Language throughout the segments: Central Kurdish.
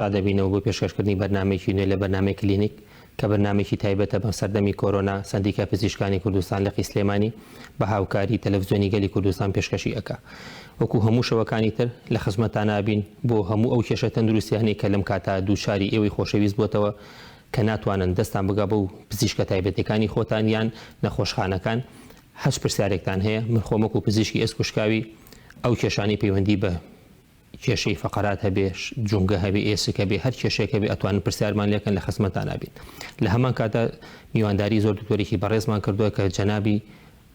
ڕادەبینەوە بۆ پێشکەشکردنی بەرنامەیەکی نوێ لە بەرنامەی کلینیک کە بەرنامەیەکی تایبەتە بە سەردەمی کۆرۆنا سەندیکای پزیشکانی کوردستان لقی سلێمانی بە هاوکاری تەلەفزیۆنی گەلی کوردستان پێشکەشی ئەکا. وەکو هەموو شەوەکانی تر لە خزمەتتان ئەبین بۆ هەموو ئەو کێشە تەندروستیانەی کە لەم کاتە دووچاری ئێوەی خۆشەویست بۆتەوە کە ناتوانن دەستان بگا بەو پزیشکە تایبەتەکانی خۆتان یان نەخۆشخانەکان هەچ پرسیارێکتان هەیە من خۆم وەکو پزیشکی ئێسک و شکاوی ئەو کێشانەی پەیوەندی بە کێشەی فەقەرات هەبێ، جومگە هەبێ، ئێسک هەبێ، هەر کێشەیەک هەبێ ئەتوانن پرسیارمان لێ کەن لە خزمەتتان ئەبین. لە هەمان کاتدا میوانداری زۆر دکتۆرێکی بەڕێزمان کردووە کە جەنابی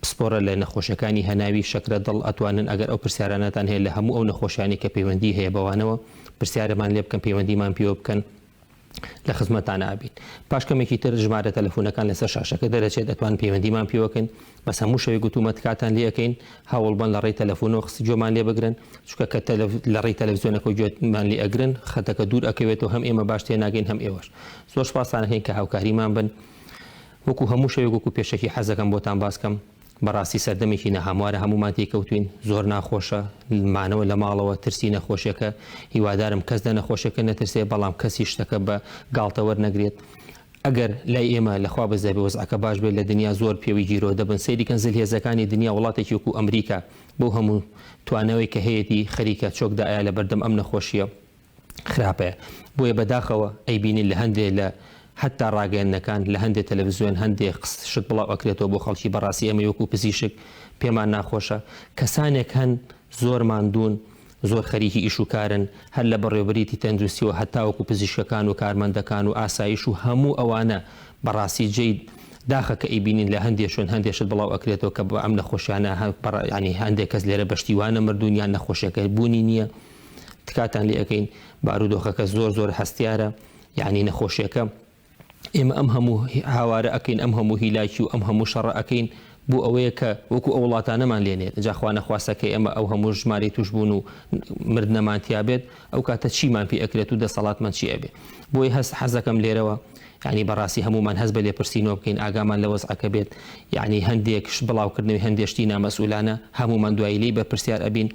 پسپۆرە لە نەخۆشیەکانی هەناوی، شەکرە، دڵ، ئەتوانن ئەگەر ئەو پرسیارانەتان هەیە لە هەموو ئەو نەخۆشیانەی کە پەیوەندی هەیە بەوانەوە پرسیارمان لێ بکەن پەیوەندیمان پێوە بکەن. لە خزمەتتان ئەبین. پاش کەمێکی تر ژمارە تەلەفونەکان لەسەر شاشەکە دەرەچێت ئەتوان پەیوەندیمان پێوەکەن بەس هەموو شەوێک گوتومە تکاتان لێ ئەکەین هەوڵبەن لە ڕێی تەلەفونەوە قس گوێمان لێ بگرن چونکە کە تەلەف لە ڕێی تەلەفزیۆنەکە گوێمان لێ ئەگرن خەتەکە دوور ئەکەوێتەوە هەم ئێمە باش تێناگەین هەم ئێوەش زۆر سوپاستان ئەکەین کە هاوکاریمان بن وەکو هەموو شەوێک وەکو پێشەکی حەزەکەم بۆتان باس کەم بەڕاستی سەردەمێکی ناهەموارە هەموومان تێی کەوتوین زۆر ناخۆشە مانەوە لە ماڵەوە ترسی نەخۆشیەکە هیوادارم کەس لە نەخۆشیەکە نەترسێ بەڵام کەسی شتەکە بە گاڵتە وەرنەگرێت ئەگەر لای ئێمە لەخوا بەزیابێ وەزعەکە باش بێت لە دنیا زۆر پێوی گیرۆدە بن سەیری کەن زلهێزەکانی دنیا وڵاتێکی وەکو ئەمریکا بەو هەموو توانەوەی کە هەیەتی خەریکە چۆک دائەیا لەبەردەم ئەم نەخۆشیە خراپەیە بۆیە بەداخەوە ئەیبینین لە هەندێ لە حەتا ڕاگەیەندنەکان لە هەندێ تەلەفزیۆن هەندێ شت بڵاو ئەکرێتەوە بۆ خەڵکی بەڕاستی ئێمەی وەکو پزیشک پێمان ناخۆشە کەسانێک هەن زۆر ماندوون زۆر خەریکی ئیش و کارن هەر لە بەڕێوبەریتی تەندروستیەوە هەتاوەکو پزیشکەکان و کارمەندەکان و ئاسایش و هەموو ئەوانە بەڕاستی جێی داخە کە ئەیبینین لە هەندێ شوێن هەندێ شت بڵاو ئەکرێتەوە کە بە ئەم نەخۆشیانە یانی هەندێک کەس لێرە بە شتی وانە مردوون یان نەخۆشیەکە بوونی نییە تکاتان لێ ئەکەین بارودۆخەکە زۆر زۆر هەستیارە یعنی نەخۆشیەکە ئێمە ئەم هەموو هاوارە ئەکەین ئەم هەموو هیلاکی و ئەم هەموو شەڕە ئەکەین بۆ ئەوەیە کە وەکو ئەو وڵاتانەمان لێنێت جا خوا نەخواستە کە ئێمە ئەو هەموو ژمارەی توشبوون و مردنەمان تیابێت ئەو کاتە چیمان پێ ئەکرێت و دەسەڵاتمان چی ئەبێ بۆیە هەست حەزەکەم لێرەوە یعنی بەڕاستی هەمومان هەست بە لێپرسینەوە بکەین ئاگامان لە وەزعەکە بێت یعنی هەندێک بڵاوکردنەوەی هەندێک شتی نامەسئولانە هەمومان دوایی لێی بەرپرسیار ئەبین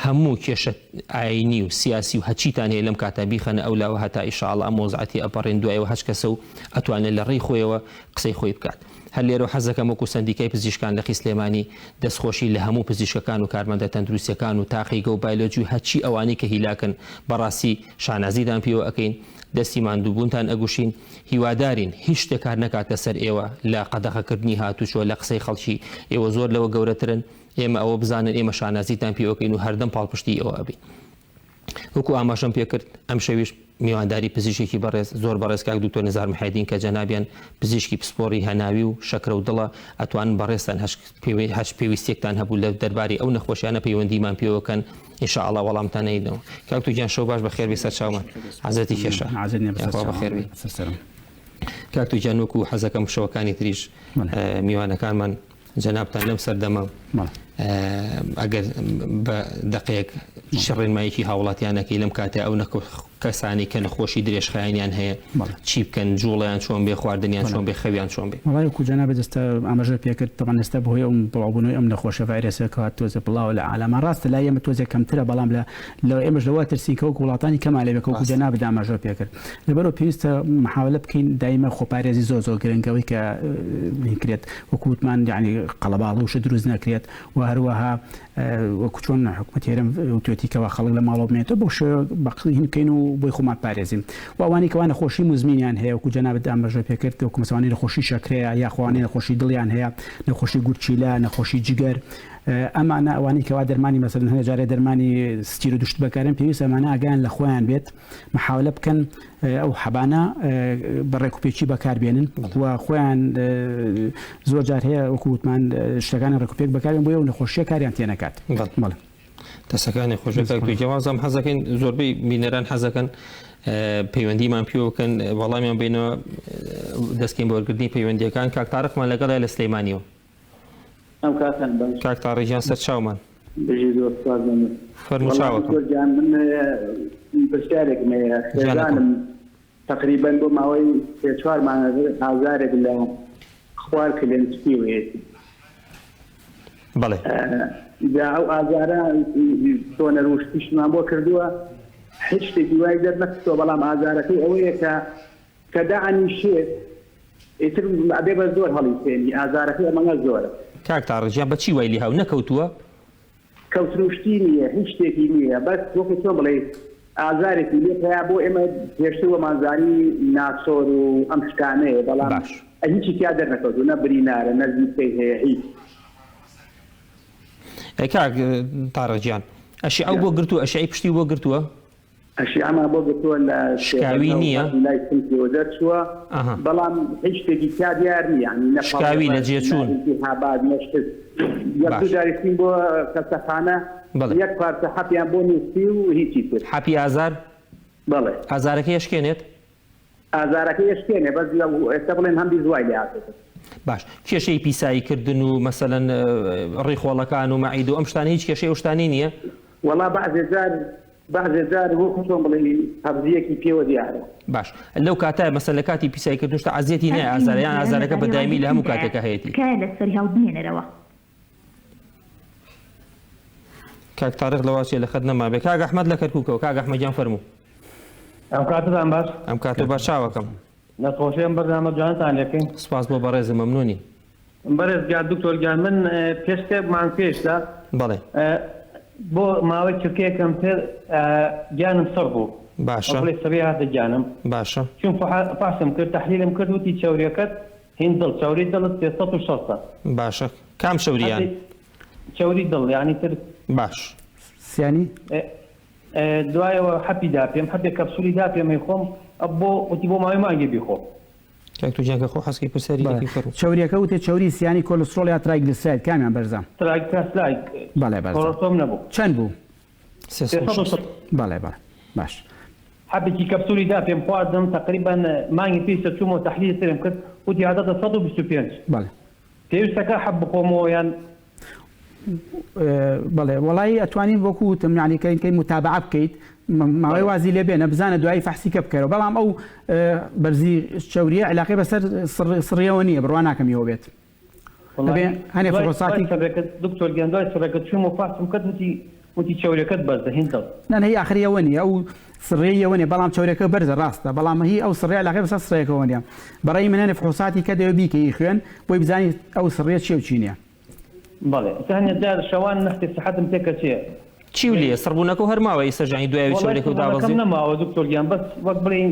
هەموو کێشە ئاینی و سیاسی و هەچیتان هەیە لەم کاتە بیخەنە ئەو لاوە هەتا ئیشاڵا ئەم وەزعە تێ ئەپەڕێن دوایەوە هەچ کەسە و ئەتوانێت لە ڕێی خۆیەوە قسەی خۆی بکات هەر لێرەوە حەز دەکەم وەکو سەندیکای پزیشکان لقی سلێمانی دەستخۆشی لە هەموو پزیشکەکان و کارمەندە تەندروستیەکان و تاقیگە و بایلۆجی و هەچی ئەوانەی کە هیلاکن بەڕاستی شانازیتان پێوە ئەکەین دەستی ماندووبوونتان ئەگوشین هیوادارین هیچ شتێک کار نەکاتە سەر ئێوە لە قەدەغەکردنی هاتوچۆ لە قسەی خەڵکی ئێوە زۆر لەوە گەورەترن ئێمە ئەوە بزانن ئێمە شانازیتان پێوەکەین و هەردەم پاڵپشتی ئێوە ئەبین. وەکو ئاماژەم پێکرد ئەمشەویش میوانداری پزیشکێکی بەڕێز زۆر بەڕێز کاک دکتۆر نزار محێدین کە جەنابیان پزیشکی پسپۆڕی هەناوی و شەکرە و دڵە ئەتوانن بەڕێزتان هەچ پێویستیەکتان هەبوو لە دەرباری ئەو نەخۆشیانە پەیوەندیمان پێوەکەن ان شاء الله وەڵامتان نەیدەوە کاک دکتۆر گیان شەو باش بەخێر بێ سەرچاومان عەزێتی کێشە یاخوا بەخێر بێ کاک دکتۆر گیان وەکو حەزەکەم شەوەکانی تریش میوانەکانمان جەنابتان لەم سەردەمە ئەگەر بە دەقێک چ ڕێنماییەکی هاوڵاتیان ئەکەی لەم کاتە ئەو کەسانی کە نەخۆشی درێژخایەنیان هەیە چی بکەن جوڵەیان چۆن بێ خواردنیان چۆن بێ خەویان چۆن بێ؟ وەڵای وەکو جەنابت ئێستا ئاماژەت پێکرد تەبعەن ئێستا بەهۆی ئەم بڵاوبوونەوەی ئەم نەخۆشە ڤایرەسە کە تۆزێ بڵاوە لە عالەما ڕاستە لای ئێمە تۆزێ کەمترە بەڵام لە لە ئێمەش لەوە ترسین کە وەکو وڵاتانی کەمان لێ بێ کە وەکو جەنابت ئاماژەت پێکرد لەبەرئەوە پێویستە محاولە بکەین دایمە خۆپارێزی زۆر زۆر گرنگە ئەوەی کە کرێت وەکو وتمان یعنی قەڵەباڵغی وشە دروست نەکرێت و هەروەها وەکو چۆن حکومەتی هەرێم وتوێتی کەوا خەڵک لە ماڵەوە بمێنێتەوە بەو شێوە بە هین بکەین و بۆی خۆمان پارێزین و ئەوانەی کەوا نەخۆشی موزمینیان هەیە وەکو جەنابت ئاماژە پێکرد وەکو مەسەوانی نەخۆشی شەکرەیە یاخوانەی نەخۆشی دڵیان هەیە نەخۆشی گورچیلە نەخۆشی جگەر ئەمانە ئەوانەی کەوا دەرمانی مەسەلەن هەنێ جارێ دەرمانی ستیر و دوشت بەکارێن پێویستە ئەمانە ئاگایان لە خۆیان بێت محاولە بکەن ئەو حەبانە بە ڕێکوپێکی بەکاربێنن و خۆیان زۆر جار هەیە وەکو وتمان شتەکانی ڕێکوپێک بەکاربێن بۆیە و نەخۆشیە کاریان تێنەکات. بەڵێ. دەستەکانی خۆش بێت کاک توی جەوازم حەزەکەین زۆربەی بینەران حەزەکەن پەیوەندیمان پێوە بکەن وەڵامیان بینەوە دەستکەین بە وەرگرتنی پەیوەندیەکان کاک تارقمان لەگەڵە لە سلەیمانیەوە ئەم کاتان باش. کاک تاڕی گیان سەر چاومان. بژی زۆر سوپاس مەمنون. فەرموو وەڵا چاوەکەم. دکتۆر گیان من پرسیارێکم هەیە گیانەکەم. خێزانم تەقریبەن بۆ ماوەی سێ چوار مانگە ئازارێک لە خوار کلێنچکی هەیەتی بەڵێ. جا ئەو ئازارە سۆنەر و شتیشمان بۆ کردووە. هیچ شتێکی وای دەرنەخستووە بەڵام ئازارەکەی ئەوەیە کە کە دائەنیشێت ئیتر ئەبێ بە زۆر هەڵیسێنی ئازارەکەی ئەمەنە زۆرە. کاک تاڕق گیان بە چی وای لێهاو نەکەوتووە؟ کەوتن و شتی نییە هیچ شتێکی نییە بەس وەکو چۆن بڵێی ئازارێکی لێ پەیا بۆ ئێمە پێشتر وەمانزانی ناسۆر و ئەم شتانەیە بەڵام باش. هیچی تیا دەرنەکەوتووە نە برینارە نە زیپکەی هەیە هیچ. ئەی کاک تارق گیان ئەشیعەو بۆ گرتووە ئەشیعەی پشتی بۆ گرتووە؟ ئەشیعەمان بۆ گرتووە لە شکاوی سێبەنە و نییە؟ هەردوو لای سمتیەوە دەرچووە ئەها. بەڵام هیچ شتێکی تیا دیار نییە یانی نە شکاوی لە پەڵێ جێ نە چوون. ئیلتیهابات نە شت یەک دوو باش. جاریش چووین بۆ خەستەخانە بەڵێ. یەک پارچە حەپیان بۆ نووسی و هیچی تر. حەپی ئازار؟ بەڵێ. ئازارەکەی ئەشکێنێت؟ ئازارەکەی ئەشکێنێ بەس لە ئێستا بڵێن هەندی زوای لێ هاتۆتە. باش کێشەی پیسایی کردن و مەسەلەن ڕیخۆڵەکان و مەعیدە و ئەم شتانە هیچ کێشەی ئەو شتانەی نییە؟ وەڵا بەعزێ جار بەعزێ جار وەکو چۆن بڵێی قەبزیەکی پێوە دیارە. باش لەو کاتە مەسەلەن لە کاتی پیسایی کردن و شتە عەزیەتی ئەم نایە ئازارە یان پەیوەندییە لە ئازارەکە بە بارەی دایمی لە هەموو ڕاگرتندایە، کاتێکا هەیەتی؟ تکایە لەسەری هەڵبمێنەرەوە. کاک تارق لەواچێ لە خەت نەمابێ. کاک ئەحمەد لە کەرکوکەوە. کاک ئەحمەد گیان فەرموو. ئەم کاتەتان باش. ئەم کاتەو باش چاوەکەم. دەست خۆشی ئەم بەرنامە جوانەتان لێ بکەین. سپاس بۆ بەڕێزم مەمنونین. بەرێز گیان دکتۆر گیان من پێش سێ مانگ پێشدا بەڵێ. بۆ ماوەی چرکەیەک کەمتر گیانم سڕ بوو باشە. بڵێ سڕی هاتە گیانم باشە. چوم فەحسم کرد تەحلیلم کرد وتی چەوریەکەت هین دڵ چەوری دڵت 360 ە. باشە کام چەوریان؟ هەندێک چەوری دڵ یانی تر. باش. سیانی؟ دوایەوە حەپی دا پێم حەپێک کەپسولی دا پێم ئەی خۆم بۆ وتی بۆ ماوەی مانگێ بیخۆ. کاک تۆ گیان کە خۆ حەزکەی پرسیاری بەڵێ لەکەی فەرموو. چەوریەکە وتێ چەوری سیانی کۆلسترۆڵ یا ترایگلیسراید کامیان بەرزە؟ ترایگلیسراید بەڵێ بەرزە. کۆلسترۆڵم نەبوو. چەند بوو؟ 360. بەڵێ بەڵێ باش. حەبێکی کەپسولی دا پێم خواردم تەقریبەن مانگی پێیسە چوومەوە تەحلیلی ترم کرد وتی هاتەتە 125. بەڵێ. پێویستەکە حەب بخۆمەوە یان؟ بەڵێ وەڵایی ئەتوانی وەکو وتم یانی کەین کەی متابعە بکەیت ماوەی وازی لێ بێنە بزانە دوایی فەحسی کە بکەرەوە بەڵام ئەو بەرزی چەوریە علاقەی بەسەر سڕیەوە نییە بڕوا ناکەم یەوە بێت ئەبێ هەنێ فحوصاتی دکتۆر گیان دوای سڕەکە چووم و فحسم کرد وتی وتی چەوریەکەت بەرزە هین دڵ. نا نا هی ئاخری ئەوە نییە ئەو سڕیەی ئەوە نییە بەڵام چەوریەکە بەرزە ڕاستە بەڵام هی ئەو سڕیە علاقەی بەسەر سڕیەکەوە نییە بەڕەئی من هەنێ فحوصاتی کە دەوێ بیکەی خوێن بۆی بزانی ئەو سڕیە چیە و چی نییە. بەڵێ ئیستا هەنێ جار شەوان نەختێ سحەتم تێک ئەچێ. چیو لێیە سڕبوونەکەو هەر ماوە ئیستاش یانی دوای ئەوی وەڵای چەوریەکەو سڕبوونەکەم دابەزی؟ نەماوە دکتۆر گیان بەس وەک بڵێی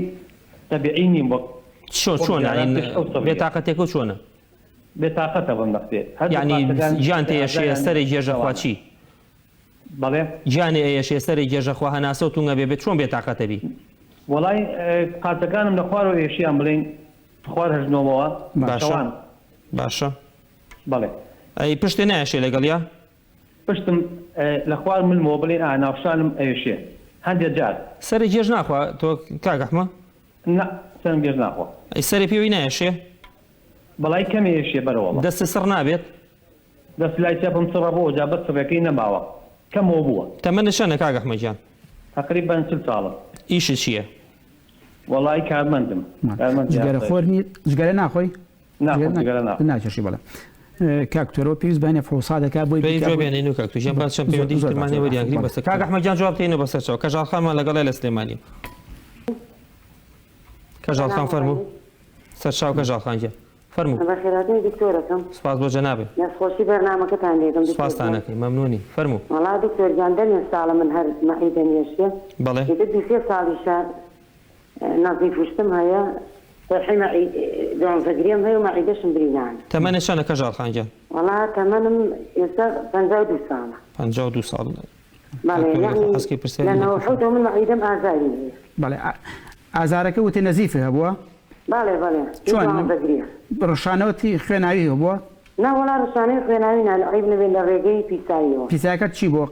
تەبیعی نیم وەک چۆ وەک چۆنە جاران یانی پێش ئەو سڕیە. بێتاقەتێکەو چۆنە؟ بێتاقەتە بم نەختێ هەردوو یانی قاچەکانم گیان نەختێ تێیەشێ ئازاریان سەرێ گێژە خوا شەوانە. چی؟ بەڵێ؟ گیانێ ئەیەشێ سەرێ گێژە خوا هەناسەو تونگ ئەبێ بێ چۆن بێتاقەتە بی؟ وەڵای قاچەکانم لە خوارەوە ئێشیان بڵێین خوار هەژنۆمەوە باشە شەوان. باشە. بەڵێ. ئەی پشتێ نایەشێ لەگەڵیا؟ پشتم لە خوار ملمەوە بڵێین ئا ناوشانم ئەیەشێ هەندێ جار. سەرێ گێژ ناخوا تۆ کاک ئەحمە؟ نا سەرم گێژ ناخوا. ئەی سەرێ پێوەی نایەشێ؟ بەڵای کەمێ ئێشێ بەرەوەڵا. دەستت سڕ نابێت؟ دەست لای چەپم سڕە بۆ جا بەس سڕەکەی نەماوە کەمەوە بووە. تەمەنت چەنە کاک ئەحمە گیان؟ تەقریبەن 40 ساڵم. ئیشت چیە؟ وەڵایی کارمەندم. کارمەندی جگەرە ئاسایش. خۆر نیت؟ جگەرە ناخۆی؟ ناخۆم جگەرە ناخۆم. ناکێشی بەڵێ. کاک تۆرەوە پێویست بە هەنێ فحوصات دەکات بۆی بەی بیکا جواب بۆی بێنین و کاک تو گیان باس چەند زۆر پەیوەندی زۆر ترمان باش هەیە زۆر باش وەریانگرین بەڵێ. بەسەر کاک ئەحمەد گیان جواب تێینەوە بەسەر چاو کەژاڵ خانمان لەگەڵێ لە سلێمانی کەژاڵ خان سلام فەرموو علیکم. سەرچاو کەژاڵ خان گیان فەرموو. بەخێرهاتنی دکتۆرەکەم. سپاس بۆ جەنابت. دەستخۆشی بەرنامەکەتان لێکەم دکتۆر سپاستان گیان. ئەکەین مەمنونین فەرموو. وەڵا دکتۆر گیان دەمێ ساڵە من هەر مەعیدەم یەشێ بەڵێ. ئیتر دوو سێ ساڵیشە نەزیف وشتم هەیە قورحی مەعی دوانزە گرێم هەیە و مەعیدەشم برینانە. تەمەنت چەنە کەژاڵ خان گیان؟ وەڵا تەمەنم ئێستا 52 ساڵە. 52 ساڵ. بەڵێ کاک تۆ یەعنی حەزکەی لە پرسیاری لێ نەوە بکەی. حەوتەوە من مەعیدەم ئازاری هەیە. بەڵێ ئازارەکە وتێ نەزیفی هەبووە؟ بەڵێ بەڵێ چۆن دوانزە گرێ. ڕشانەوەتی خوێناوی هەبووە؟ نا وەڵا ڕشانەوەی خوێناوی نا عەیب نەبێت لە ڕێگەی پیساییەوە. پیسایەکەت چی بووە؟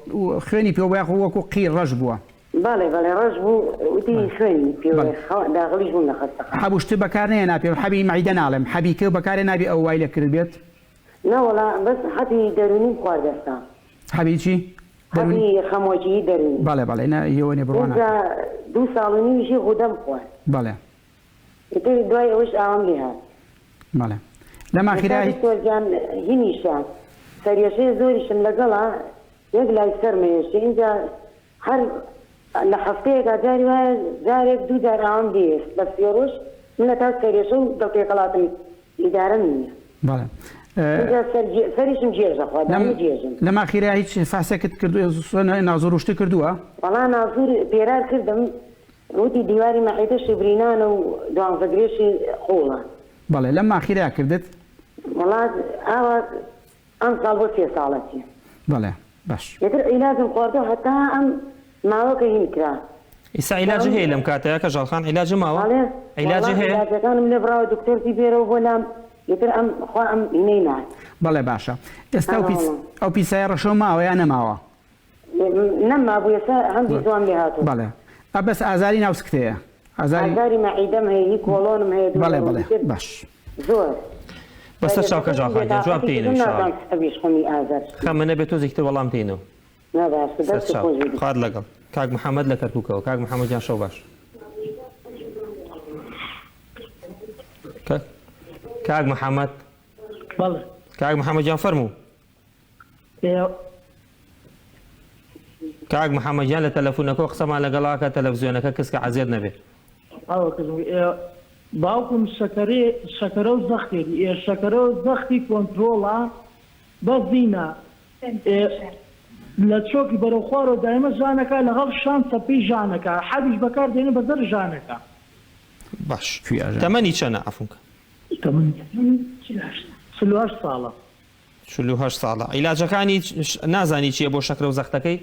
خوێنی پێوە بووە یاخۆ وەکو قیر ڕەش بووە؟ بەڵێ بەڵێ ڕەش بوو وتی خوێنی پێوە بەڵێ. داغڵیش بووم لە خەستەخانە. حەب و شت بەکار نەهێنا پێ حەبی مەعیدە ناڵێم حەبی کە بەکارێ نابی ئەو وای لێ کرد بێت؟ نا وەڵا بەس حەبی دەروونیم خوارد ئێستا. حەبی چی؟ دەروونی؟ حەبی خەمۆکیی دەروونی. بەڵێ بەڵێ نا یەوە نیە بڕوا ئینجا ناکەم. دوو ساڵ و نیویشی غودەم خوارد. بەڵێ. ئیتر دوای ئەوەش ئاوام لێ هات. بەڵێ لەم ئێستا ئاخیرا هیچ. دکتۆر گیان هینیشە سەرێشەی زۆریشم لەگەڵە یەک لای سەرمە یەشێ ئینجا هەر. لە هەفتەیەکا جاری وایە جارێک دوو جار ئاوم لێیەست بەس سێ ڕۆژ من لە تاو سەرێشە و دڵ تێکەڵاتم ئیدارەم نییە. بەڵێ. ئینجا سەر سەریشم گێژە خوا دایمە گێژم. لەم ئاخیرە هیچ فەحسێکت کردووە نازور و شتت کردووە؟ وەڵا نازور پێرار کردم وتی دیواری مەعیدەشی برینانە و دوانزە گرێشی قوڵە. بەڵێ لەم ئاخیرە کردت؟ وەڵا ئاوا ئەمساڵ بۆ سێ ساڵەتی. بەڵێ باش. ئیتر عیلاجم خواردوە هەتا ئەم ماوە کە هین کرا. ئیستا عیلاجی هەیە لەم کاتەیا کەژاڵ خان عیلاجی ماوە؟ بەڵێ عیلاجی وەڵا هەیە؟ عیلاجەکانم لێ بڕاوە دکتۆر تی بێرەوە بۆ لام ئیتر ئەم خوا ئەم هینەی نارد. بەڵێ باشە ئێستا ئەو ئەرێ پیس وەڵا. ئەو پیسایە ڕەشەو ماوە یا نەماوە؟ نەمابوو ئێستا هەندی زوام لێ هاتوو. بەڵێ ئە بەس ئازاری ناو سکت هەیە ئازاری. ئازاری مەعیدەم هەیە هی کۆڵۆنم هەیە دوو بەڵێ بەڵێ ڕۆژی تر باش. زۆر. بەسەر چاو کەژاڵ خان گیان جواب بێتاقەتی تێینەوە کردم ان شاء نازانم اللە. حەبیش خۆم ی ئازار شتی. خەمە نەبێ تۆزێکی تر وەڵام تێینەوە. نا باشە سەر دەستت چاو خۆش بێ دکتۆر. خوات لەگەڵ. کاک محمد لە کەرکوکەوە کاک محمد گیان شەو باش. کاک محمد. بەڵێ. کاک محمد گیان فەرموو. کاک محمد گیان لە تەلەفونەکەوە قسەمان لەگەڵا کە تەلەفزیۆنەکە کز کە عەزێت نەبێ. باوکم شەکەرێ شەکەرە و زەختێتی ئێ شەکەرە و زەختی کۆنترۆڵە بەس زینا ئێ لە چۆکی بەرەو خوارەوە دایمە ژانەکا لەغەڵ شان چەپی ژانەکا حەبیش بەکار دێنێ بەزەر ژانەکا. باش تەمەنی چەنە عەفوم کە. تەمەنی 48 ساڵە. 48 ساڵە عیلاجەکانی نازانی چیە بۆ شەکرە و زەختەکەی؟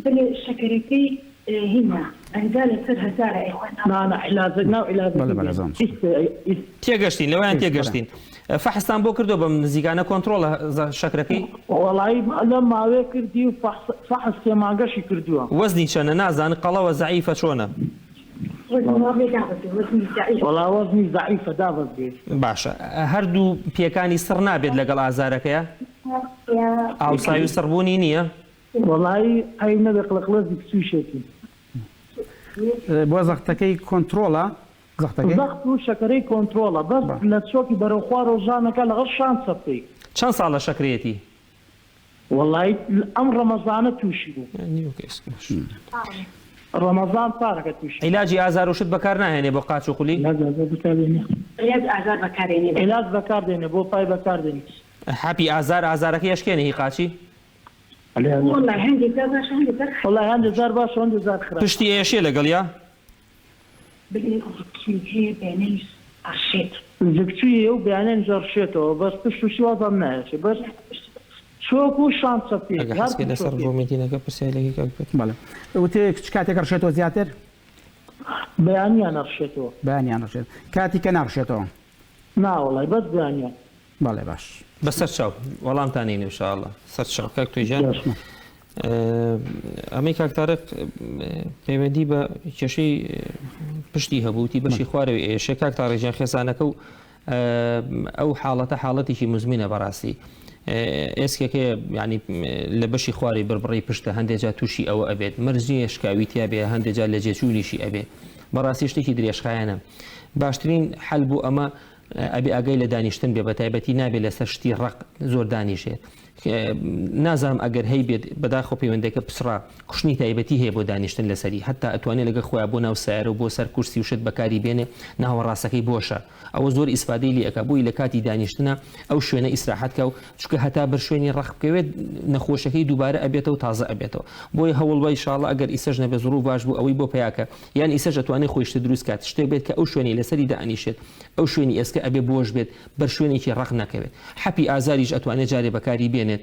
بەلێ شەکەرەکەی هینە 50 لەسەر هەزارە ئەیخوا ناو. نا نا عیلاجە ناو عیلاجەکەی بێ ئیست ئیست. تێگەشتین لەوەیان تێگەشتین فەحستان بۆ کردوە بەم نزیکانە کۆنتڕۆڵە شەکرەکەی؟ وەڵایی لەم ماوەیە کردی و فەحس فەحس سێ مانگەشی کردوە. وەزنی چەنە نازانن قەڵەوە زەعیفە چۆنە؟ وەزنی وا بێ دابەزێ وەزنی زەعیفە. وەڵا وەزنی زەعیفە دابەزێ. باشە هەردوو پێکانی سڕ نابێت لەگەڵ ئازارەکەیا؟ ئاوساوی و سڕبوونی نییە؟ وەڵایی عەیب نەبێ قڵەقڵە زگچوویشێتی. بۆ زەختەکەی کۆنترۆڵە زەختەکەی؟ زەخت و شەکەرەی کۆنترۆڵە بەس لە چۆکی بەرەو خوارەوە ژانەکا لەگەڵ شان چەپکەی. چەند ساڵە شەکرەیەتی؟ وەڵایی ئەم ڕەمەزانە تووشی بوو. ڕەمەزان پارەکە تووشی. عیلاجی ئازار و شت بەکار ناهێنێ بۆ قاچ و قولی؟ عیلاج ئازار بەکار دێنێ. عیلاج ئازار بەکار دێنێ. عیلاج بەکار دێنێ بۆ پای بەکار دێنێ. حەپی ئازار ئازارەکەی ئەشکێنێ هی قاچی؟ وەڵای هەندێک جار باشە هەندێک جار خراپە. وەڵای هەندێک جار باشە هەندێک جار خراپە. پشتی ئێشێ لەگەڵیا؟ بلێ زگچووی هەیە بەیانیانیش ئەڕشێت. زگچووی هەیە و بەیانیانیش ئەڕشێتەوە بەس پشت و شتی وازم نایەشێ بەس چۆک و شان چەپێتی ئەگەر حەزکەی هەردوو لەسەر چۆکێتی. ڤۆمیتینەکە پرسیاری لەکەی کاک پێت. بەڵێ وتێ چ کاتێک ئەڕشێتەوە زیاتر؟ بەیانیان ئەڕشێتەوە. بەیانیان ئەڕشێت کاتی کە ناڕشێتەوە؟ نا وەڵای بەس بەیانیان. بەڵێ باش. بەسەر چاو وەڵامتان نین ان شاء اللە سەر چاو کاک توی گیان ئەمەی کاک تارق پەیوەندی بە کێشەی پشتی هەبووتی بەشی خوارەوەی ئێشێ کاک تارق گیان خێزانەکە و ئەو حاڵەتە حاڵەتێکی مزمینە بەڕاستی ئێسکەکەی ینی لە بەشی خواری بربڕی پشتە هەندێک جا تووشی ئەوە ئەبێت مەرج نییە شکاوی تیا بێ هەندێک جار لە جێچوونیشی ئەبێ بەڕاستی شتێکی درێژخایەنە باشترین حەل بۆ ئەمە ئەبێ ئاگای لە دانیشتن بێ بەتایبەتی نابێ لەسەر شتی ڕەق زۆر دانیشێ نازانم ئەگەر هەی بێت بەداخۆ پەیوەندەکە پچڕا کوشنی تایبەتی هەیە بۆ دانیشتن لەسەری هەتا ئەتوانێت لەگە خۆیان بۆ ناو سیارە و بۆ سەر کورسی و شت بەکاری بێنێ ناوەڕاستەکەی بۆشە ئەوە زۆر ئیسفادەی لێ ئەکا بۆی لە کاتی دانیشتنە ئەو شوێنە ئیسراحەت کا و چونکە هەتا بەر شوێنی ڕەق بکەوێت نەخۆشەکەی دووبارە ئەبێتەوە تازە ئەبێتەوە بۆیە هەوڵ بە ئیشاڵڵا ئەگەر ئیسەش نەبێت زڕوو باش بوو ئەوەی بۆ پیاکە یان ئیسەش ئەتوانێت خۆی شتە دروست کات شتێک بێت کە ئەو شوێنی لەسەری دائەنیشێت ئەو شوێنی ئێسکە ئەبێ بۆش بێت بەر شوێنێکی ڕەق نەکەوێت حەپی ئازاریش ئەتوانێت جارێ بەکاری بێنێت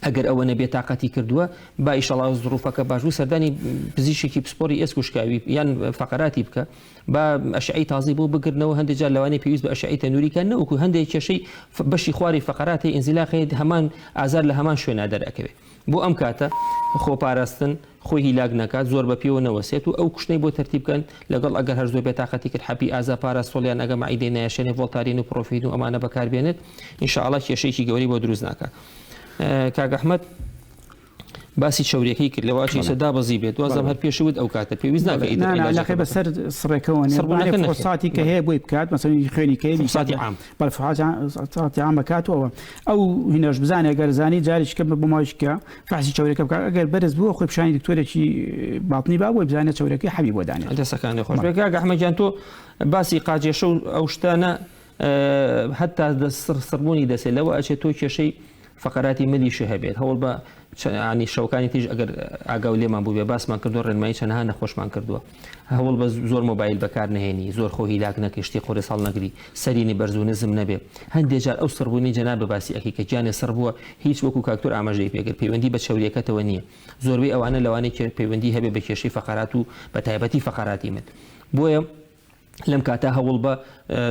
ئەگەر ئەوە نەبێ تاقەتی کردووە با ئیشەڵا زڕوفەکە باش بوو سەردانی پزیشکێکی پسپۆری ئێسک و شکاوی یان فەقەراتی بکە با ئەشعەی تازەی بۆ بگرنەوە هەندێک جار لەوانەیە پێویست بە ئەشعەی تەنوری کە نەوەکو هەندێک کێشەی بەشی خواری فەقەرات هەیە ئینزیلاق هەیە هەمان ئازار لە هەمان شوێنا دەرئەکەوێت بۆ ئەم کاتە خۆپاراستن خۆی هیلاک نەکات زۆر بە پێوە نەوەسێت و ئەو کوشنەی بۆ تەرتیب بکەن لەگەڵ ئەگەر هەر زۆر بێتاقەتی کرد حەپی ئازا پاراستۆڵ یان ئەگە مەعیدەی نایەشێنێ ڤۆڵتارین و پرۆفین و ئەمانە بەکاربێنێت ان شاء اللە کێشەیەکی گەورەی بۆ دروست ناکات کاک ئەحمەد. باسی چەوریەکەی کرد لەوە ئەچێ ئیسە دابەزی بێت وازم هەر پێشی وت ئەو کاتە پێویست ناکە ئیتر نا نا عیلاجەکە علاقەی بکە بەسەر سڕێکەوە نیە سڕبوونەکە بانێ نەخێر فحوصاتی کە بەڵێ هەیە بۆی بکات مەسەلەن خوێنی کەی بیکات فحوصاتی عام بەڵێ فحوصاتی عام بکات و ئەوە ئەو هینەش بزانێ گەر زانی جارێکی کە بۆ ماوەیەکی کە فحسی چەورەکە بکات ئەگەر بەرز بووە خۆی پیشانی دکتۆرێکی باطنی با بۆی بزانێ چەورەکەی حەبی بۆ دانێت دەسەکانی خۆش بەڵێ بێ کاک ئەحمەد گیان تۆ باسی قاجێشە و ئەو شتانە هەتا سڕبوونی دەسێ لەوە ئەچێت تۆ کێشەی فەقەراتی ملیشی هەبێت هەوڵ بە ینی شەوەکانی تیژ ئەگەر ئاگاو لێمان بوو بێ باسمان کردو ڕێنمایی چەندها نەخۆشمان کردووە هەوڵ بە زۆر مۆبایل بەکار نهێنی زۆر خۆ هیلاک نەکەی شتی قورس هەڵنەگری سەرینی بەرز و نزم نەبێ هەندێ جار ئەو سڕبوونی جەنابە باسی ئەکەی کە گیانێ سڕ بووە هیچ وەکو کاکتۆر ئاماژەی پێکرد پەیوەندی بە چەوریەکەتەوە نییە زۆربەی ئەوانە لەوانەیە پەیوەندی هەبێ بە کێشەی فەقەرات و بە تایبەتی فەقەراتی مل بۆیە لەم کاتە هەوڵبە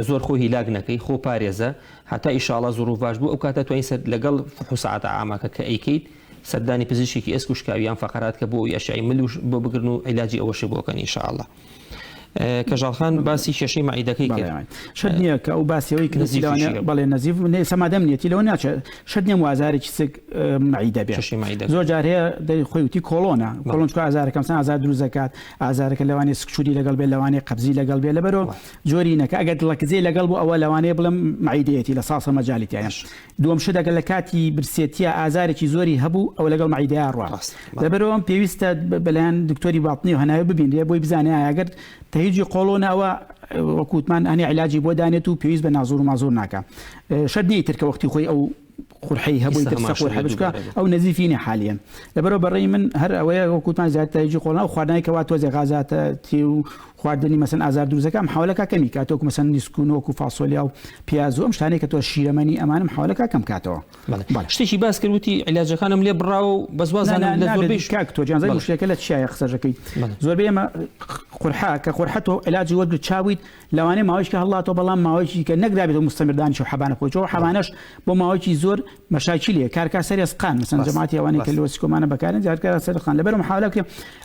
زۆر خۆ هیلاک نەکەی خۆ پارێزە هەتا ئیشاڵا زڕوف باش بوو ئەو کاتە توانی سەر لەگەڵ فحوساتە عامەکە کە ئەیکەیت سەردانی پزیشکێکی ئێسک و شکاوی یان فەقەرات کە بۆ ئەوی ئەشعەی مل و بۆ بگرن و عیلاجی ئەوەشی بۆ کەن ئینشاءاللە کەژاڵ خان باسی کێشەی مەعیدەکەی کرد شەرت نییە کە ئەو باسی ئەوەی کرد نەزیفیشی بەڵێ نەزیف نێ سەمادەم نیەتی لەوە ناچێت شەرت نییە ئازارێکی سک مەعیدە بێ کێشەی مەعیدە زۆر جار هەیە دەی خۆی وتی کۆڵۆنە کۆڵۆن چونکە ئازارەکە مەسەن ئازار دروست دەکات ئازارەکە لەوانەیە سکچووری لەگەڵ بێت لەوانەیە قەبزی لەگەڵ بێت لەبەرەوە جۆری نەکە ئەگەر دڵەکزێ لەگەڵ بوو ئەوە لەوانەیە بڵێم مەعیدەیەتی لە ساسە مەجالی تیایە دووەم شت ئەگەر لە کاتی برسێتیە ئازارێکی زۆری هەبوو ئەوە لەگەڵ مەعیدەیا ڕوا لەبەرەوە ئەم پێویستە بەلایەن دکتۆری باطنی و هەناوی ببینرێ بۆی بزانێ ئایا ئەگەر تەهیجی قۆڵۆنە ئەوە وەکو وتمان ئەنێ عیلاجی بۆ دانێت و پێویست بە نازور و مازور ناکا شەرت نییە ئیتر کە وەختی خۆی ئەو قورحەی هەبووی ئیستا تر هەمان سە قورحە شت بچکە دووبارە بێت. ئەو نەزیفی نیە حالیەن لەبەرەوە بەڕێی من هەر ئەوەیە وەکو وتمان زیاتر تەهیجی قۆڵۆن ئەو خواردنەی کەوا تۆزێ غازاتە تی و خواردنی مەسەن ئازار دروست دەکات محاولەکە کەمی کات وەکو مەسەن نیسک و نۆک و فاسۆلیا و پیاز و ئەم شتانەی کە تۆ شیرەمەنی ئەمانە محاولەکە کەم کاتەوە. بەڵێ شتێکی باس کرد وتی عیلاجەکانم لێ بڕاوە و بەس وازانم لە زۆربەی کاک تۆ جان زای مشکلەکە لە چیایە قسەشەکەی زۆربەی ئێمە قورحە کە قورحە تۆ عیلاجی وەرگرت چاویت لەوانەیە ماوەیەکی هەڵاتەوە بەڵام ماوەیەکی کە نەکرابێتەوە مستەمر دانیشە و حەبانە خۆی چۆ حەبانەش بۆ ماوەیەکی زۆر مەشاکیلێ کارکا سەر ئێسقان مەسەن جەماعەتی ئەوانەی کە لۆسیکۆمانە بەکارن زیاتر سەر ئێسقان لەبەر محاولە بکرێ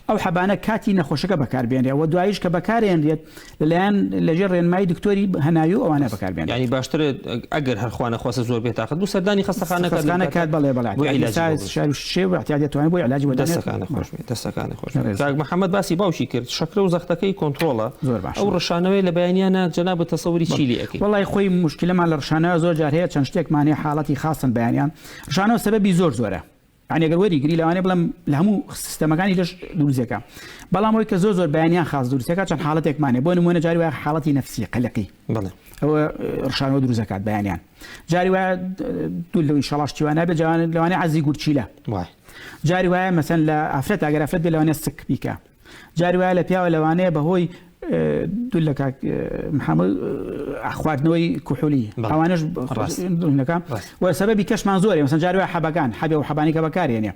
ئەو حەبانە کاتی نەخۆشەکە بەکاربێنرێ و دواییش کە بەکارێنرێت لەلایەن لەژێر ڕێنمایی دکتۆری هەناوی و ئەوانە بەکاربێنرێت. یانی باشترە ئەگەر هەر خوا نەخواستە زۆر بێتاقەت بوو سەردانی خەستەخانە کات خەستەخانە کات بەڵێ بەڵێ بۆ عیلاجی بۆ بکرێت. شار و شێ و اعتیادی توانێت بۆ عیلاجی بۆ دانێت. دەستەکانت خۆش بێت دەستەکانت خۆش بێت. کاک محەمەد باسی باوکی کرد شەکرە و زەختەکەی کۆنتڕۆڵە زۆر باشە. ئەو ڕشانەوەی لە بەیانیانە جەنابت تەسەوری چی لێ ئەکەی؟ وەڵای خۆی موشکیلەمان لە ڕشانەوە زۆر جار هەیە چەند شتێکمان هەیە حاڵەتی خاصن بەیانیان ڕشانەوە سەبەبی زۆر زۆرە یانی ئەگەر وەری گری لەوانەیە بڵێم لە هەموو سیستەمەکانی لەش دروستەکە بەڵام ئەوەی کە زۆر زۆر بەیانیان خاص دروستەکە چەند حاڵەتێکمان هەیە بۆ نموونە جاری وایە حاڵەتی نەفسی قەلەقی بەڵێ ئەوە ڕشانەوە دروست دەکات بەیانیان جاری وایە دوور لەوەی شەڵاش شتی وا نابێت جوان لەوانەیە عەزی گورچیلە وای جاری وایە مەسەن لە ئافرەت ئەگەر ئافرەت بێ لەوانەیە سک بیکە جاری وایە لە پیاوە لەوانەیە بەهۆی دوور لە کاک محەممەد خواردنەوەی کوحولی ئەوانەش ڕاستەکە و سەبەبی کەشمان زۆرە مەسەن جاری وایە حەبەکان حەبێ و حەبانی کە بەکارێنێ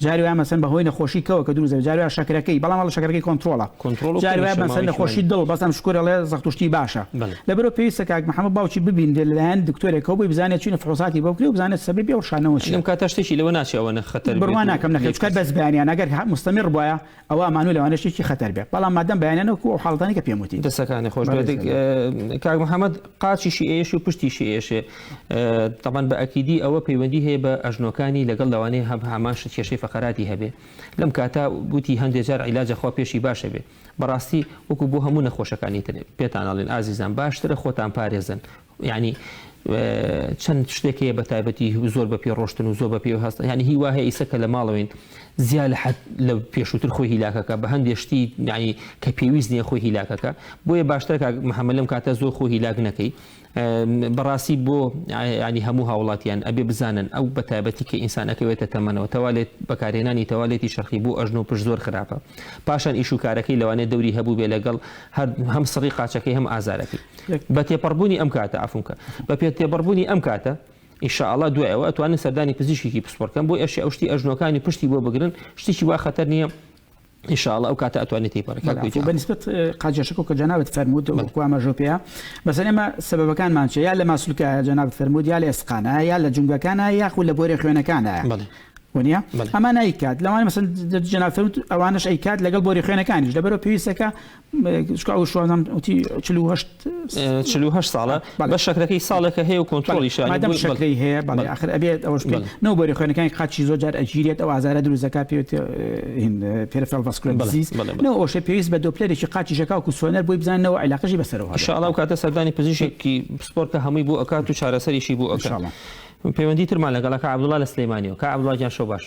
جاری وایە مەسەن بەهۆی نەخۆشی کەوە کە دروست دەبێت جاری وایە شەکرەکەی بەڵام ئەڵێ شەکرەکەی کۆنترۆڵە کۆنترۆڵ و جاری وایە کەمیشە مەسەن ماوەیەکی نەخۆشی ماوی. دڵ بەس ئەم شکور ئەڵێ زەخت و شتی باشە بەڵێ. لەبەرئەوە پێویستە کاک محەمەد باوکی ببینرێت لەلایەن دکتۆرێکەوە بۆی بزانێت چینە فحوساتی بۆ بکرێت و بزانێت سەبەبی ئەو ڕشانەوە چیە. لەم کاتە شتێکی لەوە ناچێ ئەوەنە خەتەر بێت بڕوا و ناکەم نەخێر لێی چونکە بترسن. بەس بەیانیان ئەگەر مستمر بوایە ئەوە ئەمانو لەوانەیە شتێکی خەتەر بێت بەڵام مادەم بەیانیان وەکو ئەو حاڵەتانەی کە پێم وتی. دەستەکانی خۆش بەڕێز بێت کاک. کاک محەمەد قاچیشی ئێشێ و پشتیشی ئێشێ تەبعەن بە ئەکیدی ئەوە پەیوەندی هەیە بە ئەژنۆکانی لەگەڵ لەوانەیە هەم هەمان شت کێشەی فەقەراتی هەبێ لەم کاتە وتی هەندێ جار عیلاجە خوا پێشی باشە بێ بەڕاستی وەکو بۆ هەموو نەخۆشەکانی تر پێتان ئەڵێن ئازیزان باشترە خۆتان پارێزن یعنی چەند شتێک هەیە بە تایبەتی زۆر بە پێ ڕۆشتن و زۆر بە پێ هەست یعنی هیوا هەیە ئیسە کە لە ماڵەوەین زیا لە حەد لە پێشووتر خۆی هیلاکەکە بە هەندێ شتی یعنی کە پێویست نییە خۆی هیلاکەکە بۆیە باشترە کاک محەممەد لەم کاتە زۆر خۆ هیلاک نەکەی بەڕاستی بۆ یانی هەموو هاوڵاتیان ئەبێ بزانن ئەو بەتایبەتی کە ئینسان ئەکەوێتە تەمەنەوە تەوالێت بەکارهێنانی تەوالێتی شەرقی بۆ ئەژنۆ و پشت زۆر خراپە پاشان ئیش و کارەکەی لەوانەیە دەوری هەبووبێ لەگەڵ هەر هەم سڕی قاچەکەی هەم ئازارەکەی بە تێپەڕبوونی ئەم کاتە عەفوم کە بە پێ تێپەڕبوونی ئەم کاتە ان شاء اللە دوای ئەوە ئەتوانن سەردانی پزیشکێکی پسپۆڕ کەن بۆ ئەشی ئەو شتی ئەژنۆکانی پشتی بۆ بگرن شتێکی وا خەتەر نییە ان شاء اللە ئەو کاتە ئەتوانێت تێیپەڕێ کاک بەڵێ گویجا. بە نیسبەت قاجەشەکەو کە جەنابت فەرمووت وەکو ئاماژەو پێیا مەسەلەن ئێمە سەبەبەکانمان چیە یا لە ماسولکایە جەنابت فەرمووت یا لە ئێسقانایە یا لە جومگەکانایە یاخود لە بۆرێ خوێنەکانایە بەڵێ. وەنیە ئەمە نایکات لەوانە مەسەن جەناب فەرمووت ئەوانەش ئەیکات لەگەڵ بۆری خوێنەکانیش لەبەرەوە پێویستەکە چکە ئەو شوانم وتی 48 48 ساڵە بە شەکرەکەی ساڵێکە هەیە و کۆنترۆڵی شانی مادەم شەکرەی هەیە بەڵێ ئاخر ئەبێت ئەوەش بێت نەو بۆری خوێنەکانی قاچی زۆر جار ئەگیرێت ئەو ئازارە دروست دەکات پێوت peripheral vascular disease نەو ئەوشە پێویست بە دۆپلەرێکی قاچی شەکاوک و سۆنەر بۆی بزانەوە عیلاقەشی بەسەرەوە ان شاء الله ئەو کاتە سەردانی پزیشکی پسپۆر کە هەمووی بۆ ئەکات و چارەسەریشی بۆ ئەکات پەیوەندی ترمان لەگەڵە کاک عەبدوڵا لە سلێمانیەوە کاک عەبدوڵا گیان شەو باش.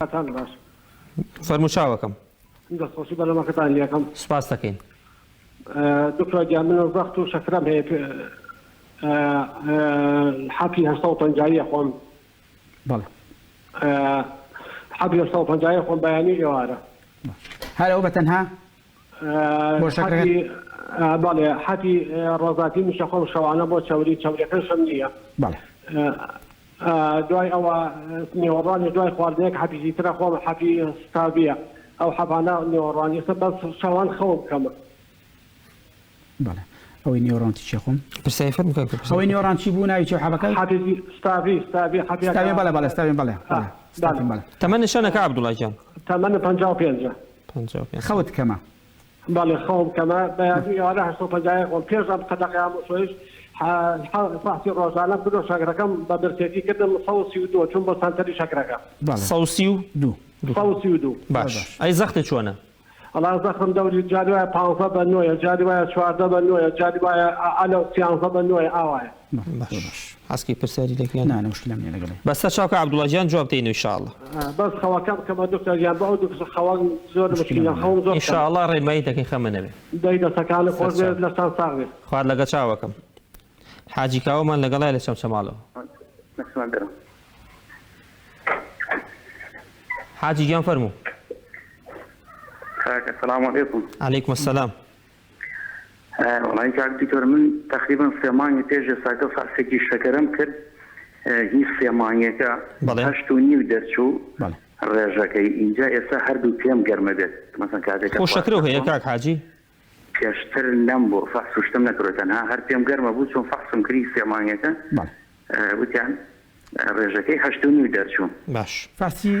کاتان باش. فەرموو چاوەکەم. دەست خۆشی بەرنامەکەتان لێکەم. سوپاست دەکەین. دکتۆر گیان من زەخت و شەکرەم هەیە حەپی 850 خۆم. بەڵێ. حەپی 850 خۆم بەیانی ئێوارە. هەر ئەو بە تەنها؟ بۆ شەکرەکە؟ بەڵێ حەپی ڕۆزاتی میشە خۆم شەوانە بۆ چەوری چەوریەکەشم نییە. بەڵێ. دوای ئەوە نێوەڕوانی دوای خواردنێک حەپیکی ترە خۆم حەپی ستاڤیە ئەو حەپانە نێوەڕوان ئێستا بەس شەوان خەوم کەمە. بەڵێ ئەوەی نێوەڕوان چی خۆم؟ پرسیاری فەرموو کاک پرسیار. ئەوەی نێوەڕان چی بوو ناوی چی حەبەکە؟ حەپی ستاڤی ستاڤی حەپیەکە. ستاڤی بەڵێ بەڵێ ستاڤین بەڵێ بەڵێ ستاڤین بەڵێ. تەمەنت چەنە کاک عەبدوڵا گیان؟ تەمەنم 55 ە. 55 خەوت کەمە؟ بەڵێ خەوم کەمە بەیانی ئێوارە 851 خۆم پێش ئەم قەدەغەی هاموشۆیش فەحسی ڕۆژانەم کردو شەکرەکەم بە برسێتی کردم 132 چووم بۆ سەنتەری شەکرەکە. بەڵێ. 132. 132. باش ئەی زەختت چۆنە؟ وەڵا زەختم دەوری جاری وایە پانزە بە نۆیە جاری وایە 14 بە نۆیە جاری وایە ئەلە سیانزە بە نۆیە ئاوایە. باش حەزکەی پرسیاری لەکوێن؟ نا نا مشکلەم نیە لەگەڵی. بەسەر چاو کاک عەبدوڵا گیان جواب دەینەوە ان شاء اللە. بەس خەوەکەم کەمە دکتۆر گیان بۆ ئەو دکتۆر خەوەم زۆر مشکلە خەوم زۆر ان شاء اللە ڕێنمایی دەکەین خەمە نەبێ. دەی دەسەکانت خۆش بێت لەشتان ساغ بێت. خوات لەگەڵ چاوەکەم. حاجی کاوەمان لەگەڵای لە چەمچەماڵەوە. حاجی گیان فەرموو. کاکە سلام علیکم. علیکم السلام. وەڵی کاک دکتۆر من تقریبا سێ مانگی پێش ئێستاکە فەحسێکی شەکەرم کرد هی سێ مانگێکە هەشت و نیو دەرچوو ڕێژەکەی ئینجا ئێستا هەردوو پێم گەرمە بێت مەسەن کاتێک خۆ شەکرەو هەیە کاک حاجی؟ پێشتر نەمبوو فەحس و شتم نەکردوە تەنها هەر پێم گەرمە بوو چون فەحسم کری سێ مانگێکە وتیان ڕێژەکەی هەشت و نیو دەرچوو. باش. فەحسی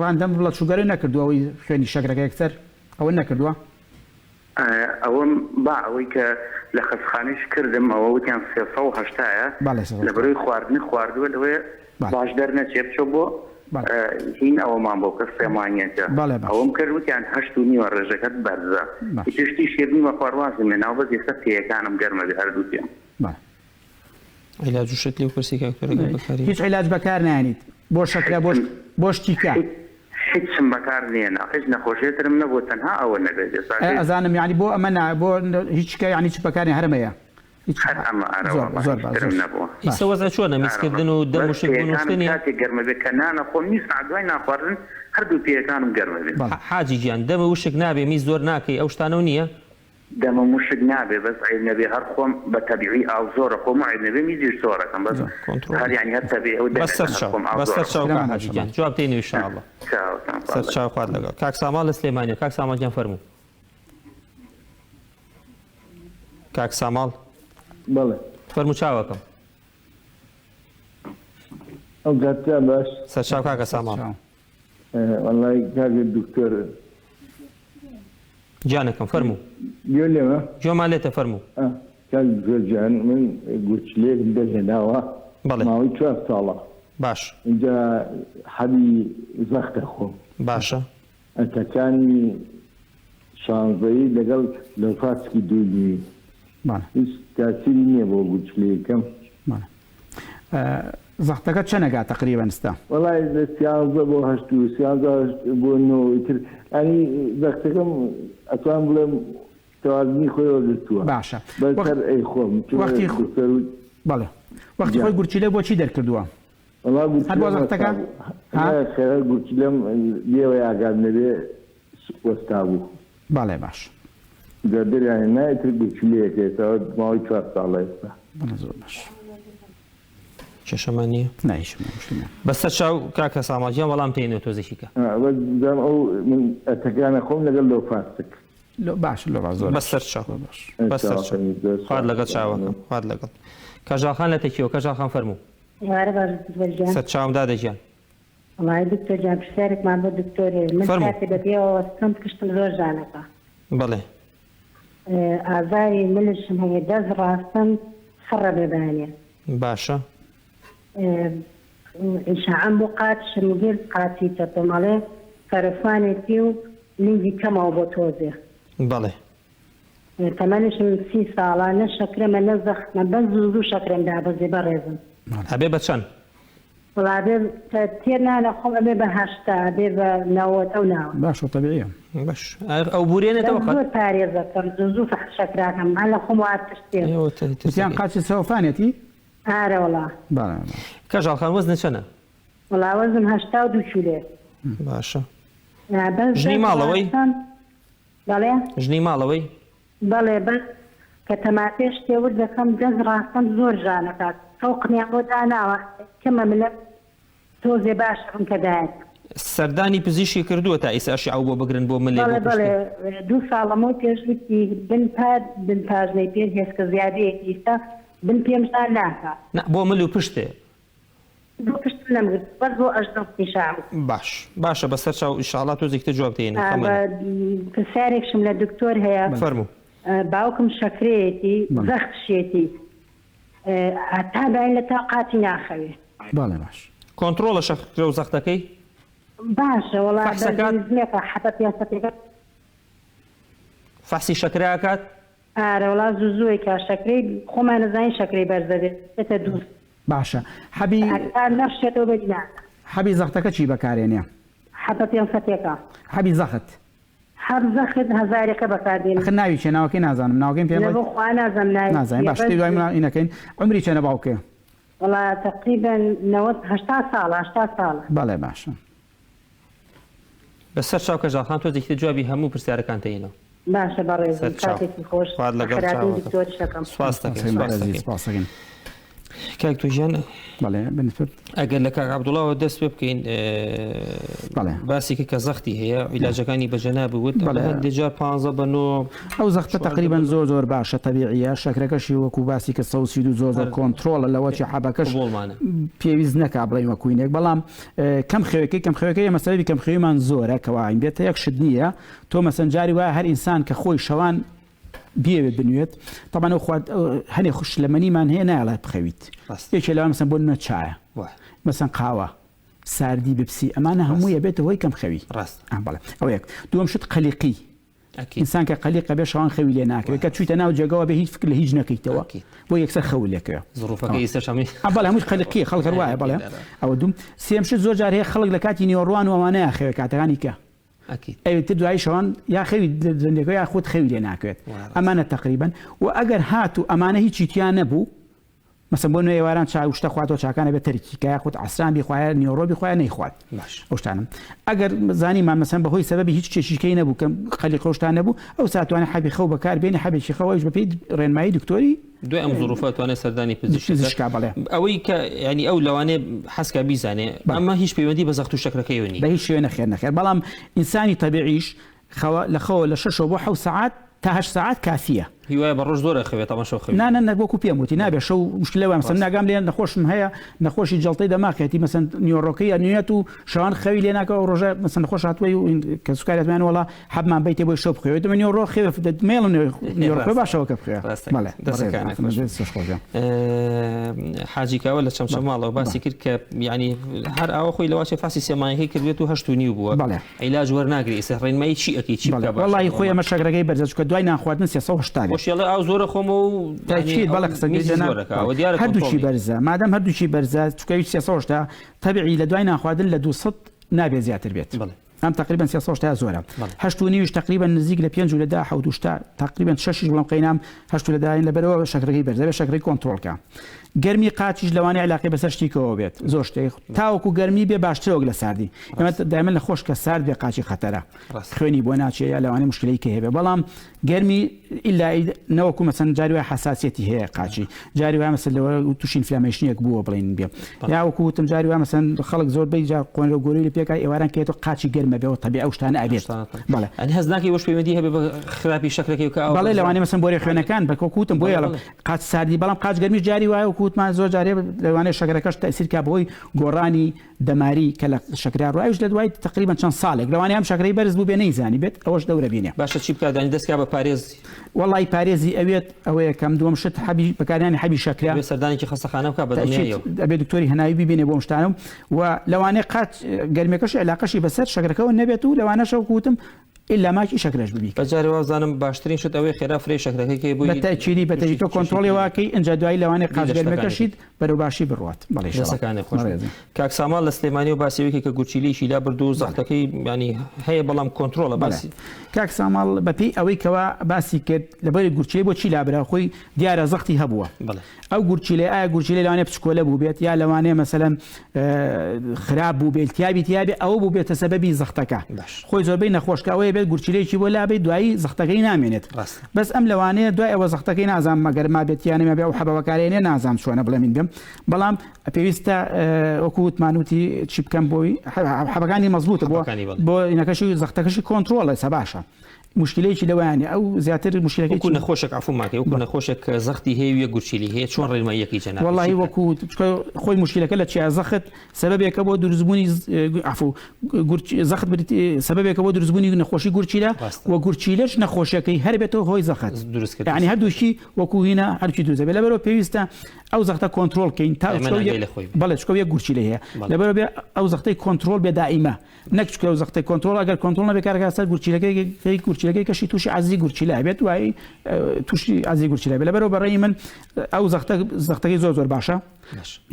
random blood sugar ە نەکردوە ئەوەی خوێنی شەکرەکە یەکسەر ئەوە نەکردوە؟ ئەوەم با ئەوەی کە لە خەستخانەیش کردم ئەوە وتیان 380 یە لەبەرەوەی خواردنی خواردووە لەوەیە باش دەرنەچێ بچۆ بۆ هین ئەوەمان بۆ بکە سێ مانگێکە ئەوەم کرد وتیان هەشت و نیوە ڕێژەکەت بەرزە ئیتر شتی شیرنیمە خوارد وازم هێناوە بەس ئێستا پێیەکانم گەرمە بێ هەردوو پێم. عیلاج و شت لێو پرسی کاک تۆرەگەر بەکاری هیچ عیلاج بەکار نایەنیت بۆ شەکرە بۆ بۆ شتیکە. هیچم بەکار نێنا هیچ نەخۆشیە ترم نەبووە تەنها ئەوە نەبێت ئێستا ئێ ئەزانم یانی بۆ ئەمە نا بۆ هیچ کە یانی چ بەکار نێ هەرمەیە هیچ هەر ئەمە ئەرە زۆر وەڵا زۆر هیچ باش ترم زۆر نەبووە ئیسە باش وەزع چۆنە ئارە میزکردن و دەم بەس وشک بوون و پێیەکانم شتە نیە؟ کاتێک گەرمە بێت کە نانە خۆم نیو سەعات دوای نان خواردن هەردوو پێیەکانم گەرمە بێت. بەڵێ. حاجی گیان دەمە وشک نابێ میز زۆر ناکەی ئەو شتانەو نیە؟ دەمم وشک نابێ بەس عەیب نەبێ هەر خۆم بە تەبیعی ئاو زۆرە خۆم و عەیب نەبێ میزیش زۆرەکەم بەس هەر یانی هەر تەبیعی ئەو بەس دەمێکە سەر هەر چاو خۆم ئاو بەس سەر زۆرە چاو خۆم. کاک حاجی گیان جواب دەینەوە ان شاء اللە چاوتان سەر خوا چاو خوات لەگەڵ کاک ساماڵ لە سلێمانیەوە کاک ساماڵ گیان فەرموو کاک ساماڵ بەڵێ. فەرموو چاوەکەم. ئەو کاتتان باش. سەر چاو کاکە ساماڵ. وەڵای کاکە دکتۆر. گیانەکەم فەرموو. گوێ لێمە؟ گوێمان لێتە فەرموو. کاک دکتۆر گیان من گورچیلەیەکم دەرهێناوە بەڵێ. ماوەی چوار ساڵە. باش. ئینجا حەبی زەختە خۆم. باشە. ئەتەکانی شانزەیی لەگەڵ لۆفاسکی دوو نیوی هیچ تاسیری نیە بۆ گورچلەیەکەم. بەڵێ زەختەکە چەنە گا تەقریبەن ستا؟ وەڵای لە سیانزە بۆ هەشت و سیانزە بۆ نۆ ئیتر یانی زەختەکەم ئەتوانم بڵێم تەوازنی خۆی وەرگرتووە باشە بەس هەر ئەیخۆم چونکە وەختی دکتۆر وت بەڵێ وەختی گیان خۆی گورچیلە بۆچی دەرکردووە؟ وەڵا هەر بۆ گورچیلەم زەختەکە؟ وەستابوو ها؟ نا خێر هەر گورچیلەم لێوەی ئاگام نەبێ وەستابوو. بەڵێ باش. جا دەریان هێنا ئیتر گورچیلەیەکە ئێستا ماوەی چوار ساڵە ئێستا. بەڵێ زۆر باش. کێشەمان نییە؟ نا هیچ مشکل نییە. بەسەر چاو کاکە ساماڵ گیان وەڵام تێینەوە تۆزێکی کە. بەس بزانم ئەو من ئەتەکانە خۆم لەگەڵ لۆفاستک. لۆ باشە لۆ زۆر بەسەر چاو بەسەر چاو خوات لەگەڵ چاوەکەم خوات لەگەڵ کەژاڵ خان لە تەکیەوە کەژاڵ خان فەرموو. ئێوارە باش دکتۆر گیان. سەرچاوم دادە گیان. وەڵایی دکتۆر گیان پرسیارێکمان بۆ دکتۆر هەیە من فەرموو. کاتێ بە پێوە وەستم پشتم زۆر ژانەکا. بەڵێ. ئازاری ملشم هەیە دەست ڕاستم خڕە بێ بەیانیان. باشە. ئیشاعەم بۆ قاچم گرت قاچی چەپم ئەڵێ فەرەسوانێتی و لینجی کەمەوە بۆ تۆزێ. بەڵێ. تەمەنیشم سی ساڵە نە شەکرەمە نە زەختمە بەس زوو زوو شەکرەم دابەزێ بەڕێزم. ئەبێ بە چەند؟ وەڵا ئەبێ تێر نانە خۆم ئەبێ بە 80 ئەبێ بە 90 ئەو ناوە. باشە تەبیعیە. باش ئەو بورێنێتەوە بەس زۆر پارێزەکەم زوو زوو فەحس شەکراکەم هەر لە خۆم وا ترسێم. وتیان قاچی سەوفانێتی؟ ئارە وەڵا. بەڵێ. کەژاڵ خان وەزنت چەنە؟ وەڵا وەزنم 82 کیلۆیە. باشە. بەس ژنی ماڵەوەی؟ بەڵێ. ژنی ماڵەوەی؟ بەڵێ بەس کە تەماتەی شتێ ورد دەکەم دەست ڕاستەم زۆر ژان ئەکات تەوقمیان بۆ داناوە کەمە ملم تۆزێ باشە بم کە دایەت. سەردانی پزیشکی کردووە تا ئیستا ئەشعە بۆ بگرن بۆ ملێ بەڵێ بۆ بەڵێ پشتێ؟ دوو ساڵ لەمەو پێش وتی بن پا بن پاژنەی پێ هێسکە زیادەیەکی ئیستا بن پێم ژان ناکا. نا بۆ مل و پشتێ. بۆ پشتم نەمگرت بەس بۆ ئەژنۆم نیشان. باش باشە بەسەر چاو ئیشاڵا تۆزێکی تر جواب دەینە خەمە نە. پرسیارێکشم لە دکتۆر هەیە. فەرموو. باوکم شەکرەیەتی زەختشێتی هەتا باین لە تاو قاچی ناخەوێ. بەڵێ باش. کۆنتڕۆڵە شەکرە و زەختەکەی؟ باشە وەڵا فەحسەکات؟ بەرزی حەبە پێنسەتێکە. فەحسی شەکرە ئەکات؟ ئارەوەڵا زوو زووەی کا شەکرەی خۆمان ئەزانین شەکرەی بەرزە بێت بێتە دوو. باشە حەبی. هەتا نەڕشێتەوە بەری ناکا. حەبی زەختەکە چی بەکارێنێ؟ حەبە پێنسەتێکە. حەبی زەخت. حەب زەخت هەزارێکە بەکار دێنی. ئەخر ناوی چیە ناوەکەی نازانم ناوەکەیم پێ بڵێ. نەبۆ خوا نازانم ناوی نازانم چیە باش شتی دوای بەس. ئینەکەین عومری چەنە باوکێ؟ وەڵا تەقریبەن 90 80 ساڵە 80 ساڵە. بەڵێ باشە. بەسەر چاو کەژاڵ خان تۆزێکی تر جوابی هەموو پرسیارەکان تەینەوە. باشە بەڕێزم سەر چاو. کاتێکی خۆش خوات لەگەڵ بەخێرهاتنی چاوەکەم. دکتۆریش ئەکەم. سپاست دەکەین سپاس سپاست ئەزیز دەکەین. سپاس دەکەین. کاک توژیان بەڵێ بنسبت ئەگەر لە کاک عەبدوڵاوە دەست پێ بکەین بەڵێ باسی کرد کە زەختی هەیە عیلاجەکانی بە جەنابی وت بەڵێ. هەندێ جار 15 بە 9 ئەو زەختە تەقریبەن زۆر زۆر باشە تەبیعیە شەکرەکەشی وەکو باسی کرد 132 زۆر زۆر هەر کۆنترۆڵە لەوە چی حەبەکەش قبوڵمانە. پێویست نەکا بڵێین وەکوینێک بەڵام کەم خەوێکەی کەم خەوێکەی ئێمە سەبەبی کەم خەویمان زۆرە کە واین بێتە یەک شت نییە تۆ مەسەن جاری وایە هەر ئینسان کە خۆی شەوان بیەوێت بنوێت تەبعەن ئەو خوارد هەنێ شلەمەنیمان هەیە نایەڵێت بخەویت یەکێ لەوان مەسەن بۆ نمونە چایە مەسەن قاوە ساردی بپسی ئەمانە هەموویە بێتە هۆی کەم خەوی ڕاست بەڵێ ئەو یەک دووەم شت قەلیقی ئینسان کە قەلیقە بێ شەوان خەوی لێ ناکەوێت کە چوویتە ناو جێگەوە بێ هیچ فکر لە هیچ نەکەیتەوە بۆ یەکسەر خەو لێکەوێ زڕوفەکەی ئێستاش هەمووی بەڵێ هەمووی قەلیقیە خەڵک هەر وایە بەڵێ ئەوە دووم سێم شت زۆر جار هەیە خەڵک لە کاتی نیوەڕوان و ئەوانەیە خەوێ کاتەکانی کە ئەوی تر دوایی شەوان یا خەوی لێکەوێ یا خۆت خەوی لێ ناکەوێت ئەمانە تەقریبەن و ئەگەر هاتوو ئەمانە هیچی تیا نەبوو مەسەن بۆ نوێ ئێواران چای و شتە خواتەوە چاکانە بێت تەرکی کە یاخود عەسران بیخوایە نیوەڕۆ بیخوایە نەیخوات باش ئەو شتانە ئەگەر زانیمان مەسەن بەهۆی سەبەبی هیچ کێشیکەی نەبوو کە قەلیقە و شتان نەبوو ئەو ساتوانە حەبی خەو بەکار بێنی حەبێکی خەو ئەویش بەپێی ڕێنمایی دکتۆری دوای ئەم زروفە توانێت سەردانی پزیشک پزیشکا بەڵێ ئەوەی کە ینی ئەو لەوانێ حەزکا بیزانێ ئەمە هیچ پەیوەندی بە زەخت و شەکرەکەیەوە نییە بە هیچ شێوەیە نەخێر نەخێر بەڵام ئینسانی تەبیعیش خەوە لە خەوە لە شەشەوە بۆ حەوت سەعات تا هەشت سەعات کافیە. هیوایە بە ڕۆژ زۆر ئەخەوێ تەبعەن شەو خەوی. نا نا نا وەکو پێم وتی نابێ شەو مشکلە وایە مەسەن ناگام لێ نەخۆشم هەیە نەخۆشی جەڵتەی دەماخێتی مەسەن نیۆڕۆکەی ئەنوێت و شەوان خەوی لێ ناکە ئەو ڕۆژە مەسەن نەخۆش هاتووە و کە سوکاریاتمان وەڵا حەبمان بەیتێ بۆی شەو بخەوێت دەمە نیۆڕۆ خێوێ مێڵم نیۆڕۆ با شەوەکە بخەوێ بەڵێ دەستەکانت خۆش حاجی کاوە لە چەمچەماڵەوە باسی کرد کە یعنی هەر ئاوە خۆی لەواچێ فاسی سێمانەکەی کردێت و هەشت و نیو بووە بەڵێ عیلاج وەرناگری ئیستا ڕێنمایی چی ئەکەی چی بکا باشە وەڵاهی خۆی ئەمە شەکرەکەی بەرزە چونکە دوای نان خواردن 380 بێت خۆشی ئەڵێ ئاو زۆرە خۆمەوە و تاکید بەڵێ قسەکەی میزی جەناب زۆرەکە ئەوە دیارە هەردووکی کۆنتڕۆڵی بەرزە مادام هەردووکی بەرزە چونکە ئەویش 380 تەبعی لە دوای نان خواردن لە 200 نابێ زیاتر بێت بەڵێ ئەم تقریبا 380 زۆرە بەڵێ هەشت و نیویش تقریبا نزیک لە پێنج و لە دا حەوت و شتا تقریبا شەشیش بڵێم قەینام هەشت و لە داین لەبەرەوە شەکرەکەی بەرزە بێ شەکرەکەی کۆنتڕۆڵ کە گەرمی قاچیش لەوانەیە علاقەی بەسەر شتیکەوە بێت زۆر شتێک تاوەکو گەرمی بێ باشترە وەک لە ساردی ئێمە دایمەن لە خۆش کە سارد بێ قاچی خەتەرە خوێنی بۆ ناچێ یا لەوانەیە مشکلەی کە هەبێ بەڵام گەرمی. ئیلا نەوەکو مەسەن جاری وای حساسیەتی هەیە قاچی جاری وای مەسەن لەوە تووشی inflammation ێک بووە بڵێن بێ یا وەکو وتم جاری وای مەسەن خەڵک زۆر بەی جار قۆنرە گۆری لە پێکای ئێواران کێتەوە قاچی گەرمە بێەوە تەبی ئەو شتانە ئەبێت بەڵێ ئەنی هەست ناکەی وەش پەیوەندی هەبێ بە خراپی شەکرەکەی و کە ئاو بەڵێ لەوانەیە مەسەن بۆری خوێنەکان بە وەکو وتم بۆیە ئەڵێم قاچ ساردی بەڵام قاچ گەرمیش جاری وایە وەکو وتمان زۆر جارێ لەوانەیە شەکرەکەش تەئسیر کا بەهۆی گۆڕانی دەماری کە لە شەکرا ڕۆ ئەویش لە دوای تەقریبەن چەند ساڵێک لەوانەیە ئەم شەکرەی بەرز بووبێ نەیزانی بێت ئەوەش دەورە بینێ. باشە چی بکات یانی دەست کا بە پارێز. وەڵای پارێزی ئەوێت ئەوەیە کەم دووەم شت حەبی بەکارهێنانی حەبی شەکرە. ئەبێ سەردانێکی خەستەخانە بکات بە دڵنیاییەوە. تەئکید ئەبێ دکتۆری هەناوی بیبینێ بۆ ئەم شتانە و لەوانەیە قاچ گەرمیەکەشی عیلاقەشی بەسەر شەکرەکەوە نەبێت و لەوانەشە وەکو وتم ئیلا ماکی شەکرەش ببی. بەس جارێ وابزانم باشترین شت ئەوەیە خێرا فرەی شەکرەکەی کەی بۆی بە تەئکیدی بە تەئکید تۆ کۆنترۆڵی واکەی ئینجا دوایی لەوانەیە بیر قاچ لە شتەکانی گەرمەکەشیت کەی. بەرەو باشی بڕوات بەڵێ ئیشەڵا دەستەکانت خۆش بێت. بەڕێزم. کاک ساماڵ لە سلێمانیەوە باسی ئەوەی کرد کە گورچیلەیەکی لابرد و بەڵێ. زەختەکەی یانی هەیە بەڵام کۆنترۆڵە بەڵێ باسی. کاک ساماڵ بە پێی ئەوەی کەوا باسی کرد لەبەری گورچیلەی بۆ چی لابرا خۆی دیارە زەختی هەبووە بەڵێ. ئەو گورچیلەیە ئایا گورچیلەی لەوانەیە بچکۆلە بووبێت یا لەوانەیە مەسەلەن خراپ بووبێ التیابی تیابێ ئەوە بووبێتە سەبەبی زەختەکە باش. خۆی زۆربەی نەخۆش کە ئەوەیە بێت گورچیلەیەکی بۆ لابەی دوایی زەختەکەی نامێنێت ڕاستە. بەس ئەم لەوانەیە دوای ئەوە زەختەکەی نازانم مەگەر مابێت یان نەمابێ ئەو حەبە بەکارێنێ نازانم چۆنە بڵێ من بێم بەڵام پێویستە وەکو وتمان وتی چی بکەم بۆی حەبەکانی مەزبوتە بۆ حەبەکانی بەڵێ. بۆ ئینەکەشی زەختەکەشی کۆنترۆڵە ئێستا باشە موشکیلەیەکی لەوەیان نیە ئەو زیاتر موشکیلەکەی وەکو چی؟ نەخۆشێک عەفوم ماکەی وەکو بەڵێ. نەخۆشێک کە زەختی هەیە و یەک گورچیلەی هەیە چۆن ڕێنماییەکەی جەنابت چی وەڵاهی بکات؟ وەکو چونکە خۆی موشکیلەکە لە چیا زەخت سەبەبێکە بۆ دروستبوونی عەفو گورچ زەخت بریتی سەبەبێکە بۆ دروستبوونی نەخۆشی گورچیلە ڕاستە. و گورچیلەش نەخۆشیەکەی هەر بێتەوە هۆی زەخت دروستکردنی یانی زەخت. هەردووکی وەکو هینە هەردووکی دروست دەبێت لەبەرئەوە پێویستە ئەو زەختە کۆنترۆڵ کەین تا دایمەن چونکە ئاگای یەک لە خۆی بێت. بەڵێ چونکە یەک گورچیلەی هەیە بەڵێ. لەبەرئەوە بێ ئەو زەختەی کۆنترۆڵ بێ دائیمە نەک چونکە ئەو زەختەی کۆنترۆڵ ئەگەر کۆنترۆڵ نەبێت کارەکە سەر گورچیلەکەی گورچیلەکەی کەشی تووشی عەزی گورچیلە ئەبێت وای تووشی عەزی گورچیلە بێت لەبەرەوە بەڕێی من ئەو زەختە زەختەکەی زۆر زۆر باشە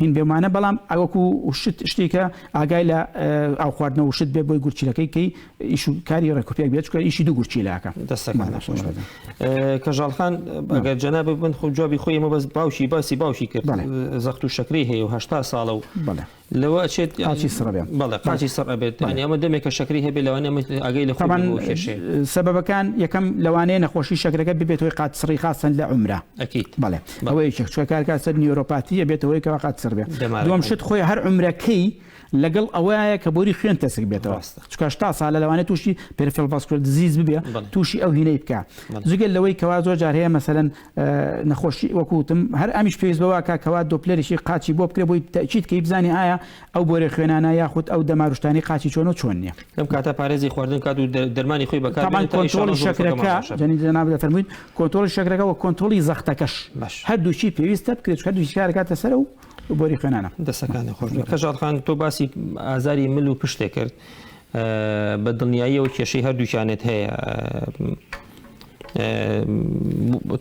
هین بێمانە بەڵام ئەوەکو شت شتێکە ئاگای لە ئاو خواردنەوە شت بێ بۆی گورچیلەکەی کەی ئیش و کاری ڕێکوپێک بێت چونکە ئیشی دوو گورچیلەکە دەستەکان کەژاڵ خان ئەگەر جەنابت من خۆ جوابی خۆی ئەمە بەس باوکی باسی باوکی کرد زەخت و شەکرەی هەیە و 80 ساڵە و بەڵێ لەوە ئەچێت قاچی سڕ ئەبێ. بەڵێ قاچی سڕ ئەبێت یانی ئەمە دەمێکە شەکری هەبێ لەوانەیە ئەمە ئاگای لە خۆی تەبعەن بێ بۆ کێشەیە. سەبەبەکان یەکەم لەوانەیە نەخۆشی شەکرەکە ببێتە هۆی قاچ سڕی خاسەن لە عومرا ئەکید بەڵێ بەڵێ. ئەوە یەکێک چونکە کار کات سەر neuropathy ئەبێتە هۆی کەوا قاچ سڕ بێ دووەم دەمارەکان. شت خۆی هەر عومرەکەی لەگەڵ ئەوەیە کە بۆری خوێن تەسک بێتەوە ڕاستە. چونکە 80 سالە لەوانەیە تووشی peripheral vascular disease ببێ بەڵێ. تووشی ئەو هینەی بکا بەڵێ. جگە لەوەی کەوا زۆر جار هەیە مەسەلەن نەخۆشی وەکو وتم هەر ئەمیش پێویست بەوە کا کەوا دۆپلەرێکی قاچی بۆ بکرێ بۆی تەئکید کەی بزانێ ئایا ئەو بۆرێ خوێنانە یاخود ئەو دەمارو شتانەی قاچی چۆنە و چۆن نیە. لەم کاتە پارێزی خواردن کات و دەرمانی خۆی بەکار تەبعەن بێنێت تا ئیشاڵا کۆنترۆڵی زروفەکەمان شەکرەکە باشە بێت. جەنی جەنابت دەفەرموویت کۆنترۆڵی شەکرەکە و کۆنترۆڵی زەختەکەش باش. هەردووکی پێویستە بکرێت چونکە هەردووکی کار ئەکاتە سەر ئەو بۆری خوێنانە. دەستەکانت خۆش بێت. کەژاڵ خان تۆ باسی ئازاری مل و پشتێ کرد بە دڵنیاییەوە کێشەی هەردووکیانت هەیە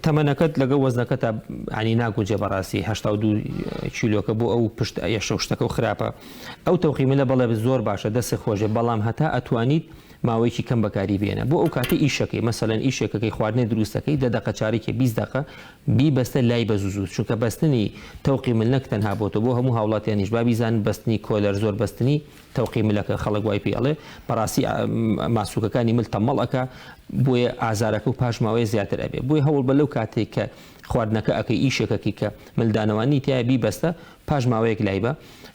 تەمەنەکەت لەگە وەزنەکەتا ینی ناگونجێ بەڕاستی 82 کیلۆکە بۆ ئەو پشت ئەیەشە و شتەکە و خراپە ئەو تەوقی ملە بەڵێ زۆر باشە دەست خۆشێ بەڵام هەتا ئەتوانیت ماوەیەکی کەم بەکاری بێنە بۆ ئەو کاتی ئیشەکەی مەسەلەن ئیشێکەکەی خواردنێ دروستەکەی دە دەقە چارێکێ 20 دەقە بیبەستە لای بە زوو زوو چونکە بەستنی تەوقی مل نەک تەنها بۆ تۆ بۆ هەموو هاوڵاتیانیش با بیزانن بەستنی collar زۆر بەستنی تەوقی ملەکە خەڵک وای پێی ئەڵێ بەڕاستی ماسوکەکانی مل تەمەڵ ئەکا بۆیە ئازارەکە و پاش ماوەیە زیاتر ئەبێ بۆیە هەوڵ بە لەو کاتێک کە خواردنەکە ئەکەی ئیشێکەکەی کە ملدانەوانی تایە بیبەستە پاش ماوەیەک لایبە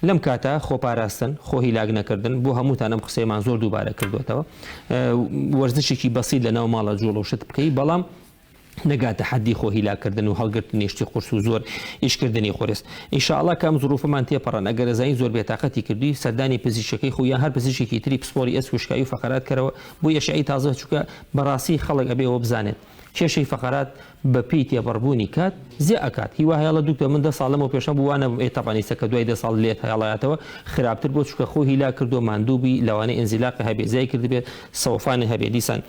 لەم کاتە خۆپاراستن خۆ هیلاک نەکردن بۆ هەمووتان ئەم قسەیەمان زۆر دووبارە کردوێتەوە وەرزشێکی بەسیط لە ناو ماڵە جوڵە و شت بکەی بەڵام نەگاتە حەدی خۆ هیلاک کردن و هەڵگرتنی شتی قورس و زۆر ئیش کردنی قورس ان شاء اللە کە ئەم زروفەمان تێپەڕن ئەگەر ئەزانی زۆر بێتاقەتی کردوی سەردانی پزیشکەکەی خۆ یان هەر پزیشکێکی تری پسپۆری ئێسک و شکاوی و فەقەرات کەرەوە بۆی ئەشعەی تازە چونکە بەڕاستی خەڵک ئەبێ ئەوە بزانێت کێشەی فەقەرات بە پێی تێپەڕبوونی کات زیا ئەکات هیوا هەیەڵە دکتۆر من دە ساڵ لەمەو پێش هەبوو وا نەبووم ئێ تەبعەن ئیستا کە دوای دە ساڵ لێت هەڵایەتەوە خراپتر بووە چونکە خۆ هیلاک کردووە ماندوو بووی لەوانەیە ئینزیلاقی هەبێ زیای کردبێت سەوفانی هەبێ دیسان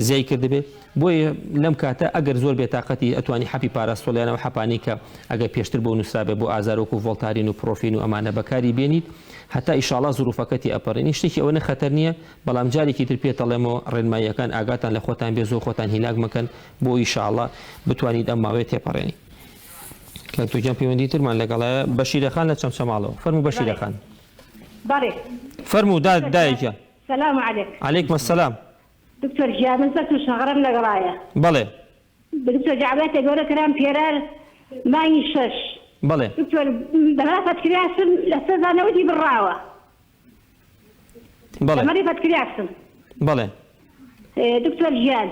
زیای کردبێت بۆیە لەم کاتە ئەگەر زۆر بێتاقەتی ئەتوانی حەپی پاراستۆڵ یان ئەو حەپانەی کە ئەگەر پێشتر بۆ نوسرابێ بۆ ئازار وەکو ڤۆڵتارین و پرۆفین و ئەمانە بەکاری بێنیت هەتا ئیشاڵا زروفەکە تێ ئەپەڕێنی شتێکی ئەوەنە خەتەر نیە بەڵام جارێکی تر پێتەڵێمەوە ڕێنماییەکان ئاگاتان لە خۆتان بێ زۆر خۆتان هیلاک مەکەن بۆ ئیشاڵا بتوانیت ئەم ماوەیە تێپەڕێنی. کاک تۆ گیان پەیوەندی ترمان لەگەڵایە بەشیرە خان لە چەمچەماڵەوە فەرموو بەشیرە خان. بەڵێ. فەرموو دا دایە گیان. سلام علیک. علیکم السلام. دکتۆر گیان من زەرد و شەغرەم لەگەڵایە. بەڵێ. دکتۆر جەعباتە گەورە کرام پێرار مانگی شەش. بەڵێ. دکتۆر بەڵا پەتکریاسم لە 390 بڕاوە. بەڵێ. مەری پەتکریاسم. بەڵێ. دکتۆر گیان.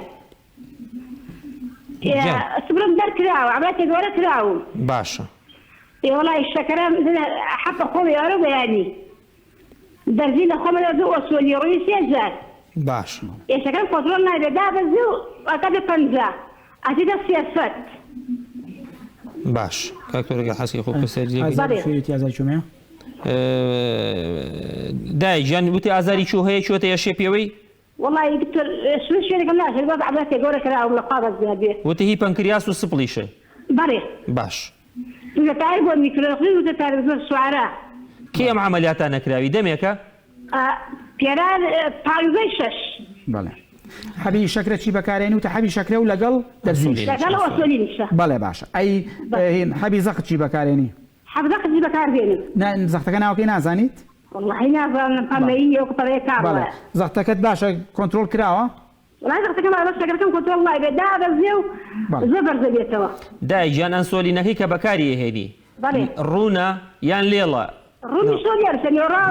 سبرم دەرکراوە عەمەلیاتێ گەورە کراوم. باشە. ئێ وەڵای شەکەرەم حەپە خۆم ئێوارە و بەیانی. دەرزی لە خۆمە دەرزی ئۆسۆلی ڕووی سێ جار. باشە. ئێ شەکەرم کۆنترۆڵ نابێ دابەزی و ئەکاتە 50 ئەچێتە 300. باش کاک تۆ لەگەڵ حەسکی خۆ پرسیاری لێ ئازاری کوێیەتی ئازاری کوێمەیە؟ دایە گیان وتی ئازاری کوێ هەیە کوێتە یەشێ پێوەی؟ وەڵایی دکتۆر سوور شوێنێکم ناشێت بەس عەمەلیاتێ گەورە کراوم لە خوا بەزیاد بێ. وتی هی پەنکریاس و سپڵیشە. بەڵێ. باش. وتە تارک بۆ میکرۆخوین وتە تارک زۆر سوارە. کەی ئەم عەمەلیاتانە کراوی دەمێکە؟ پێرار پانزەی شەش. بەڵێ حەبی شەکرە چی بەکارێنی وتە حەبی شەکرە و لەگەڵ دەرزیش. لەگەڵ ئۆسۆلینیشە. بەڵێ باشە ئەی حەبی زەخت چی بەکارێنی؟ حەب زەخت چی بەکار دێنم؟ نا زەختەکە ناوەکەی نازانیت؟ وەڵاهی نازانم پەمەیی وەکو پەمەیە کاڕ بەڵێ وایە. زەختەکەت باشە کۆنترۆڵ کراوە؟ وەڵاهی زەختەکەم باشە بەس شەکرەکەم کۆنترۆڵ نابێ دابەزێ و بەڵێ. زۆر بەرز دەبێتەوە. دایە گیان ئەنسۆلینەکەی کە بەکاری ئەهێنی بەڵێ. ڕوونە یان لێڵە؟ ڕوونی شۆ دیارە ئێوارە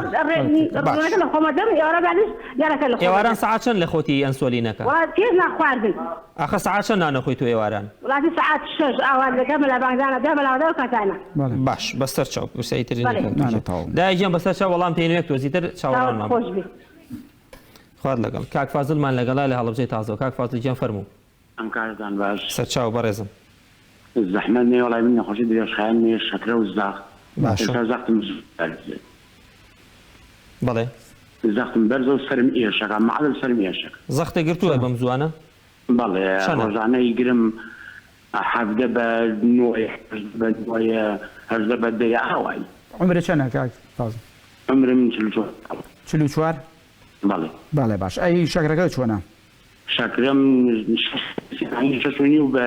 باش. ڕوونەکە لە خۆمە دەم ئێوارە بعدش لێڵەکە لە خۆمە ئێواران دەم. سەعات چەند لە خۆتی ئەنسۆلینەکە؟ وەڵا پێش نان خواردن. ئاخە سەعات چەند نان ئەخۆی تۆ ئێواران؟ وەڵا سەعات شەش ئاوا لەگەڵ مەلا بانگدانە دا مەلا ئەو کاتانە. بەڵێ. باش بەسەر چاو پرسیاری تر نیە بەڵێ. کاک نا نا تۆ. تەواو. دایە گیان بەسەر چاو وەڵام تێنە یەک تۆزی تر چاوت چاوەڕوانمان بە. خۆش بێ. خوات لەگەڵ. کاک فازلمان لەگەڵە لە هەڵەبجەی تازەوە. کاک فازل گیان فەرموو. ئەم کاتەتان باش. سەرچاو بەڕێزم. زەحمەت نەبێ وەڵای من نەخۆشی درێژخایەنم هەیە شەکرە و زەخت باشە. ئێستا زەختم زۆر بەرزە. بەڵێ. زەختم بەرزە و سەرم ئێشەکا مەعدەل سەرم ئێشەکا. زەختت گرتووە بەم زووانە؟ بەڵێ چەنە؟ ڕۆژانە ئیگرم 17 بە نۆیە 18 بە نۆیە 18 بە دەیە ئاوای. عومرت چەنە کاک فازڵ؟ عومرم 44 ساڵە. 44؟ بەڵێ. بەڵێ باش ئەی شەکرەکەت چۆنە؟ شەکرەم شەش و نیو بە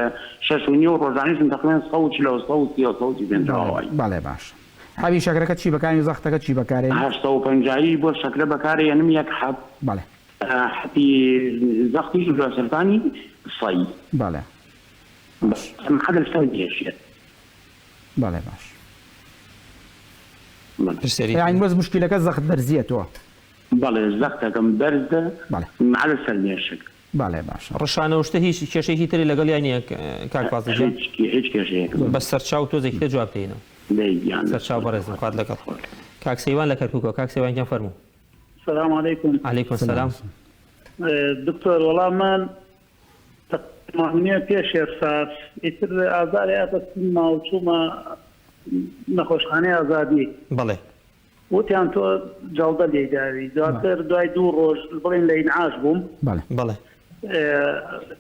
شەش و نیو ڕۆژانیشم تەقریبەن 140 و 130 و 135 بەڵێ ئاوای. بەڵێ باش حەبی شەکرەکەت چی بەکارێنی و زەختەکەت چی بەکارێنی؟ هەشت سەد و پەنجایی بۆ شەکرە بەکارێنم یەک حەب. بەڵێ. حەبی زەختیش لۆسەرتانی سەی. بەڵێ باش. مەعەدەل سەر دێشێت. بەڵێ باش. بەڵێ. پرسیاری یانی بەس موشکیلەکە زەخت بەرزیە تۆ. بەڵێ زەختەکەم بەرزە بەڵێ. مەعەدەل سەر مێشک. بەڵێ باشە. ڕشانە و شتە هیچ کێشەیەکی تری لەگەڵیا نیە کاک فازڵ گیان؟ هیچ هیچ کێشەیەکم نیە. بەس سەرچاو تۆزێکی تر جواب دەینەوە. دەی گیان. سەرچاو بەڕێزم خوات لەگەڵ. کاک سەیوان لە کەرکوکەوە کاک سەیوان گیان فەرموو. سلام علیکم. علیکم سلام. دکتۆر وەڵا من تەقریبا پێش ئێستاش ئیتر ئازاری هاتە سنگما و چوومە نەخۆشخانەی ئازادی. بەڵێ. وتیان تۆ جەڵدە لێی داوی دواتر دوای دوو ڕۆژ بڵێن لە ئینعاش بووم. بەڵێ. بەڵێ.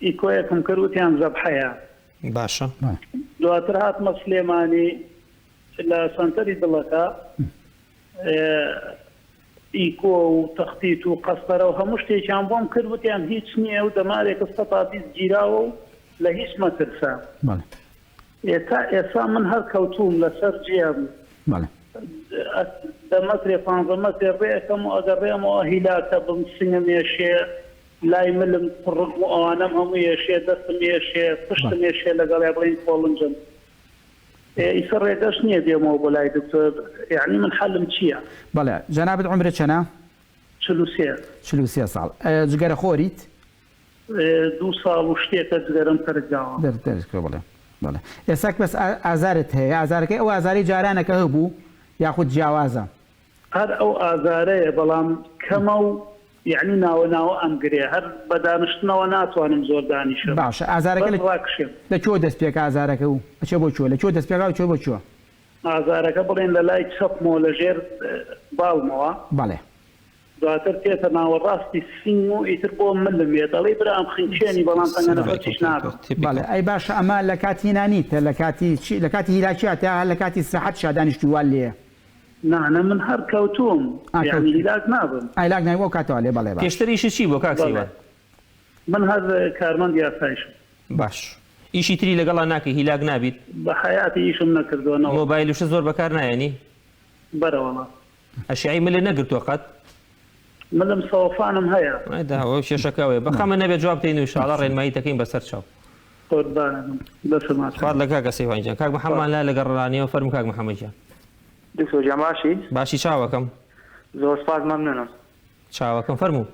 ئیکۆیەکم کرد وتیان زەبحەیە. باشە. دواتر هاتمە سلێمانی لە سەنتەری دڵەکە ئیکۆ و تەختیت و قەستەرە و هەموو شتێکیان بۆم کرد وتیان هیچ نییە و دەمارێکت 120 گیراوە و لە هیچ مەترسە. بەڵێ. ئێ تا ئێسا من هەر کەوتووم لەسەر جێم بەڵێ. دە مەترێ پانزە مەترێ ڕێ ئەکەم و ئەگەڕێمەوە هیلاکە بم سنگم ئێشێ لای ملم قوڕگم و ئەوانەم هەموو ئێشێ دەستم ئێشێ پشتم ئێشێ لەگەڵیا بڵێین کۆڵنجم. ئێ ئیسە ڕێگەش نییە بێمەوە بۆ لای دکتۆر یەعنی من حەلم چییە؟ بەڵێ جەنابت عومرت چەنە؟ 43. 43 ساڵ جگەرە خۆریت؟ دوو ساڵ و شتێکە جگەرەم تەرک داوە. تەرک کردوە بەڵێ بەڵێ ئێستا بەس ئازارت هەیە ئازارەکەی ئەو ئازارەی جارانە کە هەبوو یاخود جیاوازە؟ هەر ئەو ئازارەیە بەڵام کەمە و یەعنی ناوە ناوە ئەمگرێ هەر بە دانشتنەوە ناتوانم زۆر دانیشم باشە ئازارەکە بەس ڕاکشێم. لە کوێوە دەست پێکا ئازارەکە و ئەچێ بۆ کوێ لە کوێوە دەست پێکا و چۆ بۆ کوێ؟ ئازارەکە بڵێن لە لای چەپمەوە لە ژێر باڵمەوە. بەڵێ. دواتر تێتە ناوەڕاستی سینگ و ئیتر بۆ ملم یەت ئەڵێی برام خنکێنی بەڵام تەنگە نەفەسیش نابم. بەڵێ ئەی باشە ئەمە لە کاتی نانیتە لە کاتی چی لە کاتی هیلاکیاتە هەر لە کاتی ئیسراحەتشا دانیشتووی وا لێیە؟ نا نا من هەر کەوتووم ئا یانی کەوتووی. هیلاک نابم. ئا هیلاک نابی ئەو کاتە وا لێ بەڵێ باشە. پێشتر ئیشت چی بووە کاک بەڵێ سەیوان؟ من هەر کارمەندی ئاسایشم. باش ئیشی تری لەگەڵا ناکەی هیلاک نابیت؟ بە حەیاتی ئیشم نەکردووە نەوەڵا. مۆبایل و شت زۆر بەکار نایەنی؟ بەرە وەڵا. ئەشعەی ملت نەگرتووە قەت؟ ملم سەوەفانم هەیە. ئەی دا ئەوە کێشەکە ئەوەیە بە خەمە نەبێت جواب دەین و ئیشاڵا ڕێنمایی دەکەین بەسەر چاو. قوربانم دەستت ماچ خوات لە کاکە سەیوان گیان. کاک محەممان لا لەگەڵ ڕانیەوە فەرموو کاک محەممەد گیان. دکتۆر گیان باشی؟ باشی چاوەکەم. زۆر سپاس مەمنونم. چاوەکەم فەرموو.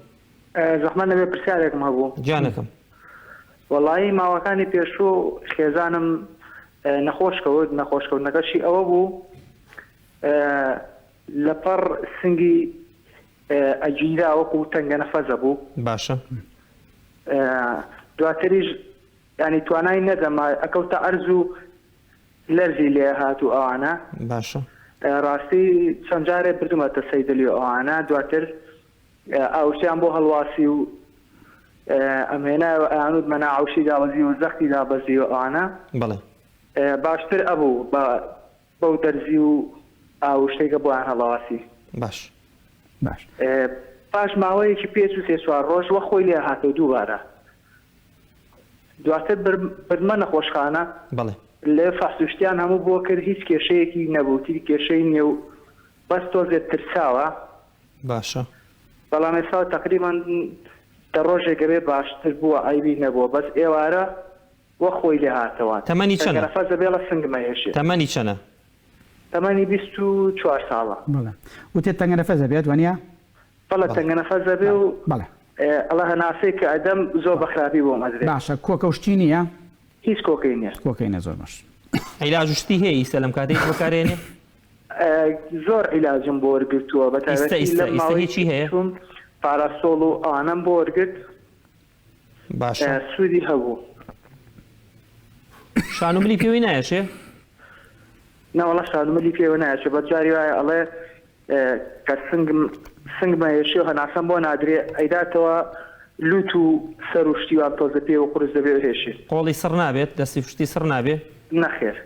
زەحمەت نەبێ پرسیارێکم هەبوو. گیانەکەم. وەڵایی ماوەکانی پێشوو خێزانم نەخۆش کەوت، نەخۆش کەوتنەکەشی ئەوە بوو لەپەڕ سنگی ئەگیرا وەکو تەنگە نەفەزە بوو. باشە. دواتریش یانی توانای نەدەما ئەکەوتە عەرز و لەرزی لێ هات و ئەوانە. باشە. ڕاستی چەند جارێ بردومەتە سەیدەلی و ئەوانە دواتر ئاوشتیان بۆ هەڵواسی و ئەمهێنایەوە ئەیانوت مەناعەوشی دابەزیوە زەختی دابەزیوە ئەوانە. بەڵێ. باشتر ئەبوو بە بەو دەرزی و ئاوشتەی کە بۆیان هەڵەواسی. باش. باش. پاش ماوەیەکی پێچوو سێ چوار ڕۆژ وەک خۆی لێ هاتەوە دووبارە. دواتر بردمە نەخۆشخانە. بەڵێ. لێ فەحس و شتیان هەموو بۆ کرد هیچ کێشەیەکی نەبوو تری کێشەی نیە و بەس تۆزێ ترساوە. باشە. بەڵام ئێستا تەقریبەن دە ڕۆژێک ئەبێ باشتر بووە عەیبی نەبووە بەس ئێوارە وەک خۆی لێ هاتەوە. تەمەنی چەنە؟ تەنگەنەفەس دەبێڵە سنگم ئەیەشێ. تەمەنی چەنە؟ تەمەنی 24 ساڵە. بەڵێ وتت تەنگەنەفەس ئەبێت وەنیە؟ بەڵێ تەنگەنەفەس ئەبێ و بەڵێ. ئەڵێ هەناسەی کە ئەدەم زۆر بە خراپی بۆم ئەدرێ. باشە کۆکە و شتی نیە؟ هیچ کۆکەی نیە. کۆکەی نیە زۆر باش. عیلاج و شتی هەیە ئیستا لەم کاتەی بەکارێنێ؟ زۆر عیلاجم بۆ وەرگرتووە بە تایبەتی لەم ماوەی چووم پاراسۆڵ و ئەوانەم بۆ وەرگرت. باشە سوودی هەبوو. شان و ملی پێوەی نایەشێ؟ نەوەڵا شان و ملی پێوە نایەشێ بەس جاری وایە ئەڵێ کە سنگم سنگم ئەیەشێ و هەناسەم بۆ نادرێ ئەیداتەوە لوت و سەر و شتی وام تۆزێ پێوە قورس دەبێ و هێشێ. قۆڵی سڕ نابێت؟ دەستی و شتی سڕ نابێ؟ نەخێر.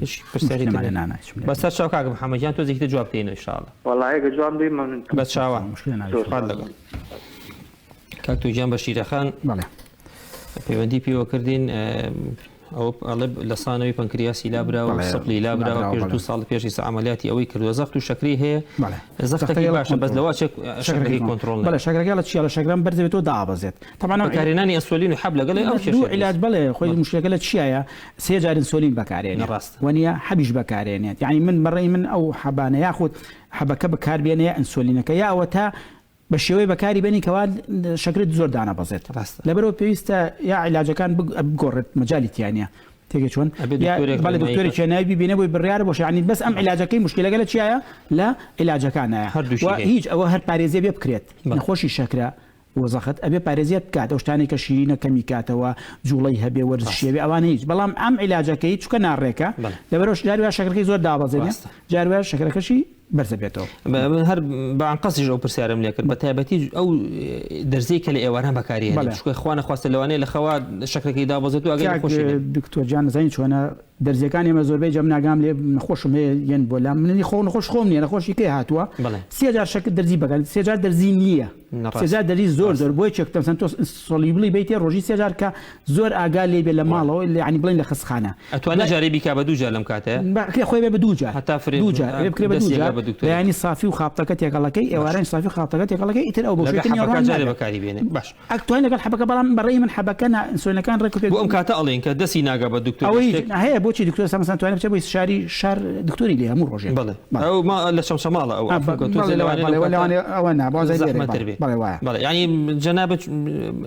هیچ پرسیاری تر نیە. بەسەر چاو کاک محمد گیان تۆزێکی تر جواب دەینەوە ان شاء اللە. وەڵا ئەگەر جواب دەی مەمنونتم. بە چاوان. خوات لەگەڵ. کاک توجیان بەشیرە خان بەڵێ پەیوەندی پێوە کردین ئەو ئەڵێ لە سانەوەی پەنکریاسی لابراوە بەڵێ، سپڵی لابراوە لابراوە، پێش بەڵێ. دوو ساڵ پێش ئیستا عەمەلیاتی ئەوەی کردووە زەخت و شەکرەی هەیە بەڵێ. زەختەکەی زەختەکەی باشە بەس کۆنترۆڵ. لەوە چێک شەکرەکەی شەکرەکەی کۆن- کۆنترۆڵ بەڵێ نەبێت. شەکرەکە لە چیە لە شەکرەم بەرز دەبێتەوە دابەزێت تەبعەن ئەو بەکارهێنانی ئەنسۆلین و حەب لەگەڵی ئەو دوو کێشەیە عیلاج بەڵێ خۆی بەڵێ. مشکلەکە لە چیایە سێ جار ئینسۆلین بەکارێنێت ڕاستە. وەنیە حەبیش بەکارێنێت یعنی من بەڕێی من ئەو حەبانە یاخود حەبەکە بەکاربێنێ یا ئینسۆلینەکە یا ئەوەتا بە شێوەی بەکاری بێنی کەوا شەکرت زۆر دانەبەزێت ڕاستە. لەبەرئەوە پێویستە یا عیلاجەکان بگۆڕێت مەجالی تیا نیە تێگەی چۆن ئەبێ یا دکتۆرێک بەڵێ ڕێنمایی دکتۆرێک بکات. ناوی بیبینێ بۆی بڕیارە بۆ یعنی بەس ئەم عیلاجەکەی مشکلەکە لە چیایە لە عیلاجەکانایە هەردووکی و هەیە. هیچ ئەوە هەر پارێزیە بێ بکرێت بەڵێ. نەخۆشی شەکرە و زەخت ئەبێ پارێزیەت بکات ئەو شتانەی کە شیرینە کەمی کاتەوە جوڵەی هەبێ وەرزشی ڕاستە. هەبێ ئەوانە هیچ بەڵام ئەم عیلاجەکەی چونکە ناڕێکە بەڵێ. لەبەرئەوە جاری وایە شەکرەکەی زۆر دابەزێنێ ڕاستە. جاری وایە شەکرەکەشی بەرزەبێتەوە. من هەر بە ئەنقەستیش ئەو پرسیارەم لێ کرد بە تایبەتی ئەو دەرزیەی کە لە ئێواران بەکاری هێنێت چونکە خوا نەخواستە لەوانەیە لە خەوا شەکرەکەی دابەزێت و ئەگەر کاک نەخۆشی نەبێت. دکتۆر جان دەزانی چۆنە دەرزیەکان ئێمە زۆربەی جار من ئاگام لێ نەخۆشم هەیە یەن بۆ لام منی خۆ نەخۆش خۆم نییە نەخۆشی کەی هاتووە بەڵێ. سێ جار شەکر دەرزی بەکار سێ جار دەرزی نییە نە سێ جار ڕاستە دەرزی زۆر ڕاستە. زۆر بۆیە چێک مەسەن تۆ سۆلیبڵی بەیتێ ڕۆژی سێ جار کە زۆر ئاگا لێ بێ لە ماڵەوە یانی بڵێن لە خەستخانە. ئەتوانێ جارێ بیکا بە دوو جار لەم کاتەیە؟ بکرێ خۆی بێ بە دوو جار. هەتا فرێ دوو جار ئەبێ بکرێ بە دوو دەستی جار ئەگا بە دکتۆرێک. بەیانی سافی و خاپتەکە تێکەڵەکەی باش. ئێوارانی سافی و خاپتەکە تێکەڵەکەی ئیتر ئەو بەو لەگە شێوەی تر حەبەکە نیوەڕوان جارێ نابێ. بەکاری بێنێ باش. ئەتوانی لەگەڵ حەبەکە بەڵام بە ڕەئی من حەبەکە نا ئینسۆلینەکان ڕێک و پێک بۆ ئەم کاتە ئەڵێن کە دەستی ناگا بە دکتۆر ئەوەی شتێک. هەیە بۆچی دکتۆر ئێستا مەسەلەن توانێ بچێ بۆ ئیستشاری شار دکتۆری لێ هەموو ڕۆژێک. بەڵێ بەڵێ. ئەو ما لە چەمچەماڵە ئەو ئا عەفوو کە تۆزێ بەڵێ لەوانەیە بەڵێ لەو کاتە لەوانەیە ئەوە نا بازای لێرەی زەحمەتتر بەڵێ بێ. بەڵێ وایە. بەڵێ یانی جەنابت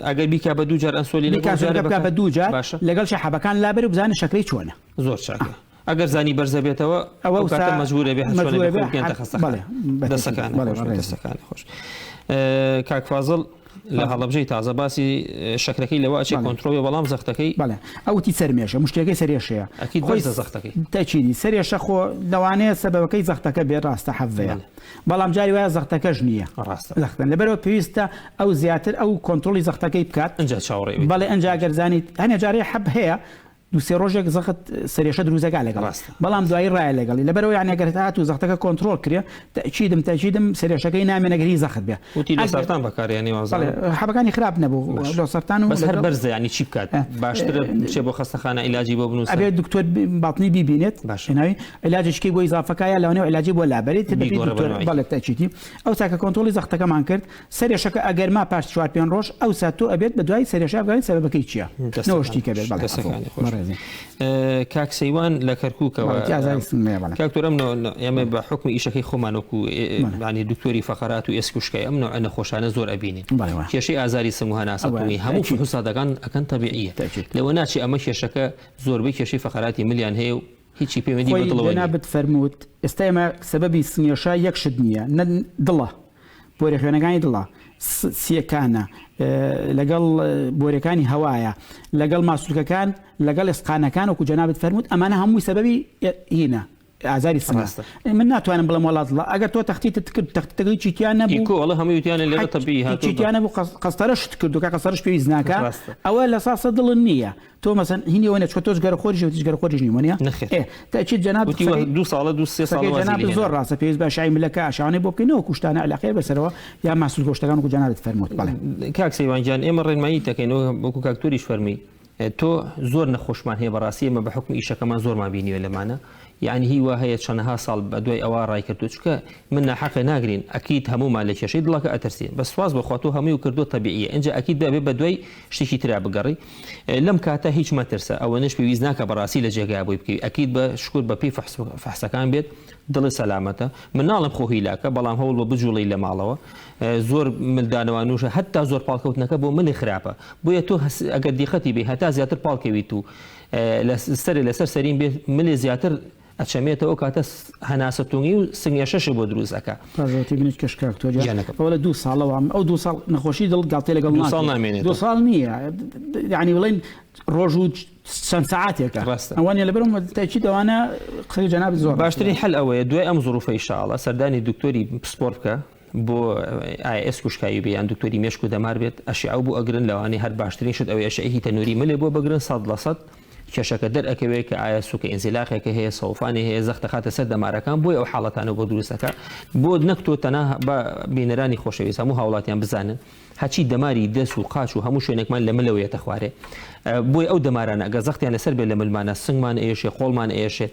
ئەگەر بیکا بە دوو جار ئەنسۆلینەکە بیکا و جارێ ئەنسۆلینەکە بکا بەکار بە دوو جار باشە. لەگەڵشی حەبەکان لابەرێ و بزانێ شەکرەی چۆنە. زۆر چاکە. ئەگەر زانی بەرزە بێتەوە ئەوە ئەو کاتە وسا مەجبورە بێ هەر چۆنێ مەجبورە بێ بێ خۆی بگەیەنتە حەب خەستەخانە. بەڵێ بە تەئکید دەستەکانت بەڵێ خۆش بێ بەڕێزم. دەستەکانت خۆش. کاک فازڵ لە هەڵەبجەی تازە باسی شەکرەکەی لەوە ئەچێ بەڵێ. کۆنترۆڵ بێ بەڵام زەختەکەی بەڵێ ئەو وتی سەرمێشە مشتێکەی سەرێشەیە ئەکید خۆی بەرزە زەختەکەی. تەئکیدی سەرێشە خۆ لەوانەیە سەبەبەکەی زەختەکە بێ ڕاستە حەڤەیە بەڵێ. بەڵام جاری وایە زەختەکەش نییە ڕاستە. زەختە لەبەرئەوە پێویستە ئەو زیاتر ئەو کۆنترۆڵی زەختەکەی بکات ئنجا چاوەڕێی ئەوەی بەڵێ ئنجا گەر زانیت هەنێ جارێ حەب هەیە. دوو سێ ڕۆژێک زەخت سەرێشە دروست ئەکا لەگەڵ ڕاستە. بەڵام دوایی ڕایە لەگەڵی لەبەرئەوە یانی ئەگەر هاتوو زەختەکە کۆنترۆڵ کرێ تەئکیدم تەئکیدم سەرێشەکەی نامێنێ ئەگەر هی زەخت بێ وتی ئەگەر لۆسارتان بەکارهێنی بەڵێ وازانم. حەبەکانی خراپ نەبوو باش لۆسارتان و بەس هەر لەگەڵ بەرزە یانی چی بکات باشترە بچێ بۆ خەستەخانە عیلاجی بۆ بنووسن؟ ئەبێ دکتۆر باتنی بیبینێت باشە. هێناوی عیلاجێکی بۆ ئیزافە کا یا لەوانەیە عیلاجی بۆ لابەرێت تر بەپێی بیگۆڕێ بە دکتۆر نەوعی. بەڵێ تەئکیدی ئەوسا کە کۆنترۆڵی زەختەکەمان کرد سەرێشەکە ئەگەر ما پاش چوار پێنج ڕۆژ ئەوسا تۆ ئەبێت بەدوای سەرێشە بگەڕێی سەبەبەکەی چیە نەوە شتی کە بێت بەڵێ عەفو دەستەکانی خۆش بەڕێزی. کاک سەیوان لە کەرکوکەوە بەڵێ ئازاری سنگ هەیە بەڵێ. کاک دکتۆر ئەم نەوە ئێمە بە حوکمی ئیشەکەی خۆمان وەکو بەڵێ. یانی دکتۆری فەقەرات و ئێسک و شکای ئەم نەوعە نەخۆشانە زۆر ئەبینین بەڵێ وایە. کێشەی ئازاری سنگ و هەناسە ئەوە تونی هەموو تەئکید. فحوساتەکان ئەکەن تەبیعیە تەئکید. لەوە ناچێ ئەمە کێشەکە زۆربەی کێشەی فەقەراتی ملیان هەیە و هیچی پەیوەندی بە خۆی دڵەوە نییە. جەنابت فەرمووت ئێستا ئێمە سەبەبی سنگێشە یەک شت نییە نە دڵە بۆریە خوێنەکانی دڵە سیەکانە لەگەڵ بۆریەکانی هەوایە لەگەڵ ماسولکەکان لەگەڵ ئێسقانەکان وەکو جەنابت فەرمووت ئەمانە هەمووی سەبەبی هینە ئازاری سنگە ڕاستە. من ناتوانم بڵێم وەڵا دڵە ئەگەر تۆ تەختیتت کرد تەختیتەکە هیچی تیا نەبوو ئیکۆ ئەڵێ هەمووی وتیانە لێرە تەبیعی هاتووە هیچی تیا نەبوو قەستەرەشت کردو کە قەستەرەش پێویست ناکا ڕاستە. ئەوە لە ساسە دڵت نییە تۆ مەسەن هینی ئەوە نیە چونکە تۆ جگەرەخۆریش وتی جگەرەخۆریش نیم وەنیە؟ نەخێر. ئێ تەئکید جەنابت وتی وە قسەکەی دوو ساڵە دوو سێ ساڵە قسەکەی وازی جەنابت لێ زۆر هێناوە. ڕاستە پێویست بە ئەشعەی ملەکە ئەشعانەی بۆ بکەین نەوەکو شتانە عەلاقەیە بەسەرەوە یا ماسولکە و شتەکان وەکو جەنابت فەرمووت بەڵێ. کاک سەیوان گیان ئێمە ڕێنماییت دەکەین وەکو کاک توریش فەرمی تۆ زۆر نەخۆشمان هەیە بەڕاستی ئێمە بە حوکمی ئیشەکەمان زۆرمان بینیوە لەمانە یەعنی هی وا هەیە چەنەها ساڵ بە دوای ئەوا ڕای کردوە چونکە من ناحەقێ ناگرین ئەکید هەموومان لە کێشەی دڵەکە ئەترسین بەس سواز بۆ خوا تۆ هەمووی کردوە تەبیعیە ئینجا ئەکید بە ئەبێ بە دوای شتێکی ترا بگەڕی لەم کاتە هیچ مەترسە ئەوەنەش پێویست ناکا بەڕاستی لە جێگای بۆی بکەوی ئەکید بە شکر بە پێی فەحسەکان بێت دڵی سەلامەتە من ناڵێم خۆ هیلاکە بەڵام هەوڵ بە بجوڵی لە ماڵەوە زۆر ملدانەوانوشە هەتا زۆر پاڵکەوتنەکە بۆ ملی خراپە بۆیە تۆ ئەگەر دیقەتی بێ هەتا زیاتر پاڵکەویت و لە سەرێ لەسەر سەرین بێت ملێ زیاتر ئەچەمێتەوە ئەو کاتە هەناسە تونگی و سنگێشەشی بۆ دروست ئەکا. پاش وتی منیش کەش کاک تۆ گیان گیانەکەم. ئەوە لە دوو ساڵەوە ئەو دوو ساڵ نەخۆشی دڵ گاڵتەی لەگەڵ دوو ساڵ ناکرێت نامێنێتەوە. دوو ساڵ نییە یعنی بڵێن ڕۆژ و چەند سەعاتێکە ڕاستە. ئەوە نییە لەبەر ئەوە تەئکید ئەوانە قسەی جەنابت زۆر ڕاستە. باشترین حەل ئەوەیە دوای ئەم زروفە ئیشاڵا سەردانی دکتۆری پسپۆر بکە بۆ ئایا ئێسک و شکاوی بێ یان دکتۆری مێشک و دەمار بێت ئەشعە بۆ ئەگرن لەوانەیە هەر باشترین شت ئەوەیە ئەشعەیەکی تەنوری ملێ بۆ بگرن 100% کێشەکە دەرئەکەوێ کە ئایا سوکە ئینزیلاقێکە هەیە سەوفانی هەیە زەخت دەخاتە سەر دەمارەکان بۆیە ئەو حاڵەتانە بۆ دروست ئەکا بۆ نەک تۆ تەنها بە بینەرانی خۆشەویست هەموو هاوڵاتیان بزانن هەچی دەماری دەست و قاچ و هەموو شوێنێکمان لە ملەوە یەتە خوارێ بۆیە ئەو دەمارانە ئەگەر زەختیان لەسەر بێت لە ملمانە سنگمان ئەیەشێ قۆڵمان ئەیەشێت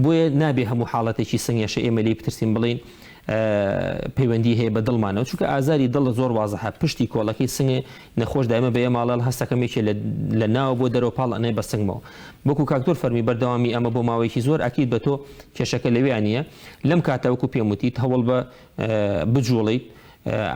بۆیە نابێ هەموو حاڵەتێکی سنگێشە ئێمە لێی بترسین بڵێین پەیوەندی هەیە بە دڵمانەوە چونکە ئازاری دڵ زۆر وازحە پشتی کۆڵەکەی سنگێ نەخۆش دایمە بە ئێماڵێڵ هەستەکەم یەکێ لە ناوە بۆ دەرەوە پاڵ ئەنێ بە سنگمەوە وەکو کاکتۆر فەرمی بەردەوامی ئەمە بۆ ماوەیەکی زۆر ئەکید بە تۆ کێشەکە لەوێ نییە لەم کاتە وەکو پێم وتیت هەوڵ بە بجوڵیت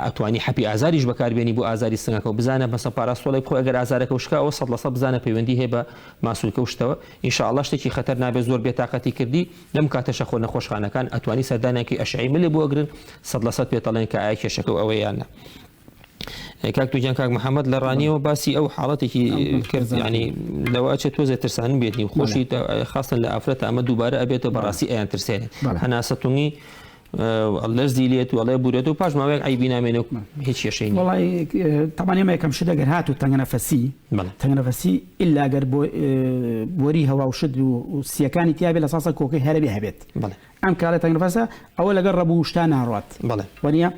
ئەتوانی حەپی ئازاریش بەکاربێنی بۆ ئازاری سنگەکە و بزانە مەسەن پاراستۆڵێک بخۆی ئەگەر ئازارەکە شکا ئەوە 100% بزانە پەیوەندی هەیە بە ماسولکە و شتەوە ان شاء اللە شتێکی خەتەر نابێت زۆر بێتاقەتی کردی لەم کاتەشە خۆ نەخۆشخانەکان ئەتوانی سەردانیان کەی ئەشعەی ملێ بۆ ئەگرن 100% پێت ئەڵێن کە ئایا کێشەکە و ئەوەیە یان نا. کاک توجان کاک محەممەد لە ڕانیەوە باسی ئەو حاڵەتێکی کرد ینی لەوە ئەچێت تۆزێ ترسان بێتنی و خۆشی خاستن لە ئافرەتە ئەمە دووبارە ئەبێتەوە بەڕاستی ئەیان ترسێنێت هەناسە تونگی لەرزی لێت و ئەڵێ بورێت و پاش ماوەیەک عەیبی نامێنێ و هیچ کێشەی نییە. وەڵای تەبعەن ئێمە یەکەم شت ئەگەر هاتوو تەنگەنەفەسی بەڵێ. تەنگەنەفەسی ئیلا ئەگەر بۆ بۆری هەوا و شت و سییەکانی تیا بێ لە ساسە کۆکەی هەرەبێ هەبێت بەڵێ. ئەم کاڵێ تەنگەنەفەسە ئەوە لەگەڵ ڕەبوو و شتا ناڕوات بەڵێ. وەنیە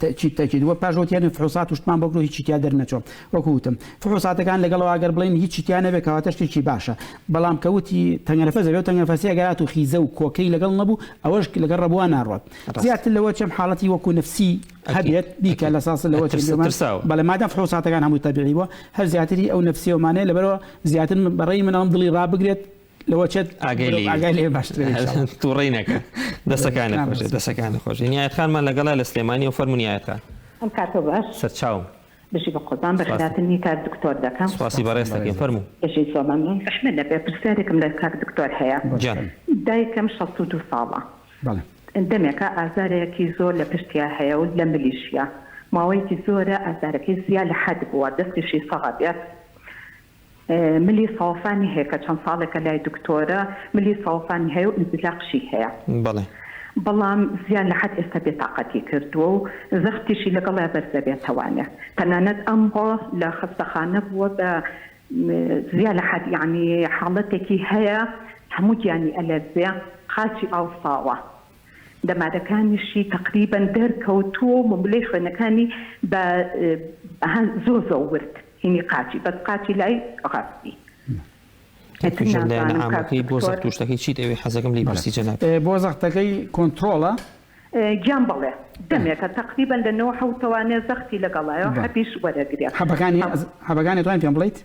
تەئکید تەئکید وە پاش وتیان فحوصات و شتمان بۆ کرد و هیچی تیا دەرنەچووە وەکو وتم فحوصاتەکان لەگەڵەوە ئەگەر بڵێین هیچی تیا نەبێت کەواتە شتێکی باشە بەڵام کە وتی تەنگەنەفەس ئەبێ و تەنگەنەفەسی ئەگەر هاتوو خیزە و کۆکەی لەگەڵ نەبوو ئەوەش لەگەڵ ڕەبووە ناڕوات زیاتر لەوە چەم حاڵەتی وەکو نفسی هەبێت بیکە لە ساس لەوە ترساوە بەڵێ مادام فحوصاتەکان هەمووی تەبیعی بووە هەر زیاتری ئەو نفسیەوەمانەیە لەبەرەوە زیاتر بەڕێی من ئەڵێم دڵی ڕابگرێت لەوە چێت ئاگای لێ ئاگای لێ باشترە إن شاء الله. تووڕەی نەکە دەسەکانت خۆشێ دەسەکانت خۆشێ نیایەت خانمان لەگەڵە لە سلێمانی و فەرموو نیایەت خان ئەم کاتە باش سەرچاوم بژی بە قوربان سپاس. بەخێراتنی کاک دکتۆر دەکەم سپاسی بەڕێز دەکەین فەرموو بژی زۆر مەمنون زەحمەت نەبێ پرسیارێکم لە کاک دکتۆر هەیە گیان دایکم 62 ساڵە بەڵێ دەمێکە ئازارێکی زۆر لە پشتیا هەیە و لە ملیشیا ماوەیەکی زۆرە ئازارەکەی زیا لە حەد بووە دەستیشی سەغە بێت ملی سەوەفانی هەیە کە چەند ساڵێکە لای دکتۆرە ملی سەوەفانی هەیە و ئینزلاقشی هەیە بەڵێ. بەڵام زیان لە حەد ئێستا بێتاقەتی کردووە و زەختیشی لەگەڵیا بەرزەبێتەوانێ تەنانەت ئەمڕۆ لە خەستەخانە بووە بە. زیا لە حەد یەعنی حاڵەتێکی هەیە هەموو گیانی ئەلەرزێ قاچی ئاوساوە دەمارەکانیشی تەقریبەن دەرکەوتووە و مملەی خوێنەکانی بە زۆر زۆر ورد هینی قاچی بەس قاچی لای ڕاستی ئیتر لایەنە نازانم کاک عامەکەی بۆ دکتۆر. زەخت و شتەکەی چیت ئەوێ حەزەکەم لێی بەڵێ پرسی جەنابت. بۆ زەختەکەی کۆنتڕۆڵە؟ گیان بەڵێ دەمێکە تەقریبەن لە نۆ حەوتەوانێ زەختی لەگەڵایە و بەڵێ. حەبیش وەرەگرێ. حەبەکانی حەبەکانی ئەتوانی پێم بڵێیت؟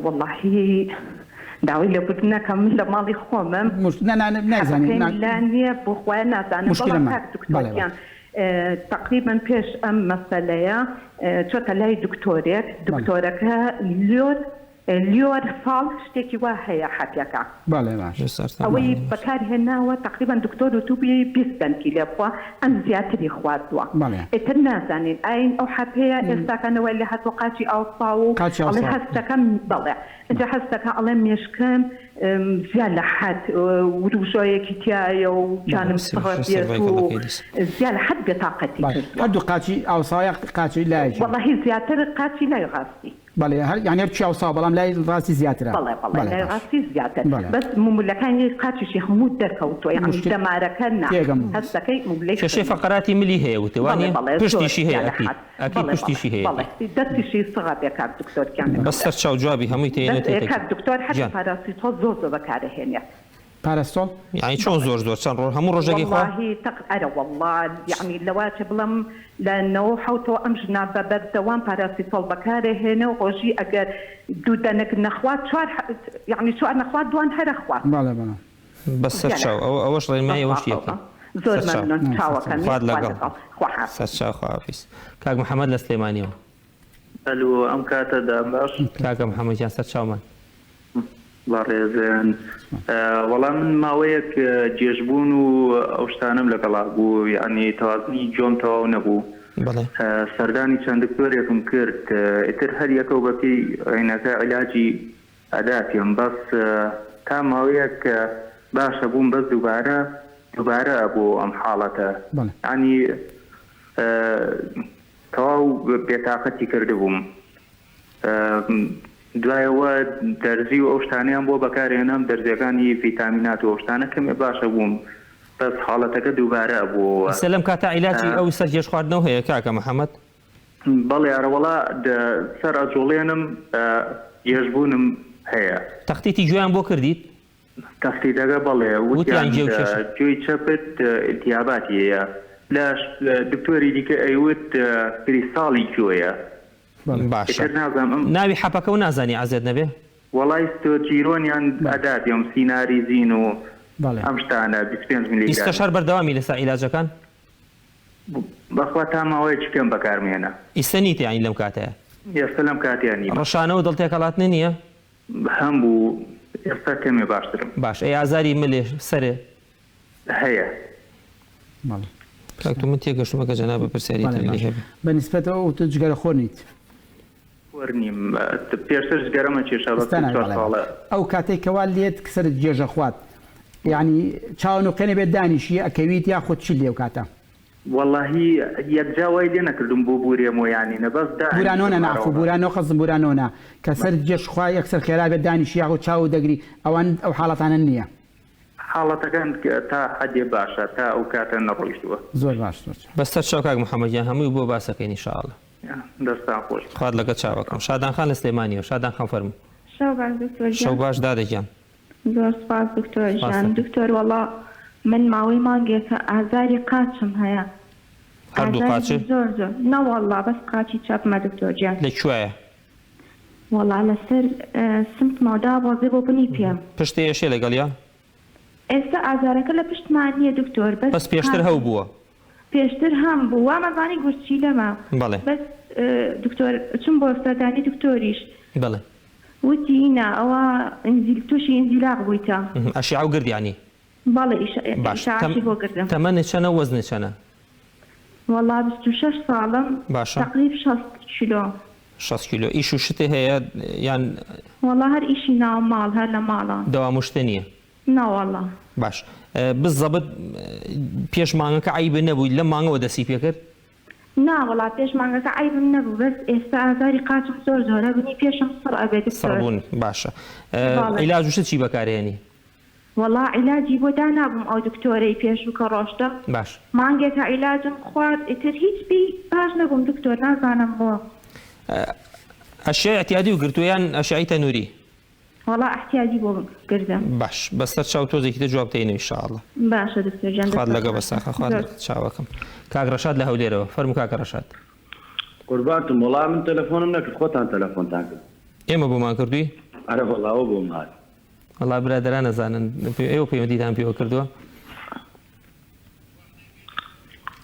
وەڵاهی داوای لێبوردن ئەکەم من لە ماڵی خۆمم مش نا نا نایزانی حەبەکەیم نا لا نییە بۆ خوایە نازانم مشکلە بەڵام ما کاک دکتۆر بەڵێ بەڵێ. گیان تەقریبەن پێش ئەم مەسەلەیە چۆتە لای دکتۆرێک بەڵێ. دکتۆرەکە لیۆر لیۆر ساڵ شتێکی وا هەیە حەپەکە. بەڵێ باشە. ئەوەی بەکار هێناوە تەقریبەن دکتۆر وتوبی 20 دەنکی لێ بخوا ئەم زیاتری خواردووە ئیتر نازانین ئاین ئەو حەپەیە ئێستاکە وای لێ هاتووە قاچی ئاوساوە و ئەڵێ هەستەکەم بەڵێ ئینجا هەستەکە ئەڵێ مێشکم زیاد لە حەد وروژایەکی تیایە و گیانم سڕ بێت و زیاد لە حەد بێتاقەتی کردووە. هەردوو قاچی ئاوساوە یا قاچی لایەکی؟ وەڵاهی زیاتر قاچی لای ڕاستی. بەڵێ هەر یانی هەر چیاو ساو بەڵام لای ڕاستی زیاترە. بەڵێ بەڵێ بەڵێ لای باش ڕاستی زیاتر بەڵێ. بەس مومولەکانی قاچیشی هەموو دەرکەوتوە یانی موشکل دەمارەکە نا تێگەم. هەستەکەی مومولەی کێشەی خوێنی. فەقەراتی ملی هەیە وتێ وا بەڵێ نیە؟ بەڵێ زۆر پشتیشی هەیە زیادە ئەکید حەد ئەکید بەڵێ بەڵێ پشتیشی هەیە بەڵێ ئەکید. دەستیشی سڕە بێ کاک دکتۆر گیان بەس لەگەڵ سەر چاو جوابی هەمووی تێینە بەس تێتەکی کاک دکتۆر حەبی گیان. پاراسیتۆڵ زۆر زۆر بەکارەهێنێ. پارەستۆڵ؟ یانی چۆن بەڵێ. زۆر زۆر چەند ڕۆژ هەموو ڕۆژێک ئەیخوا؟ وەڵاهی تەق ئەرە وەڵا یەعنی لەواچێ بڵێم لە نەوە و حەوتەوە ئەم ژنە بە بەردەوام پاراسیتۆڵ بەکارەهێنێ و ڕۆژی ئەگەر دوو دەنک نەخوات چوار یەعنی چوار نەخوات دوان هەر ئەخوات. بەڵێ بەڵێ. بەس سەر زیادە چاو ئەوە ئەوەش ڕێنمایی بەخوا ئەوەشی ئەوە ئەکەین زۆر سەر چاو. مەمنون سەر چاو. چاوەکەمی خوات خوا لەگەڵ. لەگەڵ خواحافیز. سەر چاو خواحافیز. کاک محمد لە سلێمانیەوە. ئەلو ئەم کاتەدان باش. کاکە محمد گیان سەر چاومان. بەڕێزن وەڵا من ماوەیەک گێژبوون و ئەو شتانەم لەگەڵا بوو یعنی تەوازنی گوێم تەواو نەبوو سەردانی چەند دکتۆرێکم کرد ئیتر هەر یەکە و بەپێی عینەکە عیلاجی ئەدا پێم بەس تا ماوەیەک باشە بووم بەس دووبارە دووبارە ئەبوو ئەم حاڵەتە یعنی تەواو بێتاقەتی کردبووم دوایەوە دەرزی و ئەو شتانەیان بۆ بەکارهێنام دەرزیەکانی ڤیتامینات و ئەو شتانە کەمێ باشە بووم بەس حاڵەتەکە دووبارە ئەبووەوە. ئیستا لەم کاتە عیلاجی ئەو سەر گێژ خواردنەو هەیە کاکە محمد؟ بەڵێ ئەرەوەڵا سەر ئەجوڵێنم گێژ بوونم هەیە. تەختیتی گوێیان بۆ کردیت؟ تەختیتەکە بەڵێ وتیان وتیان گێ و کێشە. گوێی چەپت ئیلتیاباتی هەیە لە دکتۆری دیکە ئەیوت کریستاڵی گوێیە. باشە ئیتر نازانم ئەم. ناوی حەپەکەو نازانی عەزێت نەبێ؟ وەڵای ستۆجیرۆن یان ئەدابیۆم سیناریزین و ئەم شتانە 25 ملیگرامی. ئیستەش هەر بەردەوامی لەسەر عیلاجەکان؟ بەخوا تا ماوەیەکی کەم بەکارم هێنا. ئیستە نیتە یانی لەم کاتەیا؟ ئێستە لەم کاتەیا نیمە. ڕشانەوە دڵ تێکەڵاتنە نییە؟ هەم بوو ئێستا کەمێ باشترم. باش ئەی ئازاری ملێ سەرێ؟ هەیە. بەڵێ. کاک تۆ من تێگەشتم ئەگەر جەنابت پرسیاری بەڵێ تری لێ باشە هەبێ. بە نیسبەت ئەوە وتت جگەرە خۆر نیت. خۆر نیم پێشتر جگەرەم ئەکێشا بەس ئێستا نا چوار بەڵێ ساڵە. ئەو کاتەی کەوا لێت سەرت گێژە خوات یانی چاوە نوقێنە بێت دانیشی ئەکەویت یاخود چی لێ ئەو کاتە؟ وەڵاهی یەکجا وای لێ نەکردوم بۆ بورێمۆ یانی نە بەس بورانۆ دائەنیشم نا نا عەفو ئەرەوەڵا. بورانۆ قەسدم بورانۆ نا کە سەرت گێژ خوا یەکسەر خێرا بێت دانیشی یاخود چاوت دەگری ئەوان ئەو حاڵەتانە نییە. حاڵەتەکان تا حەدێ باشە تا ئەو کاتە نەڕۆیشتووە. زۆر باش زۆر چاک. بەس سەر چاو کاک محمد گیان هەمووی بۆ باس ئەکەین ان شاء اللە. دەستان خۆش. خوات لەگەڵ چاوەکەم. شادان خان لە سلێمانیەوە شادان خان فەرموو. شەو باش دکتۆر شەو گیان. باش دادە گیان. زۆر سوپاس دکتۆر سوپاس گیان دەکەم. دکتۆر وەڵا من ماوەی مانگێکە ئازاری قاچم هەیە هەردوو ئازارێکی قاچت؟ زۆر زۆر نەوەڵا بەس قاچی چەپمە دکتۆر گیان. لە کوایە؟ وەڵا لەسەر سمتمەوە دابەزێ بۆ بنی پێم. پشتێ ئێشێ لەگەڵیا؟ ئێستا ئازارەکە لە پشتما نییە دکتۆر بەس بەس پێشتر قاچم. هەو بووە؟ پێشتر هەم بوو وامەزانی گورچیلەمە بەڵێ. بەس دکتۆر چوم بۆ سەردانی دکتۆریش. بەڵێ. وتی نا ئەوە ئینزیل توشی ئینزیلاق بوویتە. ئەشیعەو گرد یانی؟ بەڵێ باش ئیشاعەشی بۆ کردم. تەمەنت چەنە و وەزنت چەنە؟ وەڵا 26 ساڵم باشە. تەقریب 60 کیلۆ. 60 کیلۆ ئیش و شتێ هەیە یان؟ وەڵا هەر ئیشی ناو ماڵ هەر لە ماڵە. دەوام و شتێ نییە؟ نەوەڵا. باش بزەبت پێش مانگەکە عەیبت نەبوو لەم مانگەوە دەستی پێکرد؟ نا وەڵا پێش مانگەکە عەیبم نەبوو بەس ئێستا ئازاری قاچم زۆر زۆرە بنی پێشم سڕ ئەبێ دکتۆر. سڕبوون باشە بەڵێ. عیلاج و شت چی بەکارئەهێنی؟ وەڵا عیلاجی بۆ دانابووم ئەو دکتۆرەی پێشوو کە ڕۆشتم باش. مانگێکە عیلاجم خوارد ئیتر هیچ پێی باش نەبووم دکتۆر نازانم بۆ. ئەشیای ئیعتیادی و گرتووە یان ئەشعەی تەنوری؟ وەڵا ئەحتیاجی بۆ کردم. باش بەسەر چاو تۆزێکی تر جواب تەینەوە ان شاء اللە. باشە دکتۆر گیان خوات دەستت لەگەڵ خۆش بەساخە خوات زۆر. لەگەڵ چاوەکەم. کاک ڕەشاد لە هەولێرەوە فەرموو کاکە ڕەشاد. قوربانتم وەڵا من تەلەفۆنم نەکرد خۆتان تەلەفۆنتان کرد. ئێمە بۆمان کردووی؟ ئەرە وەڵا ئەوە بۆم هات. وەڵا برادەران ئەزانن ئێوە پەیوەندیتان پێوە کردووە؟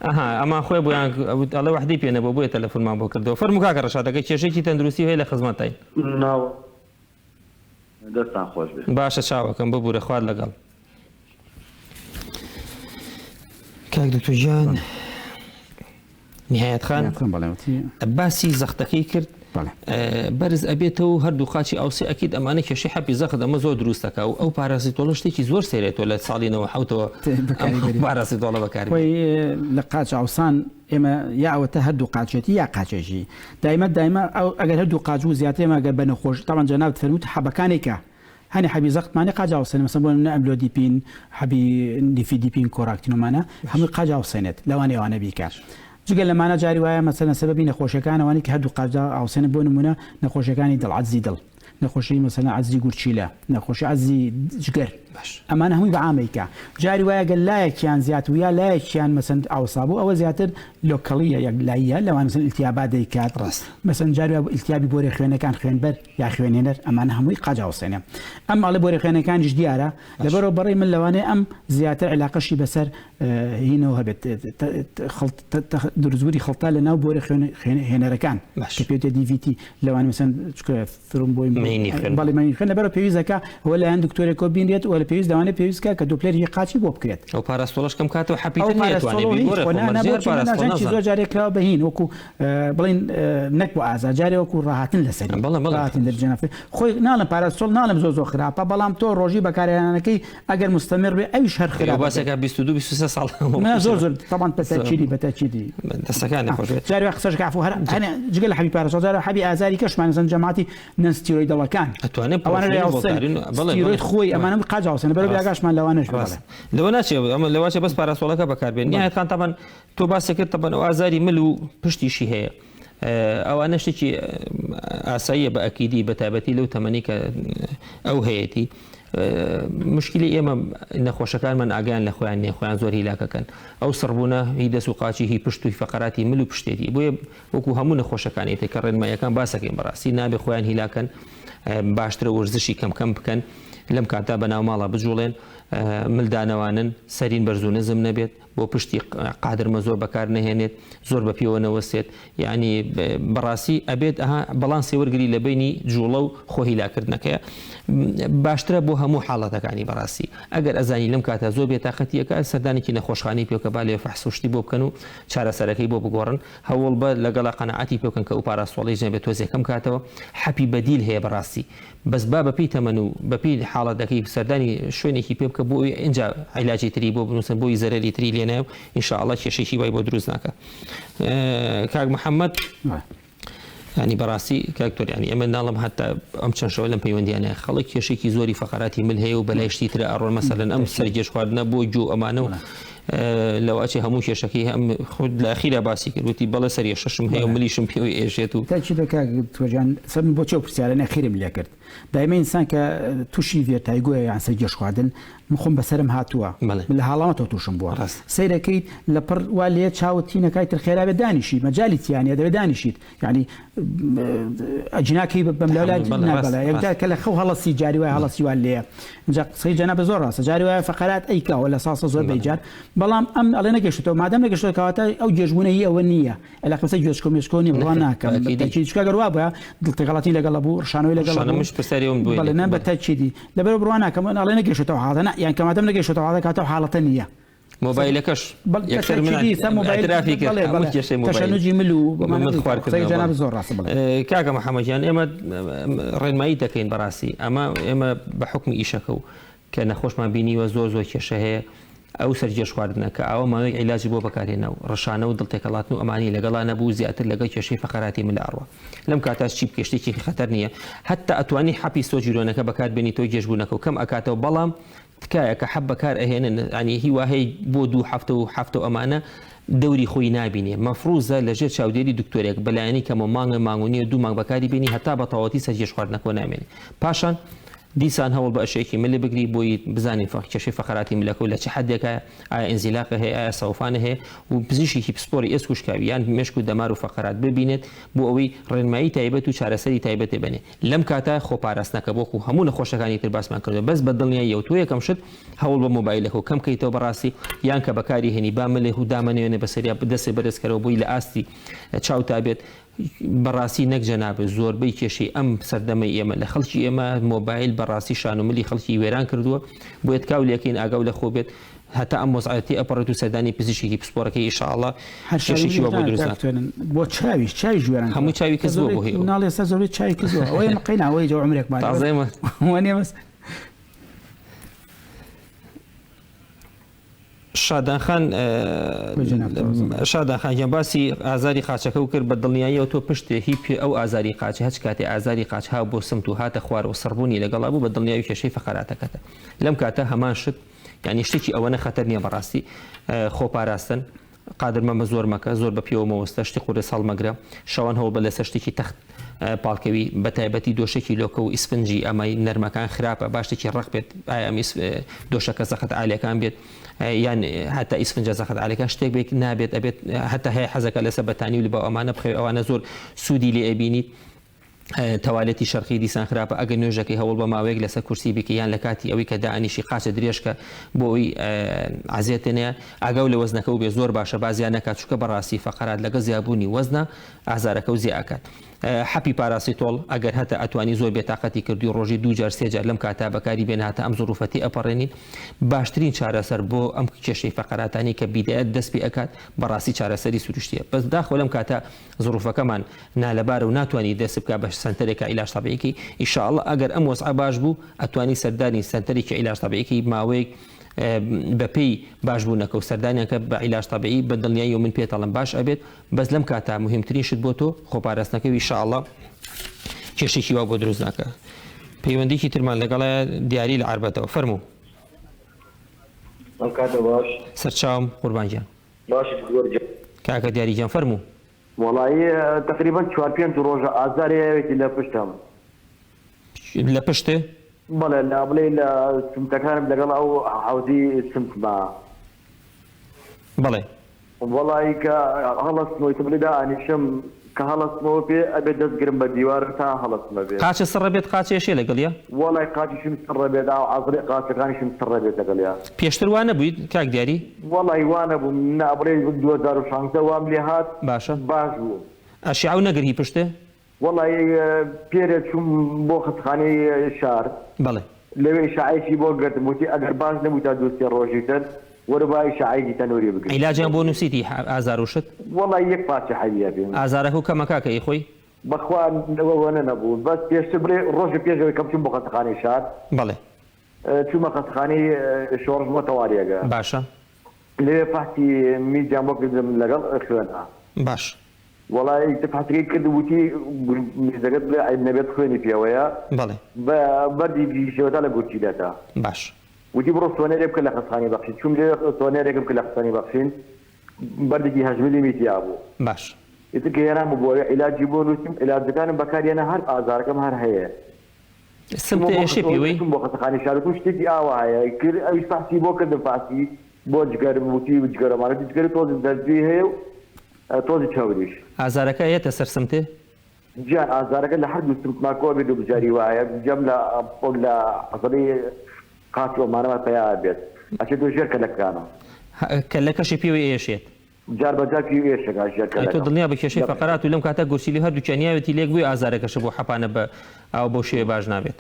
ئەها ئەمان خۆی بۆیان ئەڵێ وەحدەی پێ نەبووە بۆیە تەلەفۆنمان بۆ کردەوە. فەرموو کاکە ڕەشاد ئەگەر کێشەیەکی تەندروستی هەیە لە خزمەتتاین. ناو دەستتان خۆش بێ. باشە چاوەکەم ببورە خوات لەگەڵ. کاک دکتۆر گیان نهایەت خان باسی زەختەکەی کرد بەرز ئەبێتەوە هەردوو قاچی ئاوسی ئەکید ئەمانە کێشەی حەپی زەخت ئەمە زۆر دروستەکە و ئەو پاراسیتۆڵە شتێکی زۆر سەیرێتەوە لە ساڵی 97ەوە پاراسیتۆڵە بەکاری لە قاچ ئاوسان ئێمە یا ئەوەتە هەردوو قاچێتی یا قاچێکی دایمە دایمە ئەو ئەگەر هەردوو قاچ بوو زیاتر ئێمە گەر بە نەخۆش تاوان جەنابت فەرمووت حەبەکانێکە هەنێ حەبی زەختمانێ قاچ ئاوسێنێ مەسەن بۆ نمونە ئەملۆدیپین حەبی نیفیدیپین کۆراکتینۆمانە هەمووی قاچ ئاوسێنێت لەوانەیە ئەوانە بیکا جگە لەمانە جاری وایە مەسەلەن سەبەبی نەخۆشیەکان ئەوانەی کە هەردوو قاچدا ئاوسێنن بۆ نمونە نەخۆشیەکانی دڵ عەجزی دڵ نەخۆشی مەسەلەن عەجزی گورچیلە، نەخۆشی عەجزی جگەر، ئەمانە هەمووی بە عام ئەیکا. جاری وایە گەر لایەکیان زیاتر بوو یا لایەکیان مەسەلەن ئاوسا بوو ئەوە زیاتر local ییە یەک لاییە لەوان مەسەلەن ئیلتیابات دەیکات مەسەلەن جاری وایە ئیلتیابی بۆرێ خوێنەکان خوێنبەر یا خوێنهێنەر ئەمانە هەمووی قاچ ئاوسێنێ. ئەم ئەڵێ بۆرێ خوێنەکانیش دیارە لەبەرەوە بەڕێی من لەوانەیە ئەم زیاتر عیلاقەشی بەسەر هینەوە هەبێت دروستبوونی خڵتە لە ناو بۆرە خوێنهێنەرەکان کە پێوتێ DVT لەوانە مەسەن چکە thrombo ی بەڵێ مەینی خوێن لەبەرەوە پێویست دەکا وە لایەن دکتۆرێکەوە بینرێت وە لە پێویست لەوانەیە پێویست بکا کە دۆپلەری قاچی بۆ بکرێت. ئەو پاراستۆڵەش کەم کاتەوە حەپی تر نییە توانێ بیگۆڕێ خۆ مەرجی هەر پاراستۆڵ نازانم. زۆر جارێ کراوە بە هین وەکو بڵێین نەک بۆ ئازار جارێ وەکو ڕاهاتن لەسەری بەڵێ بەڵێ ڕاهاتن دەرجەنە خۆی ناڵێم پاراستۆڵ ناڵێم زۆر زۆر خراپە بەڵام تۆ ڕۆژی بەکارهێنانەکەی ئەگەر مستمر بێ ئەویش هەر خراپە بێ. باسێکا 22 23 ساڵ نا زۆر زۆر تەبعەن بە تەئکیدی بە تەئکیدی. دەستەکانی خۆش بێت. جارێ قسەش کە عەفو هەر هەنێ جگە لە حەبی پاراسۆڵ جارێ حەبی ئازاری کەشمان مەسەلەن جەماعەتی نەن ستیرۆیدەڵەکان ئەتوانێ ئەوانە لە ئاوسێن ستیرۆید خۆی ئەمانە قاچ ئاوسێن بەرەو ئاگاشمان لەوانەش بێ. ڕاست لەوە ناچێ ئەمە لەوە چێ بەس پاراسۆڵەکە بەکاربێن نیهایەت خان تەبعەن تۆ باست کرد تەبعەن ئەو ئازاری مل و پشتیشی هەیە ئەوانە شتێکی ئاساییە بە ئەکیدی بە تایبەتی لەو تەمەنی کە ئەو هەیەتی مشکلی ئێمە نەخۆشەکانمان ئاگیان لە خۆیان نیە خۆیان زۆر هیلاکەکەن ئەو سڕبوونە هی دەست و قاچی هی پشت و فەقەراتی مل و پشتێتی بۆیە وەکو هەموو نەخۆشەکانی تر کە ڕێنماییەکان باسەکەین بەڕاستی نابێ خۆیان هیلاکەن باشترە وەرزشی کەم کەم بکەن لەم کاتە بە ناو ماڵە بجوڵێن ملدانەوانن سەرین بەرز و نزم نەبێت بۆ پشتی قادرمە زۆر بەکار نەهێنێت زۆر بە پێوە نەوەستێت یعنی بەڕاستی ئەبێت ئەها بەڵانسی وەرگری لە بینی جوڵە و خۆ هیلاکردنەکەیە باشترە بۆ هەموو حاڵەتەکانی بەڕاستی ئەگەر ئەزانی لەم کاتە زۆر بێتاقەتیەکە سەردانێکی نەخۆشخانەی پێکە با لێ فەحس و شتی بۆ بکەن و چارەسەرەکەی بۆ بگۆڕن هەوڵ بە لەگەڵا قەناعەتی پێ بکەن کە ئەو پاراستۆڵەی نەبێت تۆزێ کەم کاتەوە حەپی بەدیل هەیە بەڕاستی بەس با بەپێی تەمەن و بەپێی حاڵەتەکەی سەردانی شوێنێکی پێ بکە بۆ ئەوی ئینجا عیلاجی تری بۆ بنووسن بۆی زەرەری تری لێ نایە و ان شاء اللە کێشەیەکی وای بۆ دروست ناکا کاک محەممەد ینی بەڕاستی کاک تۆر ینی ئەمە ناڵم هەتا ئەم چەند شەوە لەم پەیوەندیانە خەڵک کێشێکی زۆری فەقەراتی مل هەیە و بەلای شتی ترە ئەڕۆن مەسەلەن ئەم سەرگێژ خواردنە بۆ گوێ ئەمانە و لەوەچێ هەموو کێشەکەی هەم خود لە ئەخیرا باسی کرد وتی بەڵێ سەرێشەشم هەیە و ملیشم پێوەی ئێشێت و تاکید کاک تۆجان سەر بۆ چێ پرسیارە نەخیرم لێ کرد دایمە ئینسان کە تووشی vertigo یە یان سەرگێژ خواردن من خۆم بەسەرم هاتووە من لە هاڵامەتەوە تووشم بووە سەیرەکەیت لە پڕ وا لێ چاوت تینەکای تر خێرا بێ دانیشی مەجالی تیانە دەبێ دانیشیت یعنی ئەجناکەی بەم لەلا نابڵێ یەکجار کە لە خەو هەڵەسی جاری وای هەڵەسی وان لێیە اینجا قسەی جەنابە زۆر ڕاستە جاری وایە فەقەرات ئەیکاوە لە ساسە زۆر بەیجار بەڵام ئەم ئەڵێ نەگەشتەوە مادەم نەگەشتەوە کەواتە ئەو گێژبوونە هی ئەوە نییە علاقە بەسەر گوێچکە و مێچکەوە نییە بڕوا ناکەم بە تەئکید چونکە ئەگەر وابوایە دڵتێکەڵاتی لەگەڵ بوو ڕشانەوەی لەگەڵ بوو منیش پرسیاری ئەوم بۆی بەڵێ نا بە تەئکیدی لەبەرئەوە بڕوا ناکەم ئەڵێ نەگەیشتۆتە ئەو حاڵەتە نا یان کە مادەم نەگەیشتۆتە ئەو حاڵەتە کەواتە ئەو حاڵەتە نییە مۆبایلەکەش بەڵێ یەکسەر من تەئکیدی سەر مۆبایل اعترافی کرد بەڵێ هەموو بەڵێ کێشەی مۆبایل تەشەنوجی مل و من قسەی خوارکردنەوە جەنابت بەڵێ زۆر ڕاستە بەڵێ کاکە محەممەد گیان ئێمە ڕێنمایی دەکەین بەڕاستی ئەمە ئێمە بە حوکمی ئیشەکە و کە نەخۆشمان بینیوە زۆر زۆر کێشە هەیە. ئەو سەرگێژ خواردنە کە ئاوە ماوەیەک عیلاجی بۆ بەکارهێنا و ڕشانە و دڵ تێکەڵاتن و ئەمانی لەگەڵا نەبوو زیاتر لەگەڵ کێشەی فەقەراتی مل ئەڕوا لەم کاتاش چی بکەی شتێکی خەتەر نییە هەتا ئەتوانی حەپی سۆجیرۆنەکە بەکار بێنیتەوە گێژبوونەکە و کەم ئەکاتەوە بەڵام تکایە کە حەپ بەکار ئەهێنن یانی هی وا هەیە بۆ دوو هەفتە و هەفتە و ئەمانە دەوری خۆی نابینێ مەفروزە لەژێر چاودێری دکتۆرێک بەلایەنی کەمەوە مانگە مانگ و نیوە دوو مانگ بەکاری بێنی هەتا بەتەواوەتی سەرگێژ خواردنەکەوە نامێنێ پاشان دیسان هەوڵ بە ئەشێکی ملی بگری بۆی بزانین فەق کێشەی فەقەراتی ملەکە و لە چ حەدێکایە ئایا ئینزیلاقی هەیە ئایا سەوفانە هەیە و پزیشکێکی پسپۆری ئێسک و شکاوی یان مێشک و دەمار و فەقەرات ببینێت بۆ ئەوەی ڕێنمایی تایبەت و چارەسەری تایبەتێ بەنێ لەم کاتە خۆپاراستنەکە وەکو هەموو نەخۆشەکانی تر باسمان کردوە بەس بە دڵنیاییەوە تۆ یەکەم شت هەوڵ بە مۆبایلەکەو کەم کەیتەوە بەڕاستی یان کە بەکاری هێنی با ملێ و دامەنەوێنێ بەسەریا دەستێ بەرز کەرەوە بۆی لە ئاستی چاوتا بێت بەڕاستی نەک جەنابت زۆربەی کێشەی ئەم سەردەمەی ئێمە لە خەڵکی ئێمە مۆبایل بەڕاستی شان و ملی خەڵکی وێران کردووە بۆیە تکاو لێکەین ئاگاو لە خۆ بێت هەتا ئەم وەزعە تێئەپەڕێت و سەردانی پزیشکێکی پسپۆڕەکەی ئیشاڵڵا هەر کێشێکی وا بۆ دروست ناکات. بۆ چاویش چاویش وێران هەموو چاوی کز بووە بۆ هی ئەو. مناڵ ئێستا زۆربەی چاوی کز بووە ئەوەی ئێمە قەینا ئەوەی جەو عومرێکمان تازە ئێمە وانیە بەس شادان خان شادان خان گیان باسی ئازاری قاچەکە و کرد بە دڵنیاییەوە تۆ پشت هی پێ ئەو ئازاری قاچ هەچ کاتێ ئازاری قاچ ها بۆ سمت و هاتە خوار و سڕبوونی لەگەڵا بوو بە دڵنیایی کێشەی فەقەراتەکەتە لەم کاتە هەمان شت یعنی شتێکی ئەوەنە خەتەر نییە بەڕاستی خۆپاراستن قادر مەمە زۆر مەکە زۆر بە پێوە مەوەستە شتی قورس هەڵمەگرە شەوان هەوڵبە لەسەر شتێکی تەخت پاڵکەوی بە تایبەتی دۆشەکی لۆکە و ئیسفنجی ئەمەی نەرمەکان خراپە با شتێکی ڕەق بێت ئایا ئەم دۆشەکە زەخت عالیەکان بێت یان هەتا ئیسفنجە زەخت عالیەکان شتێک بێت نابێت ئەبێت هەتا هەیە حەزەکە لەسەر بەتانی و لبا ئەمانە بخەوێ ئەوانە زۆر سوودی لێ ئەبینیت تەوالێتی شەرقی دیسان خراپە ئەگەر نوێژەکەی هەوڵ بە ماوەیەک لەسەر کورسی بکە یان لە کاتی ئەوەی کە دائەنیشی قاچە درێژکە بۆ ئەوی عەزێتێ نەیە ئاگاو لە وەزنەکە و بێ زۆر باشە با زیاد نەکات چونکە بەڕاستی فەقەرات لەگەڵ زیابوونی وەزنە ئازارەکە و زیا ئەکات حەپی پاراسیتۆڵ ئەگەر هەتە ئەتوانی زۆر بێتاقەتی کردوی ڕۆژی دوو جار سێ جار لەم کاتە بەکاری بێنە هەتا ئەم زڕوفە تێ ئەپەڕێنین باشترین چارەسەر بۆ ئەم کێشەی فەقەراتانی کە بیدایەت دەست پێ ئەکات بەڕاستی چارەسەری سروشتیە بەس داخۆ لەم کاتە زڕوفەکەمان نالەبارە و ناتوانی دەست بکا بە سەنتەرێکا عیلاج تەبیعی کەی ان شاء اللە ئەگەر ئەم وەزعە باش بوو ئەتوانی سەردانی سەنتەرێکی عیلاج تەبیعی کەی ماوەیەک بە پێی باش بوونەکە و سەردانیان کە بە عیلاج تەبیعی بە دڵنیاییەوە من پێت ئەڵێم باش ئەبێت بەس لەم کاتە مهمترین شت بۆ تۆ خۆپاراستنەکەی و ان شاء اللە کێشێکی وا بۆ دروست ناکا پەیوەندیکی ترمان لەگەڵە دیاری لە عەربەتەوە فەرموو. ئەم کاتە باش. سەرچاوم قوربان گیان. باشی دکتۆر گیان. کاکە دیاری گیان فەرموو. وەڵایی تەقریبەن چوار پێنج ڕۆژە ئازارێ هەیەتی لە پشتم. لە پشتێ؟ بەڵێ لە بڵێی لە سمتەکانم لەگەڵ ئەو حەوزی سمتما. بەڵێ. وەڵایی کە هەڵەستمەوە ئیتر بڵێی دائەنیشم کە هەڵەستمەوە پێ ئەبێ دەست گرم بە دیوار تا هەڵەستمە بێ. قاچە سڕە بێت قاچ ئێشێ لەگەڵیا؟ وەڵای قاچیشم سڕە بێت ئاو عەزڵەی قاچەکانیشم سڕە بێت لەگەڵیا. پێشتر وا نەبوویت کاک دیاری؟ وەڵای وا نەبووم نا بڵێی 2016 وام لێ هات باشە باش بووم. ئەشعەو نەگر هی پشتێ؟ وەڵای پێرێ چووم بۆ خەستەخانەی شار بەڵێ. لەوێ ئیشاعەیەکی بۆ گرتم وتی ئەگەر باش نەبووی تا دوو سێ ڕۆژی تر وەرە با ئیشاعەیەکی تەنوری بگری. عیلاجیان بۆ نووسیتی ئازار و شت؟ وەڵای یەک پارچە حەبی هەبێ. ئازارەکەو کەمە کاکە ئی خۆی؟ بەخوا ئەوەنە نەبوو بەس پێشتر بڵێ ڕۆژی پێش ئەوەی کە بچووم بۆ خەستەخانەی شار. بەڵێ. چوومە خەستەخانەی شۆڕش بۆ تەواریەگە. باشە. لەوێ فەحسی میزیان بۆ کردم لەگەڵ خوێنا. باش. وەڵا ئیتر فەحسەکەی کرد وتی میزەکەت بڵێ عەیب نەبێت خوێنی پێوەیە. بەڵێ. بە بەردی بیشەوەتا لە گورچیلەتە. باش. وتی بڕۆ سۆنێرێ بکە لە خەستەخانەی بەخشین. چووم لەوێ سۆنێرێکم کرد لە خەستەخانەی بەخشین بەردێکی هەشت ملیمی تیا بوو. باش. ئیتر کە هێنامە بۆ ئەوێ عیلاجی بۆ نووسیم عیلاجەکانم بەکارهێنا هەر ئازارەکەم هەر هەیە. سمتە ئێشێ پێوەی؟ چووم بۆ خەستەخانەی شار وتم شتێکی ئاوا هەیە کرد ئەویش فەحسی بۆ کردم فەحسی بۆ جگەر وتی جگەرەمان وتی جگەر تۆزی زەردی هەیە و تۆزی چەوریش. ئازارەکە یەتە سەر سمتێ؟ گیان ئازارەکە لە هەردوو سمتما کۆ بێت و بجاری وایە جەم لە وەک لە عەزەلەی قاچ و ئەمانەما پەیا ئەبێت ئەچێتۆ ژێر کەلەکانە. کەلەکەشی پێوەی ئێشێت؟ جار بە جار پێی ئێشەکا ژێر ئەی تۆ کەلەکەم. دڵنیا بە کێشەی فەقەرات و لەم کاتە گورچیلی و هەردووکیان یاوێتی لێک بۆیە ئازارەکەشە بۆ حەپانە بە ئاو بەو شێوەیە باش نابێت.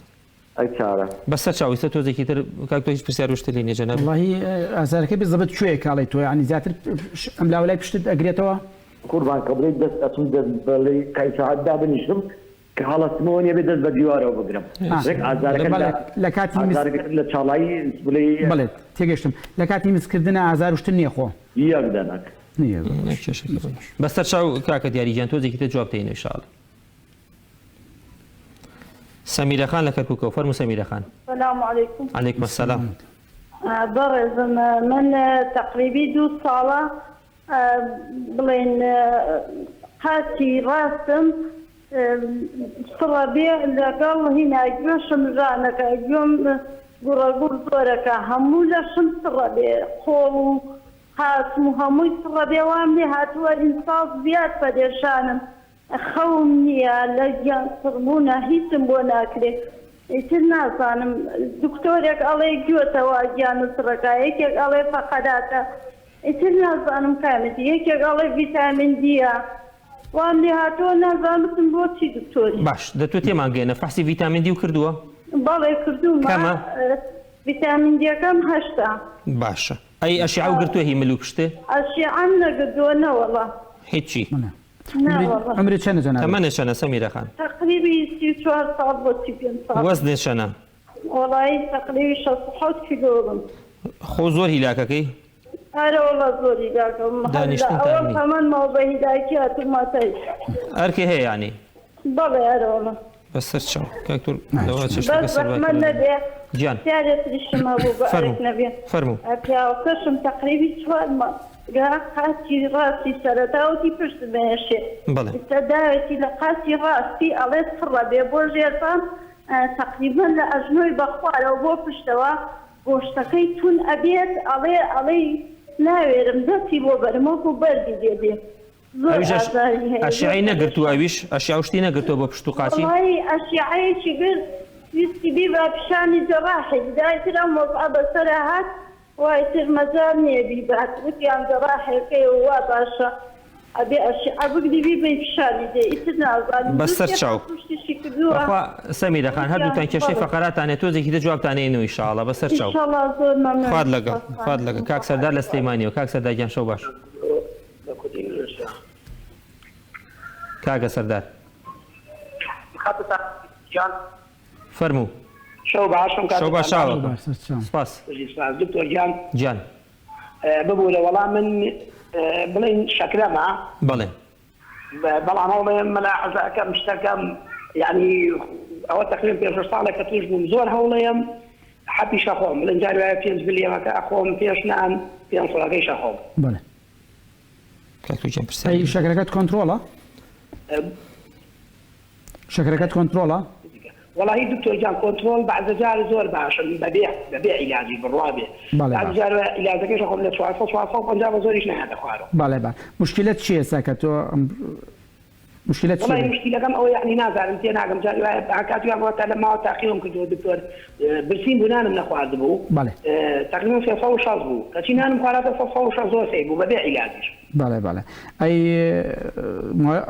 ئەی چارە. بە سەر چاو ئیستا تۆزێکی تر کاک تۆ هیچ پرسیار و شتت لێ نیە جەنابت. وەڵاهی ئازارەکەی بزەبت کوێیە کاڵێی تۆ یانی زیاتر ئەم لاوە لای پشتت ئەگرێتەوە؟ قوربان کە بڵێی دەست ئەچم دەست بڵێی قەیسەعات دابنیشم. کە هەڵەستمەوە نیە بێ دەست بە دیوارەوە بگرم ڕێک ئازارەکە بەڵێ لە کاتی مس ئازارەکە لە چاڵایی بڵێی بەڵێ تێگەشتم لە کاتی مسکردنە ئازار و شتن نیە خۆ؟ یەک دەنک. نیە زۆر باش. کێشەکە باش. بەسەر چاو کاکە دیاری گیان تۆزێکی تر جواب دەینەوە ئیشاڵا. سەمیرە خان لە کەرکوکەوە فەرموو سەمیرە خان. سلام علیکم. علیکم السلام. بەڕێزم من تەقریبی دوو ساڵە بڵێن قاچی ڕاستم سڕە بێ لەگەڵ هینا گوێشم ژانەکە گوێم گوڕەگوڕ زۆرەکە هەموو لەشم سڕە بێ قۆڵ و قاچم و هەمووی سڕە بێ وام لێ هاتووە ئینساڵ زیاد پەرێشانم خەوم نییە لە گیان سڕبوونە هیچم بۆ ناکرێ ئیتر نازانم دکتۆرێک ئەڵێ گوێتە وا گیانت سڕەکا یەکێک ئەڵێ فەقەراتە ئیتر نازانم کامێتی یەکێک ئەڵێ ڤیتامین دیە وام لێ هاتووە نازانم بچم بۆ چی دکتۆری. باش دە تۆ تێمان گەیەنە فەحسی ڤیتامین دی و کردووە؟ بەڵێ کردوومە کەمە؟ ڤیتامین دیەکەم هەشتە. باشە ئەی ئەشیعەو گرتووە هی مل و پشتێ؟ ئەشیعەم نەگردووە نەوەڵا. هیچی. عومرت چەنە جەنابت؟ تەمەنت چەنە سەمیرە خان؟ تەقریبی 34 ساڵ بۆ 35 ساڵ. وەزنت چەنە؟ وەڵایی تەقریبی 67 کیلۆ بم. خۆ زۆر هیلاکەکەی؟ ئەرە وەڵا زۆر هیلاکەم. هەر لە دانیشتنتان ئەوەڵ نی. تەمەنمەوە بە هیلاکی هاتوومە تای. ئەرکێ هەیە یانی؟ بەڵێ ئەرە وەڵا. بەسەر چاو کاک تور لەوە چێشتەکە بەس سەربای زەحمەت کردن. نەبێ گیان. پرسیارێ تریشم هەبوو بە ئەرک فەرموو نەبێ. فەرموو. پیاوەکەشم تەقریبی چوار مانگە قاچی ڕاستی سەرەتا وتی پشتم ئەیەشێ بەڵێ. ئیستا داوێتی لە قاچی ڕاستی ئەڵێ سڕە بێ بۆ ژێرپام تەقریبەن لە ئەژنۆی بە خوارەوە بۆ پشتەوە گۆشتەکەی تون ئەبێت ئەڵێ ئەڵێی ناوێرم دەستی بۆ بەرم وەکو بەردی لێ دێ زۆر ئەویش ئەش ئازاری هەیە زۆر ئەشیعەی نەگرتووە پەرێشان. ئەویش ئەشیعە و شتی نەگرتووە بۆ پشت و قاچی؟ وەڵایی ئەشیعەیەکی گرت ویستی بیبا پیشانی جەڕاحی بدا ئیتر ئەم وەزعە بەسەرا هات وا ئیتر مەجال نیە بیبات وتیان جەڕاحێکەیە و وا باشە ئەبێ ئەشیعە بگری بیبەی پیشانی دەی ئیتر نازانم بەسەر دوو سێ چاو خەتوشتیشی کردووە بەخوا سەمیرە خان وتیان هەردووکتان کێشەی بەڵێ فەقەراتان هەیە تۆزێکی تر جوابتان ئەیەنەوە ئیشاڵا بەسەر چاو ئیشەڵا زۆر مەمنون خوات لەگەڵ سوپاستان خوات لەگەڵ ئەکەم کاک سەردار لە خوا سلێمانیەوە کاک سەردار گیان شەو باش. کاکە سەردار. فەرموو. شەو باشم شەو باش چاوەکەم سپاس. دکتۆر گیان. گیان. ببورە وەڵا من بڵێین شەکرەمە. بەڵێ. بەڵام هەوڵێ مەلاحەزە ئەکەم شتەکەم یعنی ئەوە تەقریبا پێنج شەش ساڵێک کە تووش بووم زۆر هەوڵێم حەپیش ئەخۆم بڵێن جاری وایە پێنج ملیەمەکە ئەخۆم پێش نان پێنج سەدەکەیش ئەخۆم. بەڵێ. کاک تورکیان پرسیار ئەی شەکرەکەت کۆنترۆڵە؟ شەکرەکەت کۆنترۆڵە؟ وەڵاهی دکتۆر گیان کۆنترۆڵ بەعزە جار زۆر باشم بەبێ بەبێ عیلاجی بڕوا بێ بەڵێ بەعزە باش. جار عیلاجەکەیش ئەخۆم لە 400 450 بە زۆریش نایەتە خوارەوە. بەڵێ با مشکلەت چیە ئێستا کە تۆ مشکلەت چیە؟ وەڵاهی مشکیلەکەم ئەوە یەعنی نازانم تێناگەم جاری وایە کاتی وام هەتا لە ماوە تاقیەوەم کردەوە دکتۆر برسیم بوو نانم نەخواردبوو بەڵێ. تەقریبەن 360 بوو کەچی نانم خواراتە 160 زۆر سەیر بوو بەبێ عیلاجیش. بەڵێ بەڵێ ئەی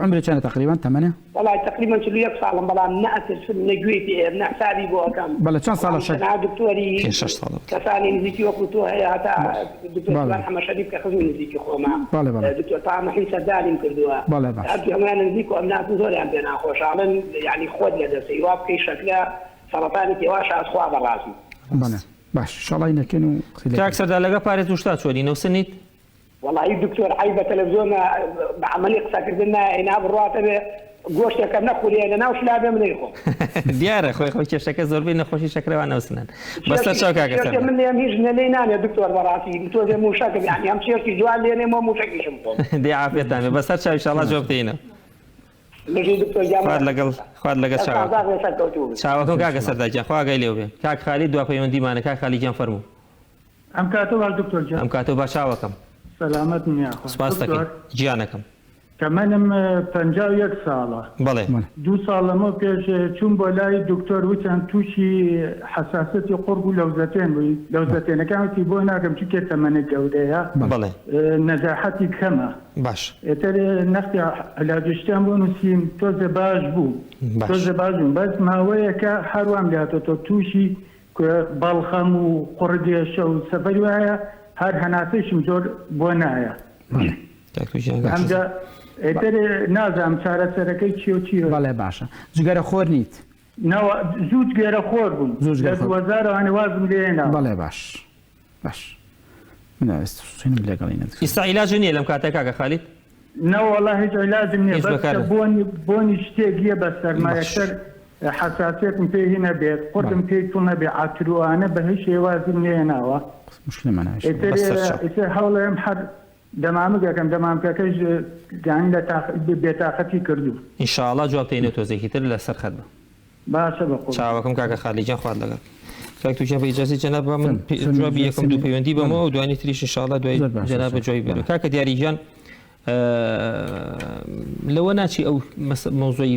عومرت چەنە تەقریبەن تەمەنێ؟ وەڵای تەقریبەن 41 ساڵم بەڵام نە ئەترسم نە گوێی پێ ئەیەم نە حسابی بۆ ئەکەم بەڵێ چەند ساڵە بەڵام شەک تەنها دکتۆری پێنج شەش ساڵە بوو. کەسانی نزیکی وەکو تۆ هەیە هەتا دکتۆر بەڵێ سوار حەمە شەریف کە خزمی نزیکی خۆمە بەڵێ بەڵێ دکتۆر تاها مەحین سەردانیم کردووە بەڵێ باش هەرچی هەموویان نزیک و ئەمناسم زۆریان پێ ناخۆشە ئەڵێن یانی خۆت لە دەسەی وا بکەی شەکرە سەڕەتانی تێواشە ئەز خوا بەڕازی. بەڵێ باش ئیشاڵای نەکەن و قسەی لێ کاک کەن. سەردار لەگە پارێز وشتا چۆنی نەوسنیت؟ وەڵایی دکتۆر عەیبە تەلەفزیۆنە بە عەمەلی قسە کردن نایە ئینا بڕواتە بێ گۆشتێکە نەخورێ لە ناو شلا بێ من ئەیخۆم. دیارە خۆی خۆی کێشەکە زۆربەی نەخۆشی شەکرە وا نەوسنن بەسەر چاو کاکە چێشتێ سەردار. من لێم هیچ نە لێی نانێ دکتۆر بەڕاستی تۆزێ موشەکم یانی هەم چێشتی جوان لێنێم وە موشەکیشم خۆم. دەی عافیەتان بێ بەسەر چاو ئیشاڵا جواب دەینەوە. بژی دکتۆر گیان خوات لەگەڵ خوات لەگەڵ دەستان چاوەکەم. ساغ بێ سەرکەوتوو بن. چاوەکەم کاکە سەردار گیان خوا ئاگای لێو بێ. کاک خالید دوا پەیوەندیمانە کاک خالید گیان فەرموو. ئەم کاتە باش دکتۆر گیان. ئەم کاتەو باش چاوەکەم. سەلامەت بن یاخوا. سوپاست دکتۆر. دەکەین گیانەکەم. تەمەنم 51 ساڵە. بەڵێ. دوو ساڵ لەمەو پێش چووم بۆ لای دکتۆر وتیان تووشی حەساسەتی قوڕگ و لەوزەتێن بووی لەوزەتێنەکان وتی بۆ ناکەم چونکێ تەمەنت گەورەیە. بەڵێ. نەزاحەتی کەمە. باش. ئیتر نەختی علاجی شتیان بۆ نووسیم تۆزێ باش بوو. باش. تۆزێ باش بووم بەس ماوەیەکە هەر وام لێهاتۆتەوە تووشی بەڵخەم و قوڕگ ئێشە و سەفەری وایە هەر هەناسەیشم زۆر بۆ نایە. بەڵێ. ئەمجا. ئیتر نازانم چارەسەرەکەی چیە و چیە. بەڵێ باشە جگەرە خۆر نیت؟ نەوە زوو جگەرە خۆر بووم زوو جگەرە لە خۆر 2000 ەوە وازم لێ هێناوە. بەڵێ باش باش من ئێستا سوینم لەگەڵی نەدکرد. ئیستا عیلاج نیە لەم کاتە کاکە خالید؟ نەوەڵا هیچ عیلاجم نیە هیچ بەس بەکار کە نە. بۆنی بۆنی شتێک یە بە سەرما باش. یەکسەر حەساسیەتم پێ هی نەبێت بەڵێ. قورگم پێی توڵ نەبێ عەتروانە بە هیچ شێوازیم نەهێناوە مشکلەمان ناویش ئیتر بەسەر چاو. ئیتر هەوڵێم هەر دەمامک ئەکەم دەمامکەکەش یانی لە تاق بێتاقەتی کردووم. ان شاء اللە جواب تێینەوە تۆزێکی تر لەسەر خەت بە. باشە بەقوربان. چاوەکەم کاکە خالید گیان خوات لەگەڵ. کاک توجیه بە ئیجازەی جەناب با من فەرموو جوابی فەرموو یەکەم دوو سەمی پەیوەندی بەمەوە بەڵێ و دوانی تریش ان شاء اللە دوای زۆر باشە جەنابت چاک جوابی بەرەوە. بەڵێ. کاکە دیاری گیان لەوە ناچی ئەو مەوزوعی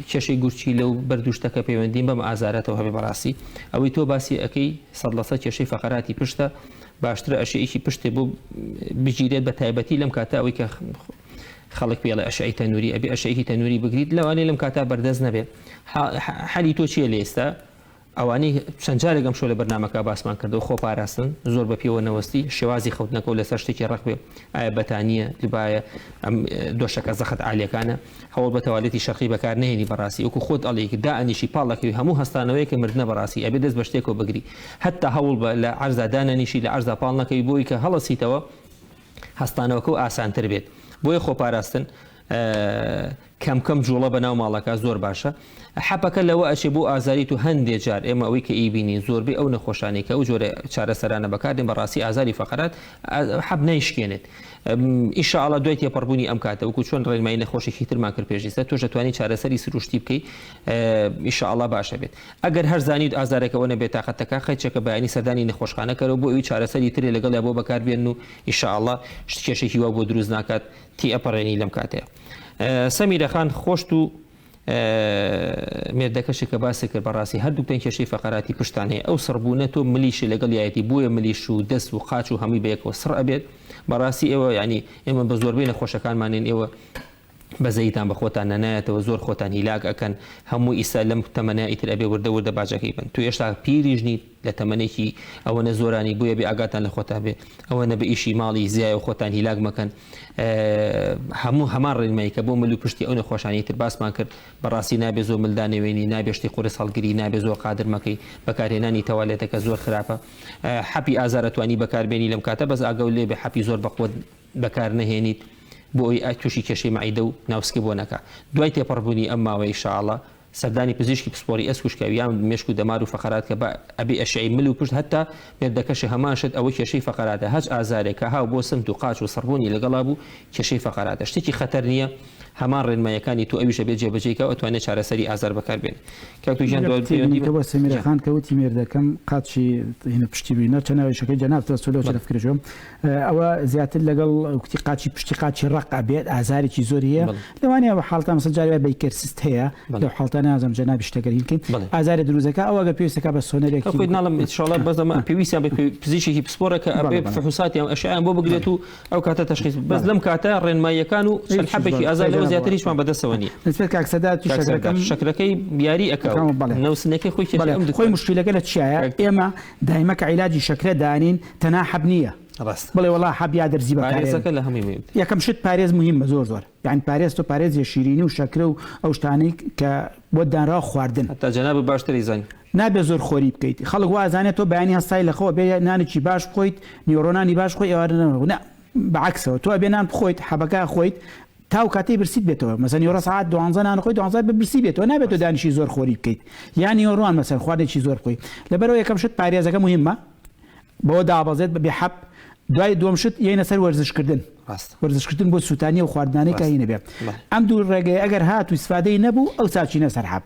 کێشەی گورچیلە و بەردوو شتەکە پەیوەندیم بەم ئازارەتەوە هەبێ بەڕاستی ئەوەی تۆ باسی ئەەکەی 100% کێشەی فەقەراتی پشتە باشترە ئەشەیەکی پشتێ بۆ بگیرێت بە تایبەتی لەم کاتە ئەوەی کە خەڵک پێڵێ ئەشعی تەنوری ئەبێ ئەشعێکی تەنوری بگریت لەوانەیە لەم کاتە بەردەست نەبێ حەلی تۆ چییە لە ئێستا ئەوانەی چەند جارێک ئەمشەو لە بەرنامەکە باسمان کردەوە خۆپاراستن، زۆر بە پێوە نەوەستی، شێوازی خەوتنەکەو لەسەر شتێکی ڕەق بێ، ئایا بەتانییە، لبایە، ئەم دۆشەکە زەخت عالیەکانە، هەوڵ بە تەوالێتی شەرقی بەکار نەهێنی بەڕاستی وەکو خۆت ئەڵێی دائەنیشی پاڵ ئەکەوی هەموو هەستانەوەیەکە مردنە بەڕاستی ئەبێ دەست بە شتێکەوە بگری هەتا هەوڵ بە لە عەرزا دانەنیشی لە عەرزا پاڵ نەکەوی بۆی کە هەڵەسیتەوە هەستانەوەکەو ئاسانتر بێت بۆیە خۆپاراستن کەم کەم جوڵە بە ناو ماڵەکە زۆر باشە حەپەکە لەوە ئەچێ بۆ ئازاری تو هەندێ جار ئێمە ئەوەی کە ئیبینین زۆربەی ئەو نەخۆشانەی کە ئەو جۆرە چارەسەرانە بەکاردێن بەڕاستی ئازاری فەقەرات حەب نایشکێنێت ئیشاءاللە دوای تێپەڕبوونی ئەم کاتە وەکو چۆن ڕێنمایی نەخۆشێکی ترمان کرد پێش ئێستا تۆش دەتوانی چارەسەری سروشتی بکەی ئیشاءاللە باشە بێت ئەگەر هەر زانیت ئازارەکە ئەوە نەبێت تاقەتەکە خەیچەکە بەیانی سەردانی نەخۆشخانە کەرەوە بۆ ئەوی چارەسەری ترێ لەگەڵیا بۆ بەکاربێن و ئیشاءاللە شت کێشێکی وا بۆ دروست ناکات تی ئەپەڕێنی لەم کاتەیە سەمیرە خان خۆشت و مێردەکەشی کە باسی کرد بەڕاستی هەردووکتان کێشەی فەقەراتی پشتان هەیە ئەو سڕبوونە تۆ ملیشی لەگەڵ یایەتی بۆیە ملیش و دەست و قاچ و هەمووی بەیەکەوە سڕ ئەبێت بەڕاستی ئێوە یعنی ئێمە بە زۆربەی نەخۆشەکانمانین ئێوە بەزەیتان بە خۆتان نەنایەتەوە زۆر خۆتان هیلاک ئەکەن هەموو ئیستا لەم تەمەنە ئیتر ئەبێ وردە وردە باجەکەی بن تو ئێشتا پیریش نیت لە تەمەنێکی ئەوەنە زۆرانی بۆیە بێ ئاگاتان لە خۆتان بێ ئەوەنە بە ئیشی ماڵی زیایە و خۆتان هیلاک مەکەن هەموو هەمان ڕێنمایی کە بۆ مل و پشتی ئەو نەخۆشانی تر باسمان کرد بەڕاستی نابێ زۆر مل دانەوێنی نابێ شتی قورس هەڵگری نابێ زۆر قادر مەکەی بەکارهێنانی تەوالێتەکە زۆر خراپە حەپی ئازار ئەتوانی بەکاربێنی لەم کاتە بەس ئاگەو لێ بێ حەپی زۆر بەقوەت بەکار نەهێنیت بۆ ئەوی تووشی کێشەی مەعیدە و ناوسکی بۆ نەکا دوای تێپەڕبوونی ئەم ماوەی شاءاللە سەردانی پزیشکی پسپۆری ئێسک و شکاوی یان مێشک و دەمار و فەقەرات کە بە ئەبێ ئەشعەی مل و پشت هەتا مێردەکەشی هەمان شت ئەوە کێشەی فەقەراتە هەچ ئازارێک کە هاو بۆ سمت و قاچ و سڕبوونی لەگەڵا بوو کێشەی فەقەراتە شتێکی خەتەر نییە هەمان ڕێنماییەکانی تۆ ئەویش ئەبێ جێبەجێی کا و ئەتوانێ چارەسەری ئازار بەکار بێنێ کاک توو گیان یەک دوا کتێبی پەیوەندی دیکە بە بۆ سەمیرە گیان. خان کە وتی مێردەکەم قاچی هینە پشتی بینە چەند ناویشەکەی جەنابت بەس تۆ لەو بەڵێ. چەند فکرە چووم ئەوە زیاتر لەگەڵ کوتی قاچی پشتی قاچی ڕەق ئەبێت ئازارێکی زۆری هەیە بەڵێ. لەوانەیە ئەو حاڵەتە مەسەلەن جاری وایە بەیکەر سست هەیە بەڵێ. لەو حاڵەتە نازانم جەنابی شتەکە هین بکەین بەڵێ. ئازارە دروستەکە ئەو ئەگەر پێویستەکە بە سۆنەرێکی خۆی ناڵم ان شاء الله بەس ئەمە پێویستیان بە پزیشکێکی پسپۆڕە کە بەڵێ ئەبێ بەڵێ. فحوساتیان ئەشعەیان بۆ بگرێت بەڵێ. و ئەو کاتە تەشخیص بەس بەڵێ. لەم کاتە ڕێنماییەکان و چەند هیچ حەبێکی بەڵێ. ئازار خۆی لەوە جەناب زیاتر بەڵێ. هیچمان بەدەستەوە نییە. نسبەت کاک سەردار کاک سەردار شەکرەکەم شەکرەکەی یاری ئەکا و ئەکەم بەڵێ. نەوسنەکەی خۆی کێشەی بەڵێ ئەم خۆی دکتۆرە. مشکیلەکە لە چیایە کاک ئێمە دایمە کە عیلاجی شەکرە دانین تەنها حەب نییە ڕاستە. بڵێ وەڵا حەب یا دەرزی بەکارێنن. پارێزەکە لە هەمووی مهمترە. یەکەم شت پارێز مهمە زۆر زۆر یانی پارێز تۆ پارێزیە شیرینی و شەکرە و ئەو شتانەی کە بۆت دانراوە خواردن. هەتا جەنابت باشتر ئەیزانی. نابێ زۆر خۆری بکەیت خەڵک وا ئەزانێت تۆ بەیانی هەستای لە خەو ئەبێ نانێکی باش بخۆیت نیوەڕۆ نانی باش بخۆی ئێوارە نان نا بە عەکسەوە تۆ ئەبێ نان بخۆیت حەبەکە ئەخۆیت تا ئەو کاتەی برسیت بێتەوە مەسەن نیوەڕۆ سەعات دوانزە نان خۆی دوانزە بە برسی بێتەوە نابێت تۆ دانیشی زۆر خۆری بکەیت یان نیوەڕۆان مەسەن خواردنێکی زۆر بخۆی لەبەرەوە یەکەم شت پارێزەکە مهمە بەوە دابەزێت بە بێ حەب دوای دووەم شت یەینە سەر وەرزشکردن ڕاستە. وەرزشکردن بۆ سووتانی و خواردنانەی کە ڕاستە. هینە بێ بەڵێ. ئەم دوو ڕێگەیە ئەگەر هات و ئیسفادەی نەبوو ئەوسا چینە سەر حەب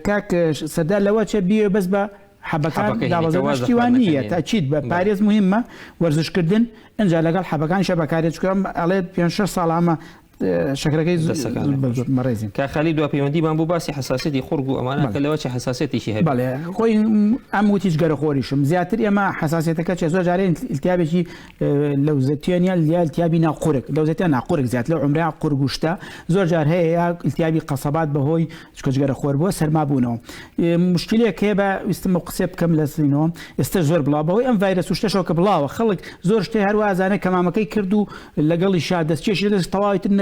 کاک سەردار لەوە چێ بیەوێ بەس بە حەبەکان حەبەکە هینە کە دابەزێت واز لە شتی وا خواردنەکە نییە نێنێ. تەئکید بە بەڵێ. پارێز مهمە وەرزشکردن ئینجا لەگەڵ حەبەکانیشا بەکارێ چونکە ئەم ئەڵێ پێنج شەش ساڵە ئەمە شەکرەکەی دەستەکانت خۆش. بەڕێزین. کاک خالید دوا پەیوەندیمان بوو باسی حەساسیەتی قوڕگ و ئەمانە کە لەوە چ حەساسیەتێکی هەبێ. بەڵێ خۆی ئەم وتی جگەرەخۆریشم زیاتر ئێمە حەساسیەتەکە چیە زۆر جارێ ئیلتیابێکی لەوزەتیان یا یا ئیلتیابی ناو قورگ لەوزەتیان نا قورگ زیاتر لەو عومرە قورگ و شتە زۆر جار هەیە یا ئیلتیابی قەسەبات بەهۆی چونکە جگەرەخۆر بووە سەرما بوونەوە مشکلەیەک هەیە بە ویستم ئەو قسەیە بکەم لە سینەوە ئێستا زۆر بڵاو بەهۆی ئەم ڤایرەس و شتەشەوە کە بڵاوە خەڵک زۆر شتێ هەروازانە کەمامەکەی کرد و لەگەڵیشا دەستکێشی لە دەست تەواوی تر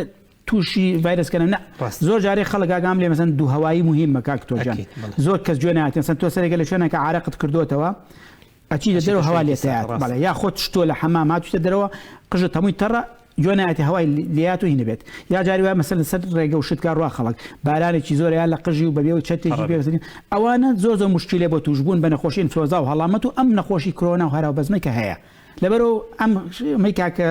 تووشی ڤایرەس کەنە نا زۆر جارێ خەڵک ئاگام لێ مەسەن دوو هەوایی مهمە کاک تۆ جان زۆر کەس گوێ نایەت مەسەن تۆ سەرێکە لە شوێنێکە عارەقت کردۆتەوە ئەچیتە دەرەوە هەوا لێت ئەیات بەڵێ یا خۆت شتۆ لە حەمام هاتوویتە دەرەوە قژت هەمووی تەڕە گوێ نایەتێ هەوای لێیات و هینە بێت یا جاری وایە مەسەلەن سەر ڕێگە و شتکا ڕوا خەڵک بارانێکی زۆرە یا لە قژی و بەبێ و چەتێکی پێ ئەوانە زۆر زۆر مشکیلە بۆ تووشبوون بە نەخۆشی ئینفلۆزا و هەڵامەت و ئەم نەخۆشی کرۆنا و هەرا و بەزمەی کە هەیە لەبەرئەوە ئەم مەی کاکە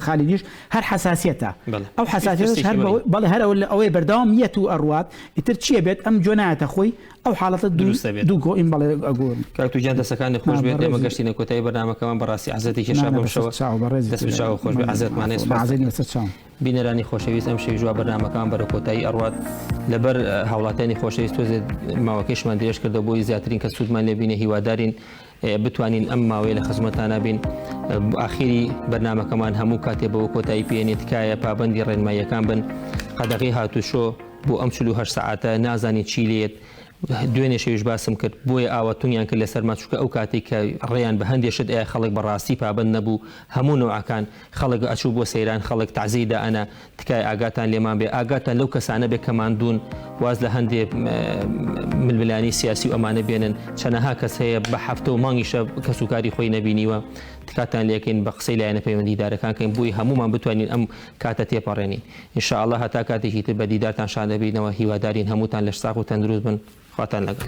خالیدیش هەر حەساسیەتە ئەو حەساسیەتەش هەر بەڵێ هەر ئەوەیە بەردەوام یەت و ئەڕوات ئیتر چیە بێت ئەم جۆ نایەتە خۆی ئەو حاڵەتە دروست دەبێت دوو گۆئیم بەڵێ ئەگۆڕم. کاک توو گیان دەسەکانت خۆش بێت ئێمە گەشتینە کۆتایی بەرنامەکەمان بەڕاستی عەزێتی کێشا بەم شەوە دەست و چاوت خۆش بێت عەزێتمان هەیە سوپاس دەکەین. بینەرانی خۆشەویست ئەم شەویش وا بەرنامەکەمان بەرەو کۆتایی ئەڕوات لەبەر هاوڵاتیانی خۆشەویست تۆزێ ماوەکەیشمان درێژ کردەوە بۆی زیاترین کەس سوودمان لێ بینێ هیوادارین بتوانین ئەم ماوەیە لە خزمەتانا بین ئاخیری بەرنامەکەمان هەموو کاتێ بەوە کۆتایی پێێنێ تکایە پابەندی ڕێنماییەکان بن قەدەغەی هاتوچۆ بۆ ئەم 48 سەعاتە نازانین چی لێت دوێنێ شەویش باسم کرد بۆیە ئاوا تونیان کرد لەسەرمان چونکە ئەو کاتێک کە ڕێیان بە هەندێ شت ئەیا خەڵک بەڕاستی پابەند نەبوو هەموو نەوعەکان خەڵک ئەچوو بۆ سەیران خەڵک تەعزیەی دائەنا تکایە ئاگاتان لێمان بێ ئاگاتان لەو کەسانە بێ کە ماندوون واز لە هەندێ ململانی سیاسی و ئەمانە بێنن چەنەها کەس هەیە بە هەفتە و مانگیشە کەسوکاری خۆی نەبینیوە تکاتان لێکەین بە قسەی لایەنە پەیوەندیدارەکان کەین بۆی هەمومان بتوانین ئەم کاتە تێپەڕێنین ان شاء اللە هەتا کاتێکی تر بە دیدارتان شاد دەبینەوە هیوادارین هەمووتان لەش ساغ و تەندروست بن خواتان لەگەڵ.